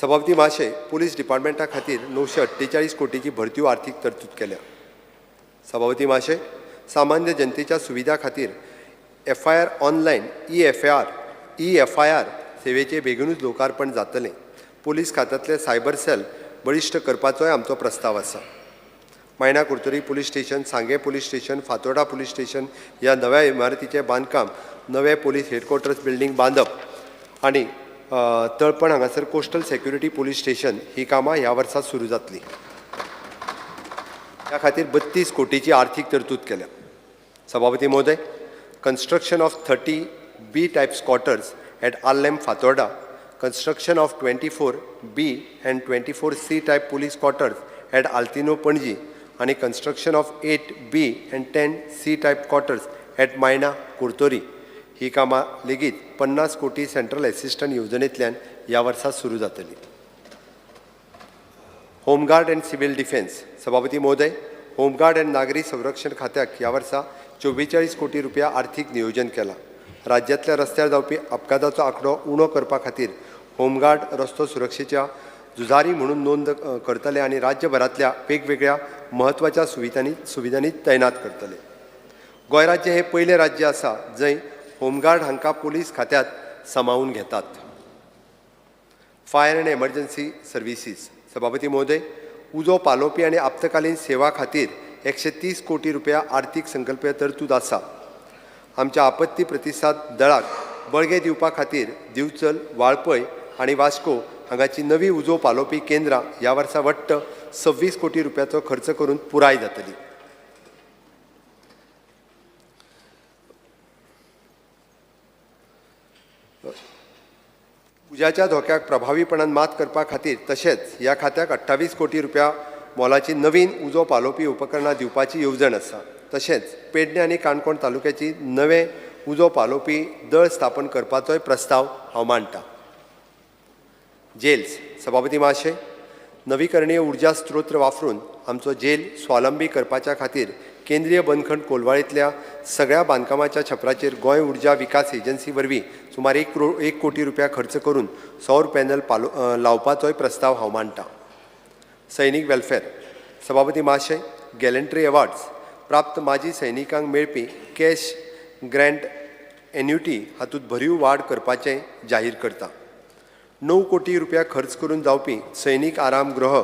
सभापती महाशय, पोलीस डिपार्टमेंटा खातीर 948 कोटीची भरतीव आर्थीक तरतूद केल्या. सभापती महाशय, सामान्य जनतेच्या सुविधा खातीर FIR online e FIR सेवेचें बेगीनूच लोकार्पण जातलें. पोलीस खात्यांतले सायबर सेल बळिश्ट करपाचोय आमचो प्रस्ताव आसा. Maina Curtorim police station, Sanguem police station, Fatorda police station ह्या नव्या इमारतीचें बांदकाम, नवे पोलीस हेडक्वॉर्टर्स बिल्डींग बांदप आनी तळपण हांगासर कोस्टल सेक्युरिटी पोलीस स्टेशन ही कामां ह्या वर्सा सुरू जातली. ह्या खातीर 32 कोटीची आर्थीक तरतूद केल्या. सभापती महोदय, construction of 30 B types quarters at Arlem Fatorda, construction of 24 B and 24 C type police quarters at Altinho Panaji आनी construction of 8 B and 10 C type quarters at Maina Curtorim ही कामां लेगीत 50 कोटी सेंट्रल एसिस्टंट येवजणेंतल्यान ह्या वर्सा सुरू जातली. Home guard and civil defence. सभापती महोदय, होमगार्ड अँड नागरी संरक्षण खात्याक ह्या वर्सा 44 कोटी रुपया आर्थीक नियोजन केलां. राज्यांतल्या रस्त्यार जावपी अपघाताचो आंकडो उणो करपा खातीर होमगार्ड रस्तो सुरक्षेच्या झुजारी म्हणून नोंद करतले आनी राज्यभरांतल्या वेगवेगळ्या म्हत्वाच्या सुविधांनी तैनात करतले. गोंय राज्य हें पयलें राज्य आसा जंय होमगार्ड हांकां पोलीस खात्यांत सामावून घेतात. Fire and emergency services. सभापती महोदय, उजो पालोवपी आनी आपतकालीन सेवा खातीर 130 कोटी रुपया आर्थीक संकल्पीय तरतूद आसा. आमच्या आपत्ती प्रतिसाद दळाक बळगें दिवपा खातीर दिवचल, वाळपय आनी वास्को हांगाची नवी उजो पालोवपी केंद्रां ह्या वर्सा वट्ट 26 कोटी रुपयाचो खर्च करून पुराय जातली. उज्याच्या धोक्याक प्रभावीपणान मात करपा खातीर तशेंच ह्या खात्याक 28 कोटी रुपया मोलाची नवीन उजो पालोवपी उपकरणां दिवपाची येवजण आसा. तशेंच पेडणे आनी काणकोण तालुक्याची नवे उजो पालोवपी दळ स्थापन करपाचोय प्रस्ताव हांव मांडटा. जेल्स. सभापती महाशय, नवीकरणीय ऊर्जा स्त्रोत वापरून आमचो जेल स्वावलंबी करपाच्या खातीर केंद्रीय बंदखण कोलवाळेंतल्या सगळ्या बांदकामाच्या छपराचेर गोंय ऊर्जा विकास एजन्सी वरवीं सुमार 1 कोटी रुपया खर्च करून सौर पॅनल लावपाचोय प्रस्ताव हांव मांडटा. सैनीक वेलफेअर. सभापती महाशय, गॅलंट्री अवॉर्ड्स प्राप्त माजी सैनिकांक मेळपी कॅश ग्रँट एन्युटी हातूंत भरीव वाड करपाचें जाहीर करता. 9 कोटी रुपया खर्च करून जावपी सैनीक आराम गृह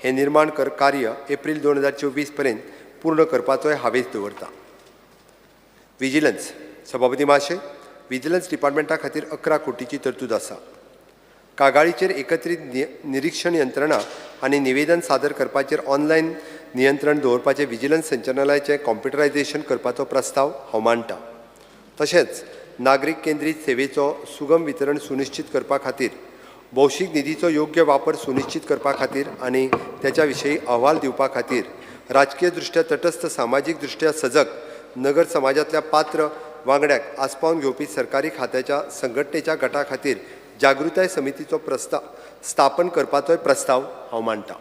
हें निर्माण कार्य एप्रील 2024 पर्यंत पूर्ण करपाचोय हावेस दवरता. विजिलन्स. सभापती महाशय, विजिलन्स डिपार्टमेंटा खातीर 11 कोटीची तरतूद आसा. कागाळीचेर एकत्रीत निरीक्षण यंत्रणा आनी निवेदन सादर करपाचेर ऑनलायन नियंत्रण दवरपाचें विजिलन्स संचालनालयाचें कॉम्प्युटरायझेशन करपाचो प्रस्ताव हांव मांडटा. तशेंच नागरीक केंद्रीत सेवेचो सुगम वितरण सुनिश्चित करपा खातीर, भौशीक निधीचो योग्य वापर सुनिश्चित करपा खातीर आनी त्याच्या विशीं अहवाल दिवपा खातीर राजकीय दृश्ट्या तटस्थ, सामाजीक दृश्ट्या सजग, नगर समाजांतल्या पात्र वांगड्याक आस्पावन घेवपी सरकारी खात्याच्या संघटनेच्या गटा खातीर जागृताय समितीचो प्रस्ताव स्थापन करपाचोय प्रस्ताव हांव मांडटा.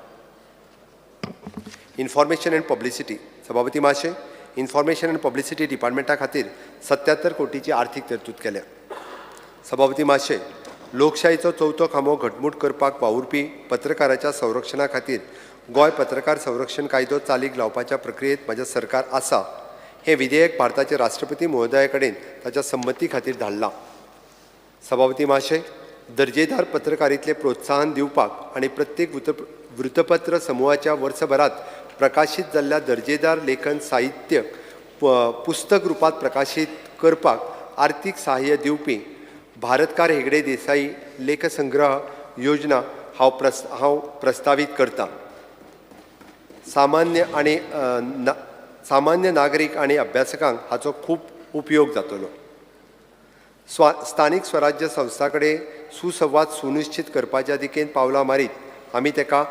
Information and publicity. सभापती महाशय, इन्फॉर्मेशन अँड पब्लिसिटी डिपार्टमेंटा खातीर 77 कोटीची आर्थीक तरतूद केल्या. सभापती महाशय, लोकशाहीचो चवथो खांबो घटमूट करपाक वावुरपी पत्रकाराच्या संरक्षणा खातीर गोंय पत्रकार संरक्षण कायदो चालीक लावपाच्या प्रक्रियेत म्हजें सरकार आसा. हें विधेयक भारताचे राष्ट्रपती महोदया कडेन ताच्या संमती खातीर धाडलां. सभापती महाशय, दर्जेदार पत्रकारितले प्रोत्साहन दिवपाक आनी प्रत्येक वृत्तपत्र समुहाच्या वर्सभरात प्रकाशीत जाल्ल्या दर्जेदार लेखन साहित्य पुस्तक रुपांत प्रकाशीत करपाक आर्थीक सहाय्य दिवपी भारतकार हेगडे देसाई लेखसंग्रह योजना हांव प्रस्तावीत करता. सामान्य नागरीक आनी अभ्यासकांक हाचो खूब उपयोग जातलो. स्थानीक स्वराज्य संस्था कडेन सुसंवाद सुनिश्चित करपाच्या दिकेन पावलां मारीत आमी ताका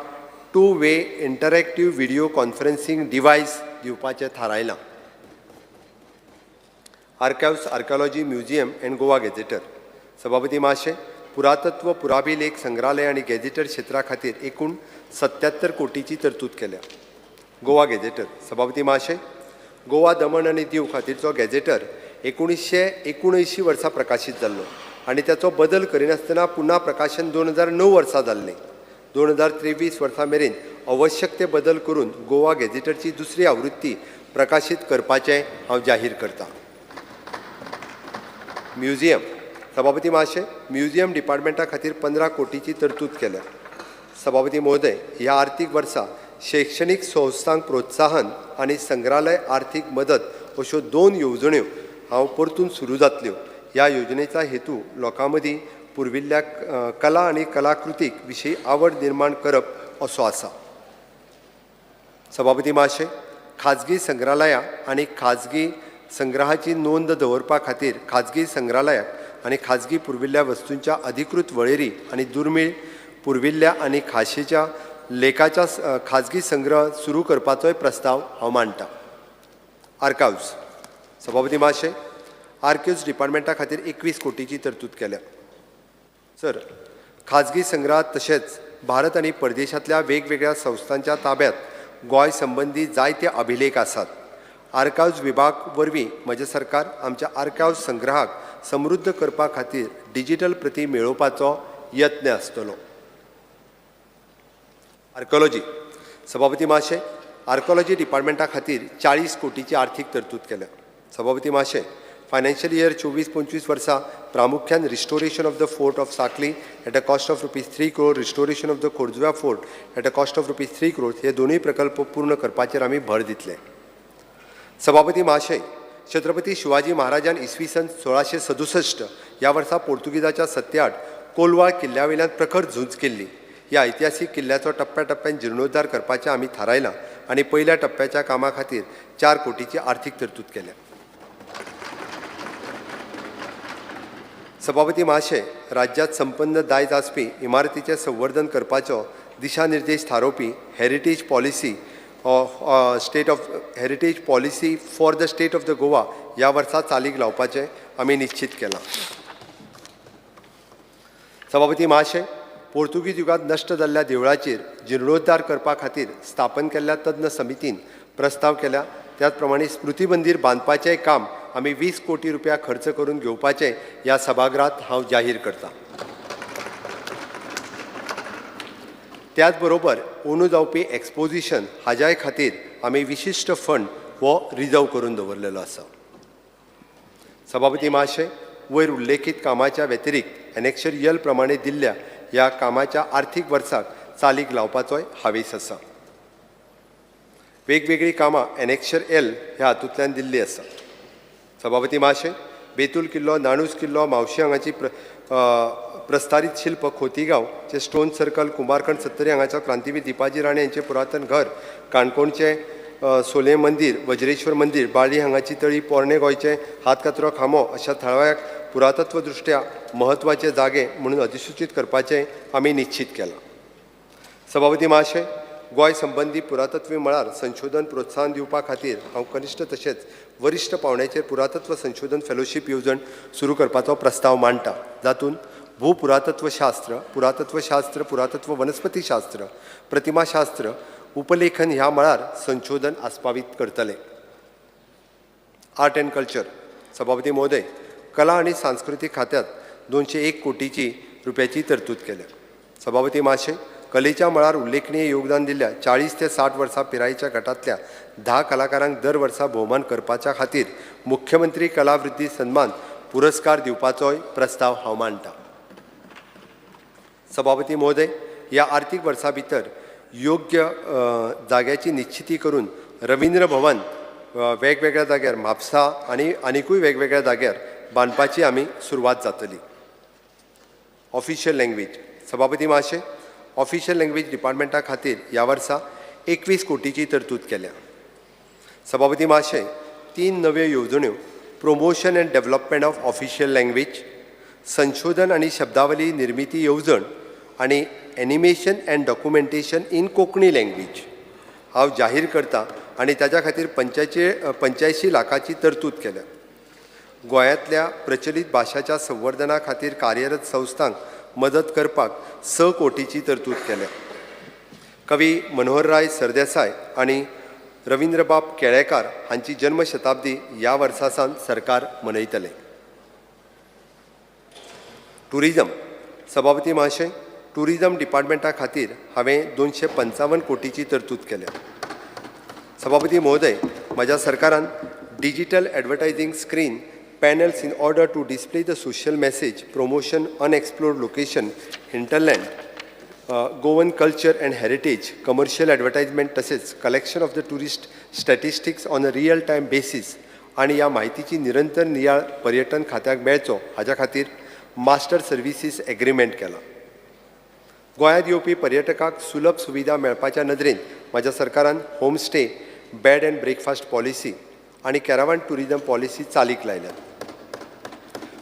2-way interactive video conferencing device दिवपाचें थारायलां. Archives, archaeology museum and Goa gazetteer. सभापती महाशय, पुरातत्व, पुराभिलेख संग्रहालय आनी गॅझेटर क्षेत्रा खातीर एकूण 77 कोटीची तरतूद केल्या. गोवा गॅझेटर. सभापती महाशय, गोवा, दमण आनी दीव खातीरचो गॅझेटर 1979 वर्सा प्रकाशीत जाल्लो आनी ताचो बदल करिनासतना पुन्हा प्रकाशन 2009 वर्सा जाल्लें. 2023 वर्सा मेरेन आवश्यक ते बदल करून गोवा गॅझेटरची दुसरी आवृत्ती प्रकाशीत करपाचें हांव जाहीर करतां. म्युझियम. सभापती महाशय, म्युझियम डिपार्टमेंटा खातीर 15 कोटीची तरतूद केल्या. सभापती महोदय, ह्या आर्थीक वर्सा शैक्षणीक संस्थांक प्रोत्साहन आनी संग्रहालय आर्थीक मदत अश्यो 2 येवजण्यो हांव परतून सुरू जातल्यो. ह्या योजनेचा हेतू लोकां मदीं पुर्विल्ल्या कला आनी कलाकृतीक विशीं आवड निर्माण करप असो आसा. सभापती महाशय, खाजगी संग्रहालयां आनी खाजगी संग्रहाची नोंद दवरपा खातीर खाजगी संग्रहालयाक आनी खाजगी पुर्विल्ल्या वस्तूंच्या अधिकृत वळेरी आनी दुर्मीळ पुर्विल्ल्या आनी खाशेच्या लेखाच्या खाजगी संग्रह सुरू करपाचोय प्रस्ताव हांव मांडटा. आर्काव्स. सभापती महाशय, आर्काव्स डिपार्टमेंटा खातीर 21 कोटीची तरतूद केल्या. सर, खाजगी संग्रहात तशेंच भारत आनी परदेशांतल्या वेगवेगळ्या संस्थांच्या ताब्यांत गोंय संबंदी जायते अभिलेख आसात. आर्काव्ज विभाग वरवीं म्हजें सरकार आमच्या आर्काव्ज संग्रहाक समृद्ध करपा खातीर डिजिटल प्रती मेळोवपाचो यत्न आसतलो. आर्कोलॉजी. सभापती महाशय, आर्कोलॉजी डिपार्टमेंटा खातीर 40 कोटीची आर्थीक तरतूद केल्या. सभापती महाशय, फायनान्शियल इयर 24-25 वर्सा प्रामुख्यान restoration of the fort of Sanquelim at a cost of ₹3 crore, restoration of the Corjuem fort at a cost of ₹3 crore हे दोनूय प्रकल्प पूर्ण करपाचेर आमी भर दितले. सभापती महाशय, छत्रपती शिवाजी महाराजान इसवी सन 1667 ह्या वर्सा पोर्तुगीजाच्या सत्याआड कोलवाळ किल्ल्या वयल्यान प्रखर झूज केल्ली. ह्या ऐतिहासीक किल्ल्याचो टप्प्या टप्प्यान जिर्णोद्धार करपाचें आमी थारायलां आनी पयल्या टप्प्याच्या कामा खातीर 4 कोटीची आर्थीक तरतूद केल्या. सभापती महाशय, राज्यांत संपन्न दायज आसपी इमारतीचें संवर्धन करपाचो दिशानिर्देश थारोवपी heritage policy state of heritage policy for the state of the Goa ह्या वर्सा चालीक लावपाचें आमी निश्चित केलां. सभापती महाशय, पोर्तुगीज युगांत नश्ट जाल्ल्या देवळाचेर जिर्णोद्धार करपा खातीर स्थापन केल्ल्या तज्ञ समितीन प्रस्ताव केल्या. त्याच प्रमाणे स्मृती मंदीर बांदपाचेंय काम आमी 20 कोटी रुपया खर्च करून घेवपाचें ह्या सभागृहात हांव जाहीर करतां. त्याच बरोबर अंदू जावपी एक्सपोजिशन हाज्याय खातीर आमी विशिश्ट फंड हो रिजर्व करून दवरलेलो आसा. सभापती महाशय, वयर उल्लेखीत कामाच्या व्यतिरिक्त एनेक्शर यल प्रमाणे दिल्ल्या ह्या कामाच्या आर्थीक वर्साक चालीक लावपाचोय हावेस आसा. वेगवेगळीं कामां एनेक्शर एल ह्या हातूंतल्यान दिल्ली आसा. सभापती महाशय, बेतूल किल्लो, नाणूस किल्लो, म्हावशी हांगाची प्रस्तारीत शिल्प, खोतीगांवचे स्टोन सर्कल, कुंभारखंड सत्तरी हांगाचो क्रांतीवीर दीपाजी राणे हांचें पुरातन घर, काणकोणचें सोले मंदीर, वज्रेश्वर मंदीर, बाळ्ळी हांगाची तळी, पोरणे गोंयचें हातकातरो खांबो अशा थळाव्याक पुरातत्व दृश्ट्या म्हत्वाचे जागे म्हणून अधिसूचीत करपाचें आमी निश्चीत केलां. सभापती महाशय, गोंय संबंदी पुरातत्वी मळार संशोधन प्रोत्साहन दिवपा खातीर हांव कनिश्ठ तशेंच वरिश्ठ पावंड्याचेर पुरातत्व संशोधन फेलोशीप येवजण सुरू करपाचो प्रस्ताव मांडटा, जातूंत भूपुरातत्वशास्त्र, पुरातत्वशास्त्र, पुरातत्व वनस्पतीशास्त्र, प्रतिमाशास्त्र, उपलेखन ह्या मळार संशोधन आस्पावीत करतले. Art and culture. सभापती महोदय, कला आनी सांस्कृतीक खात्यांत 201 कोटीची रुपयाची तरतूद केल्या. सभापती महाशय, कलेच्या मळार उल्लेखनीय योगदान दिल्ल्या 40 ते 60 वर्सां पिरायेच्या गटांतल्या 10 कलाकारांक दर वर्सा भोवमान करपाच्या खातीर मुख्यमंत्री कलावृद्धी सन्मान पुरस्कार दिवपाचोय प्रस्ताव हांव मांडटा. सभापती महोदय, ह्या आर्थीक वर्सा भितर योग्य जाग्याची निश्चिती करून रवींद्र भवन वेगवेगळ्या जाग्यार म्हापसा आनी आनिकूय वेगवेगळ्या जाग्यार बांदपाची आमी सुरवात जातली. Official language. सभापती महाशय, ऑफिशियल लँग्वेज डिपार्टमेंटा खातीर ह्या वर्सा 21 कोटीची तरतूद केल्या. सभापती महाशय, 3 नव्यो येवजण्यो promotion and development of official language, संशोधन आनी शब्दावली निर्मिती येवजण आनी animation and documentation in Konkani language हांव जाहीर करता आनी ताच्या खातीर 85 लाखाची तरतूद केल्या. गोंयांतल्या प्रचलीत भाशाच्या संवर्धना खातीर कार्यरत संस्थांक मदत करपाक 6 कोटीची तरतूद केल्या. कवी मनोहरराय सरदेसाय आनी रवींद्रबाब केळेकार हांची जन्मशताब्दी ह्या वर्सा सावन सरकार मनयतले. टुरिजम. सभापती महाशय, टुरिजम डिपार्टमेंटा खातीर हांवें 255 कोटीची तरतूद केल्या. सभापती महोदय, म्हज्या सरकारान digital advertising screen panels in order to display the social message, promotion unexplored location, hinterland, Goan culture and heritage, commercial advertisement तसेच collection of the tourist statistics on a real time basis आनी ह्या म्हायतीची निरंतर नियाळ पर्यटन खात्याक मेळचो हाज्या खातीर मास्टर सर्विसीस एग्रीमेंट केला. गोंयांत येवपी पर्यटकांक सुलभ सुविधा मेळपाच्या नदरेन म्हज्या सरकारान homestay, bed and breakfast policy आनी कॅरावान टुरिजम पॉलिसी चालीक लायल्यात.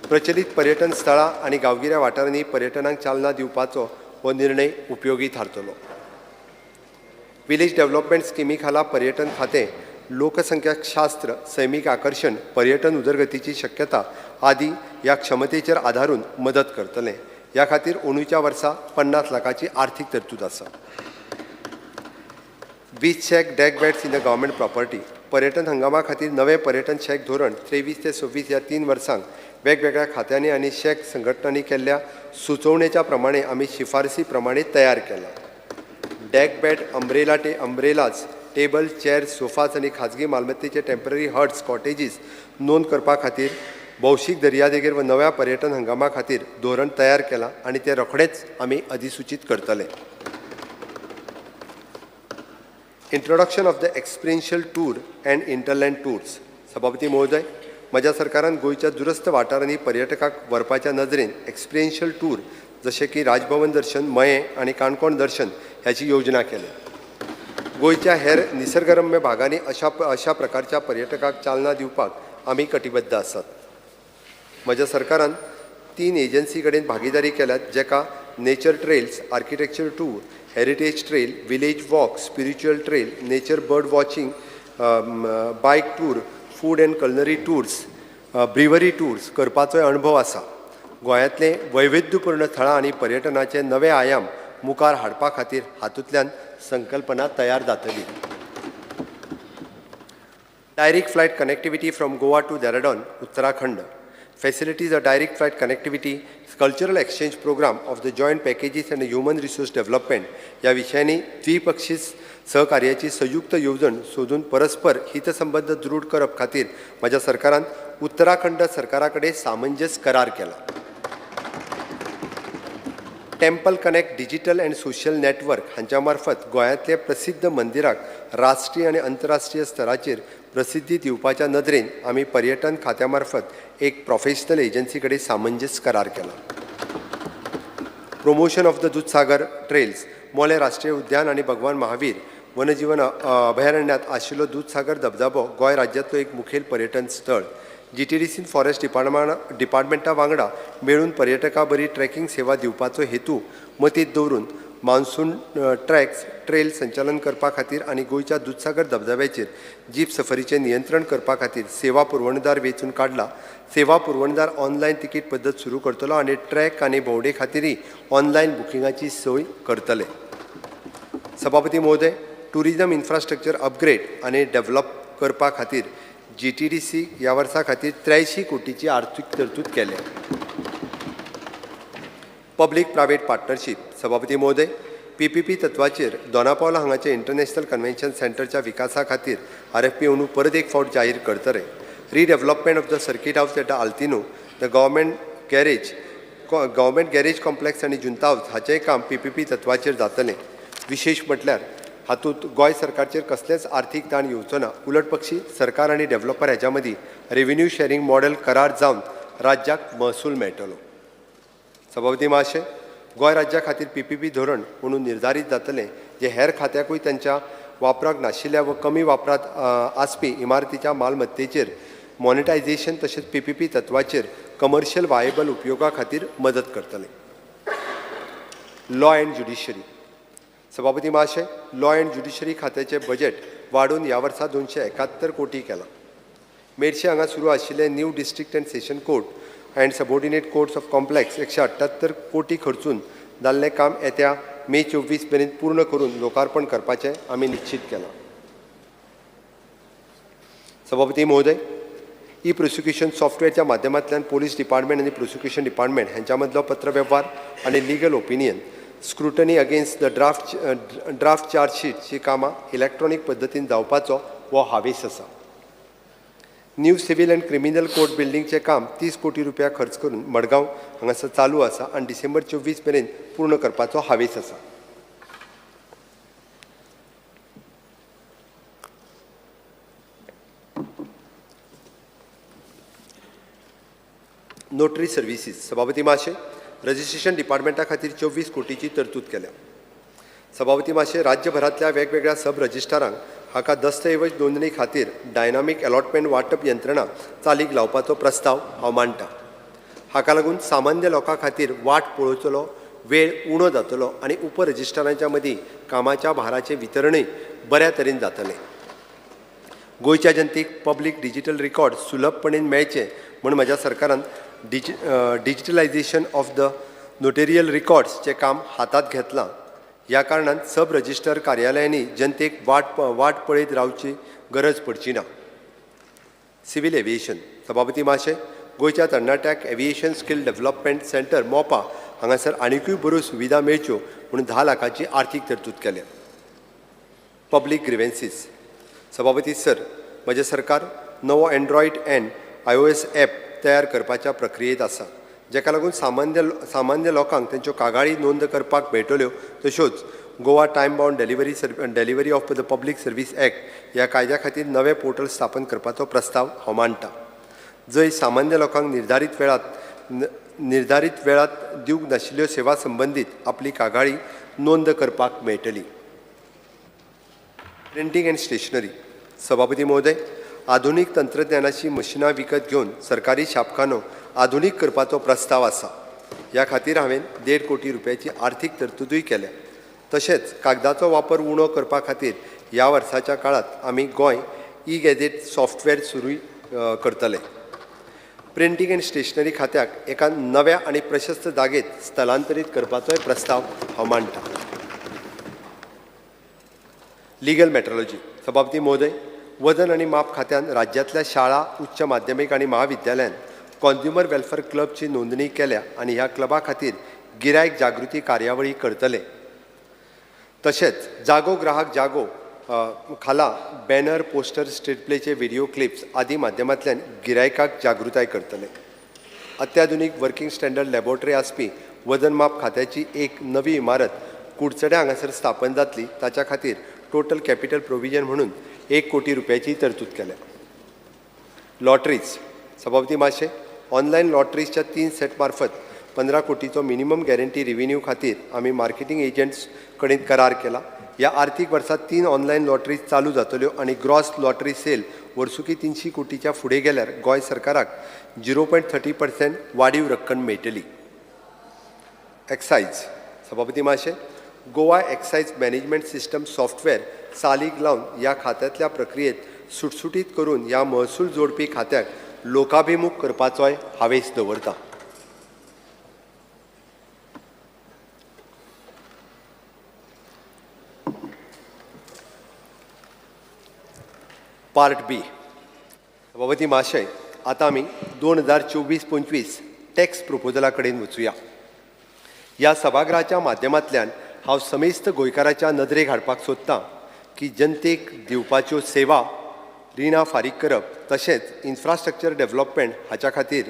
प्रचलीत पर्यटन स्थळां आनी गांवगिऱ्या वाठारांनी पर्यटनाक चालना दिवपाचो हो निर्णय उपयोगी थारतलो. विलेज डेव्हलपमेंट स्किमी खाला पर्यटन खातें लोकसंख्याशास्त्र, सैमीक आकर्शण, पर्यटन उदरगतीची शक्यता आदी ह्या क्षमतेचेर आदारून मदत करतलें. ह्या खातीर अंदूच्या वर्सा 50 लाखाची आर्थीक तरतूद आसा. Beach shack, deck beds in the government property. पर्यटन हंगामा खातीर नवें पर्यटन शॅक धोरण 23 ते 26 ह्या 3 वर्सांक वेगवेगळ्या खात्यांनी आनी शॅक संघटनांनी केल्ल्या सुचोवणेच्या प्रमाणे आमी शिफारसी प्रमाणे तयार केला. Deck bed, umbrella टे umbrellas, table, chair, sofas आनी खाजगी मालमत्तेचे टेंपररी हट्स, कॉटेजीस नोंद करपा खातीर भौशीक दर्यादेगेर व नव्या पर्यटन हंगामा खातीर धोरण तयार केलां आनी तें रोखडेंच आमी अधिसुचीत करतले. Introduction of the experiential tour and hinterland tours. सभापती महोदय, म्हज्या सरकारान गोंयच्या दुरस्त वाठारांनी पर्यटकांक व्हरपाच्या नदरेन एक्सपिरियन्शियल टूर जशें की राजभवन दर्शन, मयें आनी काणकोण दर्शन ह्याची योजना केल्या. गोंयच्या हेर निसर्गरम्य भागांनी अशा प्रकारच्या पर्यटकांक चालना दिवपाक आमी कटिबद्ध आसात. म्हज्या सरकारान 3 एजन्सी कडेन भागीदारी केल्यात, जेका nature trails, architecture tour, heritage trail, village walk, spiritual trail, nature bird watching, bike tour, food and culinary tours, brewery tours करपाचोय अणभव आसा. गोंयांतले वैविध्यपूर्ण थळां आनी पर्यटनाचे नवे आयाम मुखार हाडपा खातीर हातूंतल्यान संकल्पना तयार जातली. Direct flight connectivity from Goa to Dehradun, Uttarakhand. Facilities a direct flight connectivity, cultural exchange program of the joint packages and human resource development ह्या विशयांनी द्विपक्षीय सहकार्याची संयुक्त येवजण सोदून परस्पर हितसंबंद दृढ करप खातीर म्हज्या सरकारान उत्तराखंड सरकारा कडेन सामंजस्य करार केला. Temple connect digital and social network हांच्या मार्फत गोंयांतले प्रसिद्ध मंदिराक राष्ट्रीय आनी अंतरराष्ट्रीय स्तराचेर प्रसिद्धी दिवपाच्या नदरेन आमी पर्यटन खात्या मार्फत एक प्रोफेशनल एजन्सी कडेन सामंजस्य करार केला. Promotion of the Dudhsagar trails. Mollem राष्ट्रीय उद्यान आनी भगवान महावीर वनजीवन अभयारण्यांत आशिल्लो दुदसागर धबधबो गोंय राज्यांतलो एक मुखेल पर्यटन स्थळ. जीटीडीसीन फॉरेस्ट डिपार्टमेंटा वांगडा मेळून पर्यटकां बरी ट्रॅकिंग सेवा दिवपाचो हेतू मतींत दवरून मान्सून ट्रॅक्स ट्रेल संचालन करपा खातीर आनी गोंयच्या दुदसागर धबधब्याचेर जीप सफरीचें नियंत्रण करपा खातीर सेवा पुरवणदार वेंचून काडला. सेवा पुरवणदार ऑनलायन तिकीट पद्दत सुरू करतलो आनी ट्रॅक आनी भोंवडे खातीरय ऑनलायन बुकिंगाची सोय करतले. सभापती महोदय, टुरिजम इन्फ्रास्ट्रक्चर अपग्रेड आनी डेव्हलप करपा खातीर जीटीडीसी ह्या वर्सा खातीर 83 कोटीची आर्थीक तरतूद केल्या. Public private partnership. सभापती महोदय, पीपीपी तत्वाचेर दोनापावला हांगाचे इंटरनॅशनल कन्व्हेन्शन सेंटरच्या विकासा खातीर आरएफपी अंदू परत एक फावट जाहीर करतले. Redevelopment of the circuit house at Altino, the government garage complex आनी जुंता हावस हाचेंय काम पीपीपी तत्वाचेर जातलें. विशेश म्हटल्यार हातूंत गोंय सरकारचेर कसलेंच आर्थीक ताण येवचो ना. उलट पक्षी सरकार आनी डेव्हलपर हाच्या मदीं रेव्हेन्यू शॅरिंग मॉडेल करार जावन राज्याक महसूल मेळटलो. सभापती महाशय, गोंय राज्या खातीर पीपीपी धोरण म्हणून निर्धारीत जातलें, जें हेर खात्याकूय तांच्या वापराक नाशिल्ल्या व कमी वापरांत आसपी इमारतीच्या मालमत्तेचेर मॉनिटायझेशन तशेंच पीपीपी तत्वाचेर कमर्शियल वायबल उपयोगा खातीर मदत करतलें. Law and judiciary. सभापती महाशय, लॉ अँड ज्युडिशरी खात्याचें बजेट वाडोवन ह्या वर्सा 271 कोटी केलां. मेरशे हांगा सुरू आशिल्ले new district and session court and subordinate courts of complex 178 कोटी खर्चून जाल्लें काम येत्या मे 24 मेरेन पूर्ण करून लोकार्पण करपाचें आमी निश्चीत केलां. सभापती महोदय, ई प्रोसिक्युशन सॉफ्टवेअरच्या माध्यमांतल्यान पोलीस डिपार्टमेंट आनी प्रोसिक्युशन डिपार्टमेंट हांच्या मदलो पत्रवेव्हार आनी legal opinion scrutiny against the draft चार्जशीटची कामां इलॅक्ट्रॉनीक पद्दतीन जावपाचो हो हावेस आसा. New civil and criminal court बिल्डिंगचें काम 30 कोटी रुपया खर्च करून मडगांव हांगासर चालू आसा आनी डिसेंबर 24 मेरेन पूर्ण करपाचो हावेस आसा. Notary services. सभापती महाशय, रजिस्ट्रेशन डिपार्टमेंटा खातीर 24 कोटीची तरतूद केल्या. सभापती महाशय, राज्यभरांतल्या वेगवेगळ्या सब रजिस्ट्रारांक हाका दस्तऐवज नोंदणी खातीर डायनामीक अलॉटमेंट वांटप यंत्रणा चालीक लावपाचो प्रस्ताव हांव मांडटा. हाका लागून सामान्य लोकां खातीर वाट पळोवचलो वेळ उणो जातलो आनी उप रजिस्ट्रारांच्या मदीं कामाच्या भाराचें वितरणूय बऱ्या तरेन जातलें. गोंयच्या जनतेक पब्लीक डिजिटल रिकॉर्ड सुलभपणेन मेळचे म्हूण म्हज्या सरकारान डिजिटलायझेशन ऑफ the notarial रिकॉर्ड्सचें काम हातांत घेतलां. ह्या कारणान सब रजिस्टर कार्यालयांनी जनतेक वाट पळयत रावची गरज पडची ना. Civil aviation. सभापती महाशय, गोंयच्या तरणाट्याक aviation skill development centre Mopa हांगासर आनिकूय बऱ्यो सुविधा मेळच्यो म्हणून 10 लाखाची आर्थीक तरतूद केल्या. पब्लीक ग्रिवेन्सीस. सभापती सर, म्हजें सरकार नवो एन्ड्रॉयड एन्ड आयओएस एप तयार करपाच्या प्रक्रियेंत आसा, जाका लागून सामान्य लोकांक तांच्यो कागाळी नोंद करपाक मेळटल्यो. तश्योच Goa time bound delivery of the public service act ह्या कायद्या खातीर नवें पोर्टल स्थापन करपाचो प्रस्ताव हांव मांडटा, जंय सामान्य लोकांक निर्धारीत वेळात दिवंक नाशिल्ल्यो सेवा संबंदीत आपली कागाळी नोंद करपाक मेळटली. Printing and stationery. सभापती महोदय, आधुनीक तंत्रज्ञानाची मशिनां विकत घेवन सरकारी छापखानो आधुनीक करपाचो प्रस्ताव आसा. ह्या खातीर हांवें 1.5 कोटी रुपयाची आर्थीक तरतुदूय केल्या. तशेंच कागदाचो वापर उणो करपा खातीर ह्या वर्साच्या काळांत आमी गोंय ई गॅझेट सॉफ्टवॅर सुरू करतले. प्रिंटींग अँड स्टेशनरी खात्याक एका नव्या आनी प्रशस्त जागेत स्थलांतरीत करपाचोय प्रस्ताव हांव मांडटा. Legal metrology. सभापती महोदय, वजन आनी माप खात्यान राज्यांतल्या शाळा, उच्च माध्यमीक आनी महाविद्यालयान कॉन्ज्युमर वेलफेअर क्लबची नोंदणी केल्या आनी ह्या क्लबा खातीर गिरायक जागृती कार्यावळी करतले. तशेंच जागो ग्राहक जागो खाला बॅनर, पोस्टर, स्ट्रीट प्लेचे व्हिडिओ क्लिप्स आदी माध्यमांतल्यान गिरायकाक जागृताय करतले. अत्याधुनीक वर्किंग स्टँडर्ड लॅबोरेटरी आसपी वजन माप खात्याची एक नवी इमारत कुडचड्या हांगासर स्थापन जातली. ताच्या खातीर टोटल कॅपिटल प्रोविजन म्हणून 1 कोटी रुपयाची तरतूद केल्या. लॉटरीज. सभापती मातशे, ऑनलायन लॉटरीजच्या 3 सेट मार्फत 15 कोटीचो मिनिमम गॅरंटी रिव्हेन्यू खातीर आमी मार्केटींग एजंट्स कडेन करार केला. ह्या आर्थीक वर्सा 3 ऑनलायन लॉटरीज चालू जातल्यो आनी ग्रॉस लॉटरी सेल वर्सुकी 300 कोटीच्या फुडें गेल्यार गोंय सरकाराक 0.30% वाडीव रक्कम मेळटली. एक्सायज. सभापती मातशे, Goa excise management system software चालीक लावन ह्या खात्यांतल्या प्रक्रियेत सुटसुटीत करून ह्या महसूल जोडपी खात्याक लोकाभिमुख करपाचोय हावेस दवरता. पार्ट बी. सभापती महाशय, आतां आमी 2024-25 टॅक्स प्रपोजला कडेन वचुया. ह्या सभागृहाच्या माध्यमांतल्यान हांव समेस्त गोंयकाराच्या नदरेक हाडपाक सोदतां की जनतेक दिवपाच्यो सेवा, रिणां फारीक करप तशेंच इन्फ्रास्ट्रक्चर डेव्हलपमेंट हाच्या खातीर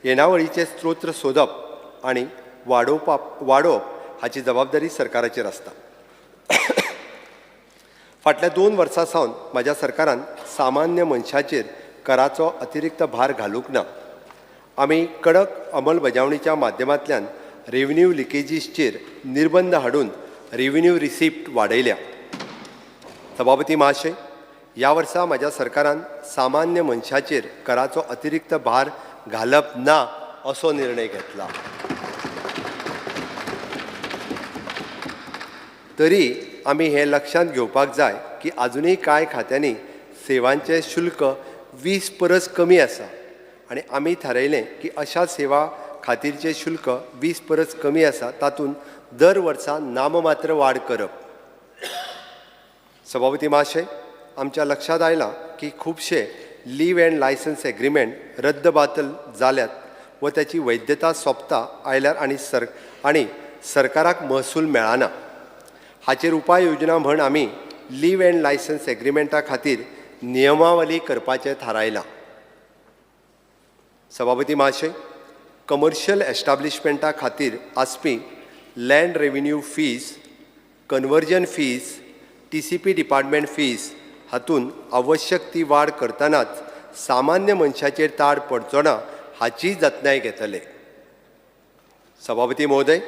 येणावळीचे स्त्रोत सोदप आनी वाडोवप हाची जबाबदारी सरकाराचेर आसता. फाटल्या 2 वर्सां सावन म्हाज्या सरकारान सामान्य मनशाचेर कराचो अतिरिक्त भार घालूंक ना. आमी कडक अंमलबजावणीच्या माध्यमांतल्यान रेव्हेन्यू लिकेजीसचेर निर्बंध हाडून रेव्हेन्यू रिसिप्ट वाडयल्या. सभापती महाशय, ह्या वर्सा म्हाज्या सरकारान सामान्य मनशाचेर कराचो अतिरिक्त भार घालप ना असो निर्णय घेतला. तरी आमी हें लक्षांत घेवपाक जाय की आजुनूय कांय खात्यांनी सेवांचें शुल्क 20 परस कमी आसा आनी आमी थारायलें की अशा सेवा खातीरचें शुल्क 20 परस कमी आसा तातूंत दर वर्सा नाममात्र वाड करप. सभापती महाशय, आमच्या लक्षांत आयलां की खुबशे लीव अँड लायसन्स एग्रीमेंट रद्द बातल जाल्यात व त्याची वैधता सोंपता आयल्यार आनी सरकाराक महसूल मेळना. हाचेर उपाय योजना म्हण आमी लीव अँड लायसन्स एग्रीमेंटा खातीर नियमावली करपाचें थारायलां. सभापती महाशय, कमर्शियल एस्टाब्लिशमेंटा खातीर आसपी land revenue fees, conversion fees, TCP department fees हातूंत आवश्यक ती वाड करतनाच सामान्य मनशाचेर ताड पडचो ना हाची जतनाय घेतले. सभापती महोदय,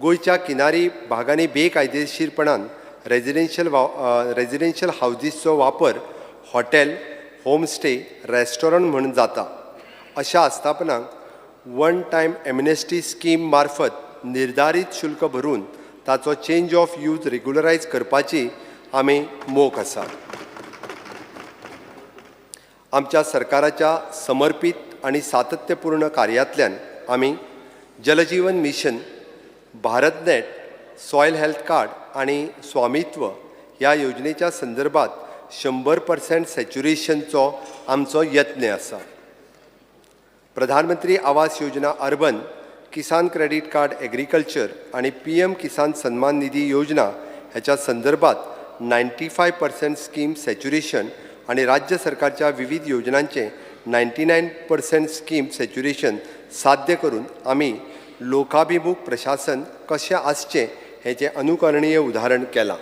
गोंयच्या किनारी भागांनी बेकायदेशीरपणान रेजिडेन्शियल हावजीसचो वापर हॉटेल, होमस्टे, रेस्टॉरंट म्हूण जाता. अशा आस्थापनांक वन टायम एमनेस्टी स्कीम मार्फत निर्धारीत शुल्क भरून ताचो चेंज ऑफ यूज रेगुलरायज करपाची आमी मोख आसा. आमच्या सरकाराच्या समर्पीत आनी सातत्यपूर्ण कार्यांतल्यान आमी Jal Jeevan mission, BharatNet, soil health card आनी स्वामित्व ह्या योजनेच्या संदर्भात 100% सॅच्युरेशनचो आमचो यत्न आसा. Pradhan Mantri Awas Yojana urban, Kisan credit card agriculture आनी PM Kisan Samman Nidhi योजना ह्याच्या संदर्भात 95% स्कीम सॅच्युरेशन आनी राज्य सरकारच्या विविध योजनांचे 99% स्कीम सॅच्युरेशन साध्य करून आमी लोकाभिमुख प्रशासन कशें आसचें हेचें अनुकरणीय उदाहरण केलां.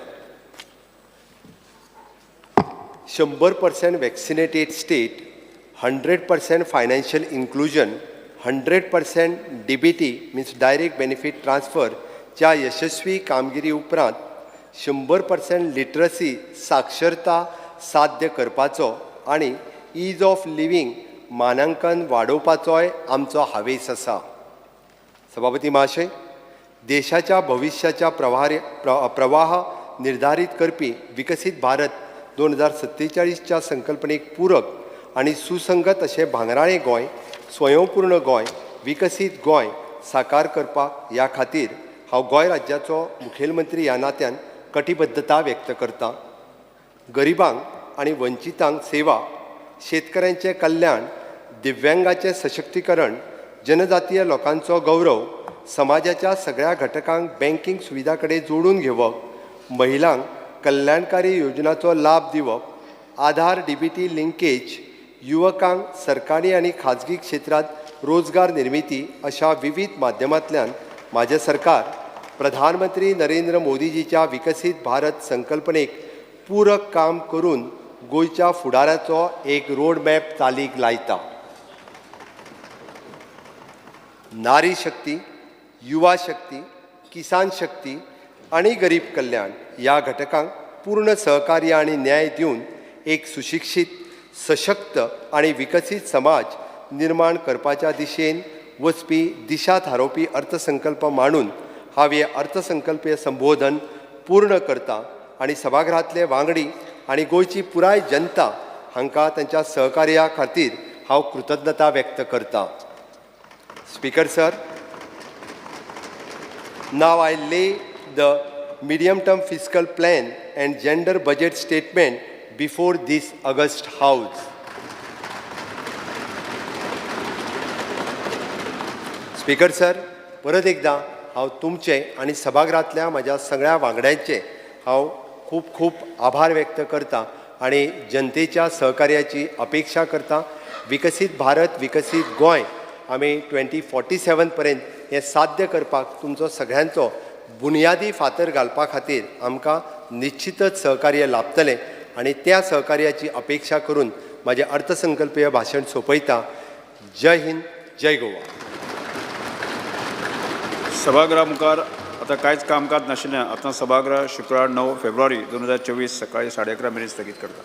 100% Vaccinated state, 100% financial inclusion, 100% DBT means direct benefit ट्रान्सफरच्या यशस्वी कामगिरी उपरांत 100% लिटरसी साक्षरता साध्य करपाचो आनी is of living मानांकन वाडोवपाचोय आमचो हावेस आसा. सभापती महाशय, देशाच्या भविश्याच्या प्रवाह निर्धारीत करपी विकसीत भारत 2047च्या संकल्पनेक पूरक आनी सुसंगत अशें भांगराळें गोंय स्वयंपूर्ण गोंय, विकसीत गोंय साकार करपाक ह्या खातीर हांव गोंय राज्याचो मुखेलमंत्री ह्या नात्यान कटिबद्धता व्यक्त करता. गरिबांक आनी वंचितांक सेवा, शेतकऱ्यांचें कल्याण, दिव्यांगाचें सशक्तीकरण, जनजातीय लोकांचो गौरव, समाजाच्या सगळ्या घटकांक बँकींग सुविधा कडेन जोडून घेवप, महिलांक कल्याणकारी योजनाचो लाभ दिवप, आधार डीबीटी लिंकेज, युवकांक सरकारी आनी खाजगी क्षेत्रांत रोजगार निर्मिती अशा विविध माध्यमांतल्यान म्हाजें सरकार प्रधानमंत्री नरेंद्र मोदीजीच्या विकसीत भारत संकल्पनेक पूरक काम करून गोंयच्या फुडाराचो एक रोडमॅप चालीक लायता. नारी शक्ती, युवा शक्ती, किसान शक्ती आनी गरीब कल्याण ह्या घटकांक पूर्ण सहकार्य आनी न्याय दिवन एक सुशिक्षीत, सशक्त आनी विकसीत समाज निर्माण करपाच्या दिशेन वचपी दिशा थारोवपी अर्थसंकल्प मांडून हांव हें अर्थसंकल्पीय संबोधन पूर्ण करता आनी सभाघरांतले वांगडी आनी गोंयची पुराय जनता हांकां तांच्या सहकार्या खातीर हांव कृतज्ञता व्यक्त करता. Speaker sir, now I lay the medium term fiscal plan and gender budget statement before this august house. Speaker sir, परत एकदां हांव तुमचे आनी सभाघरांतल्या म्हज्या सगळ्या वांगड्यांचे हांव खूब खूब आभार व्यक्त करता आनी जनतेच्या सहकार्याची अपेक्षा करता. विकसीत भारत, विकसीत गोंय आमी 2047 पर्यंत हें साध्य करपाक तुमचो सगळ्यांचो बुनियादी फातर घालपा खातीर आमकां निश्चितच सहकार्य लाभतलें आनी त्या सहकार्याची अपेक्षा करून म्हाजें अर्थसंकल्पीय भाशण सोंपयता. जय हिंद, जय गोवा. सभागृहा मुखार आतां कांयच कामकाज नाशिल्ल्यान आतां सभागृह शुक्रार 9 फेब्रुवारी 2024 सकाळी 11:30 मेरेन स्थगीत करता.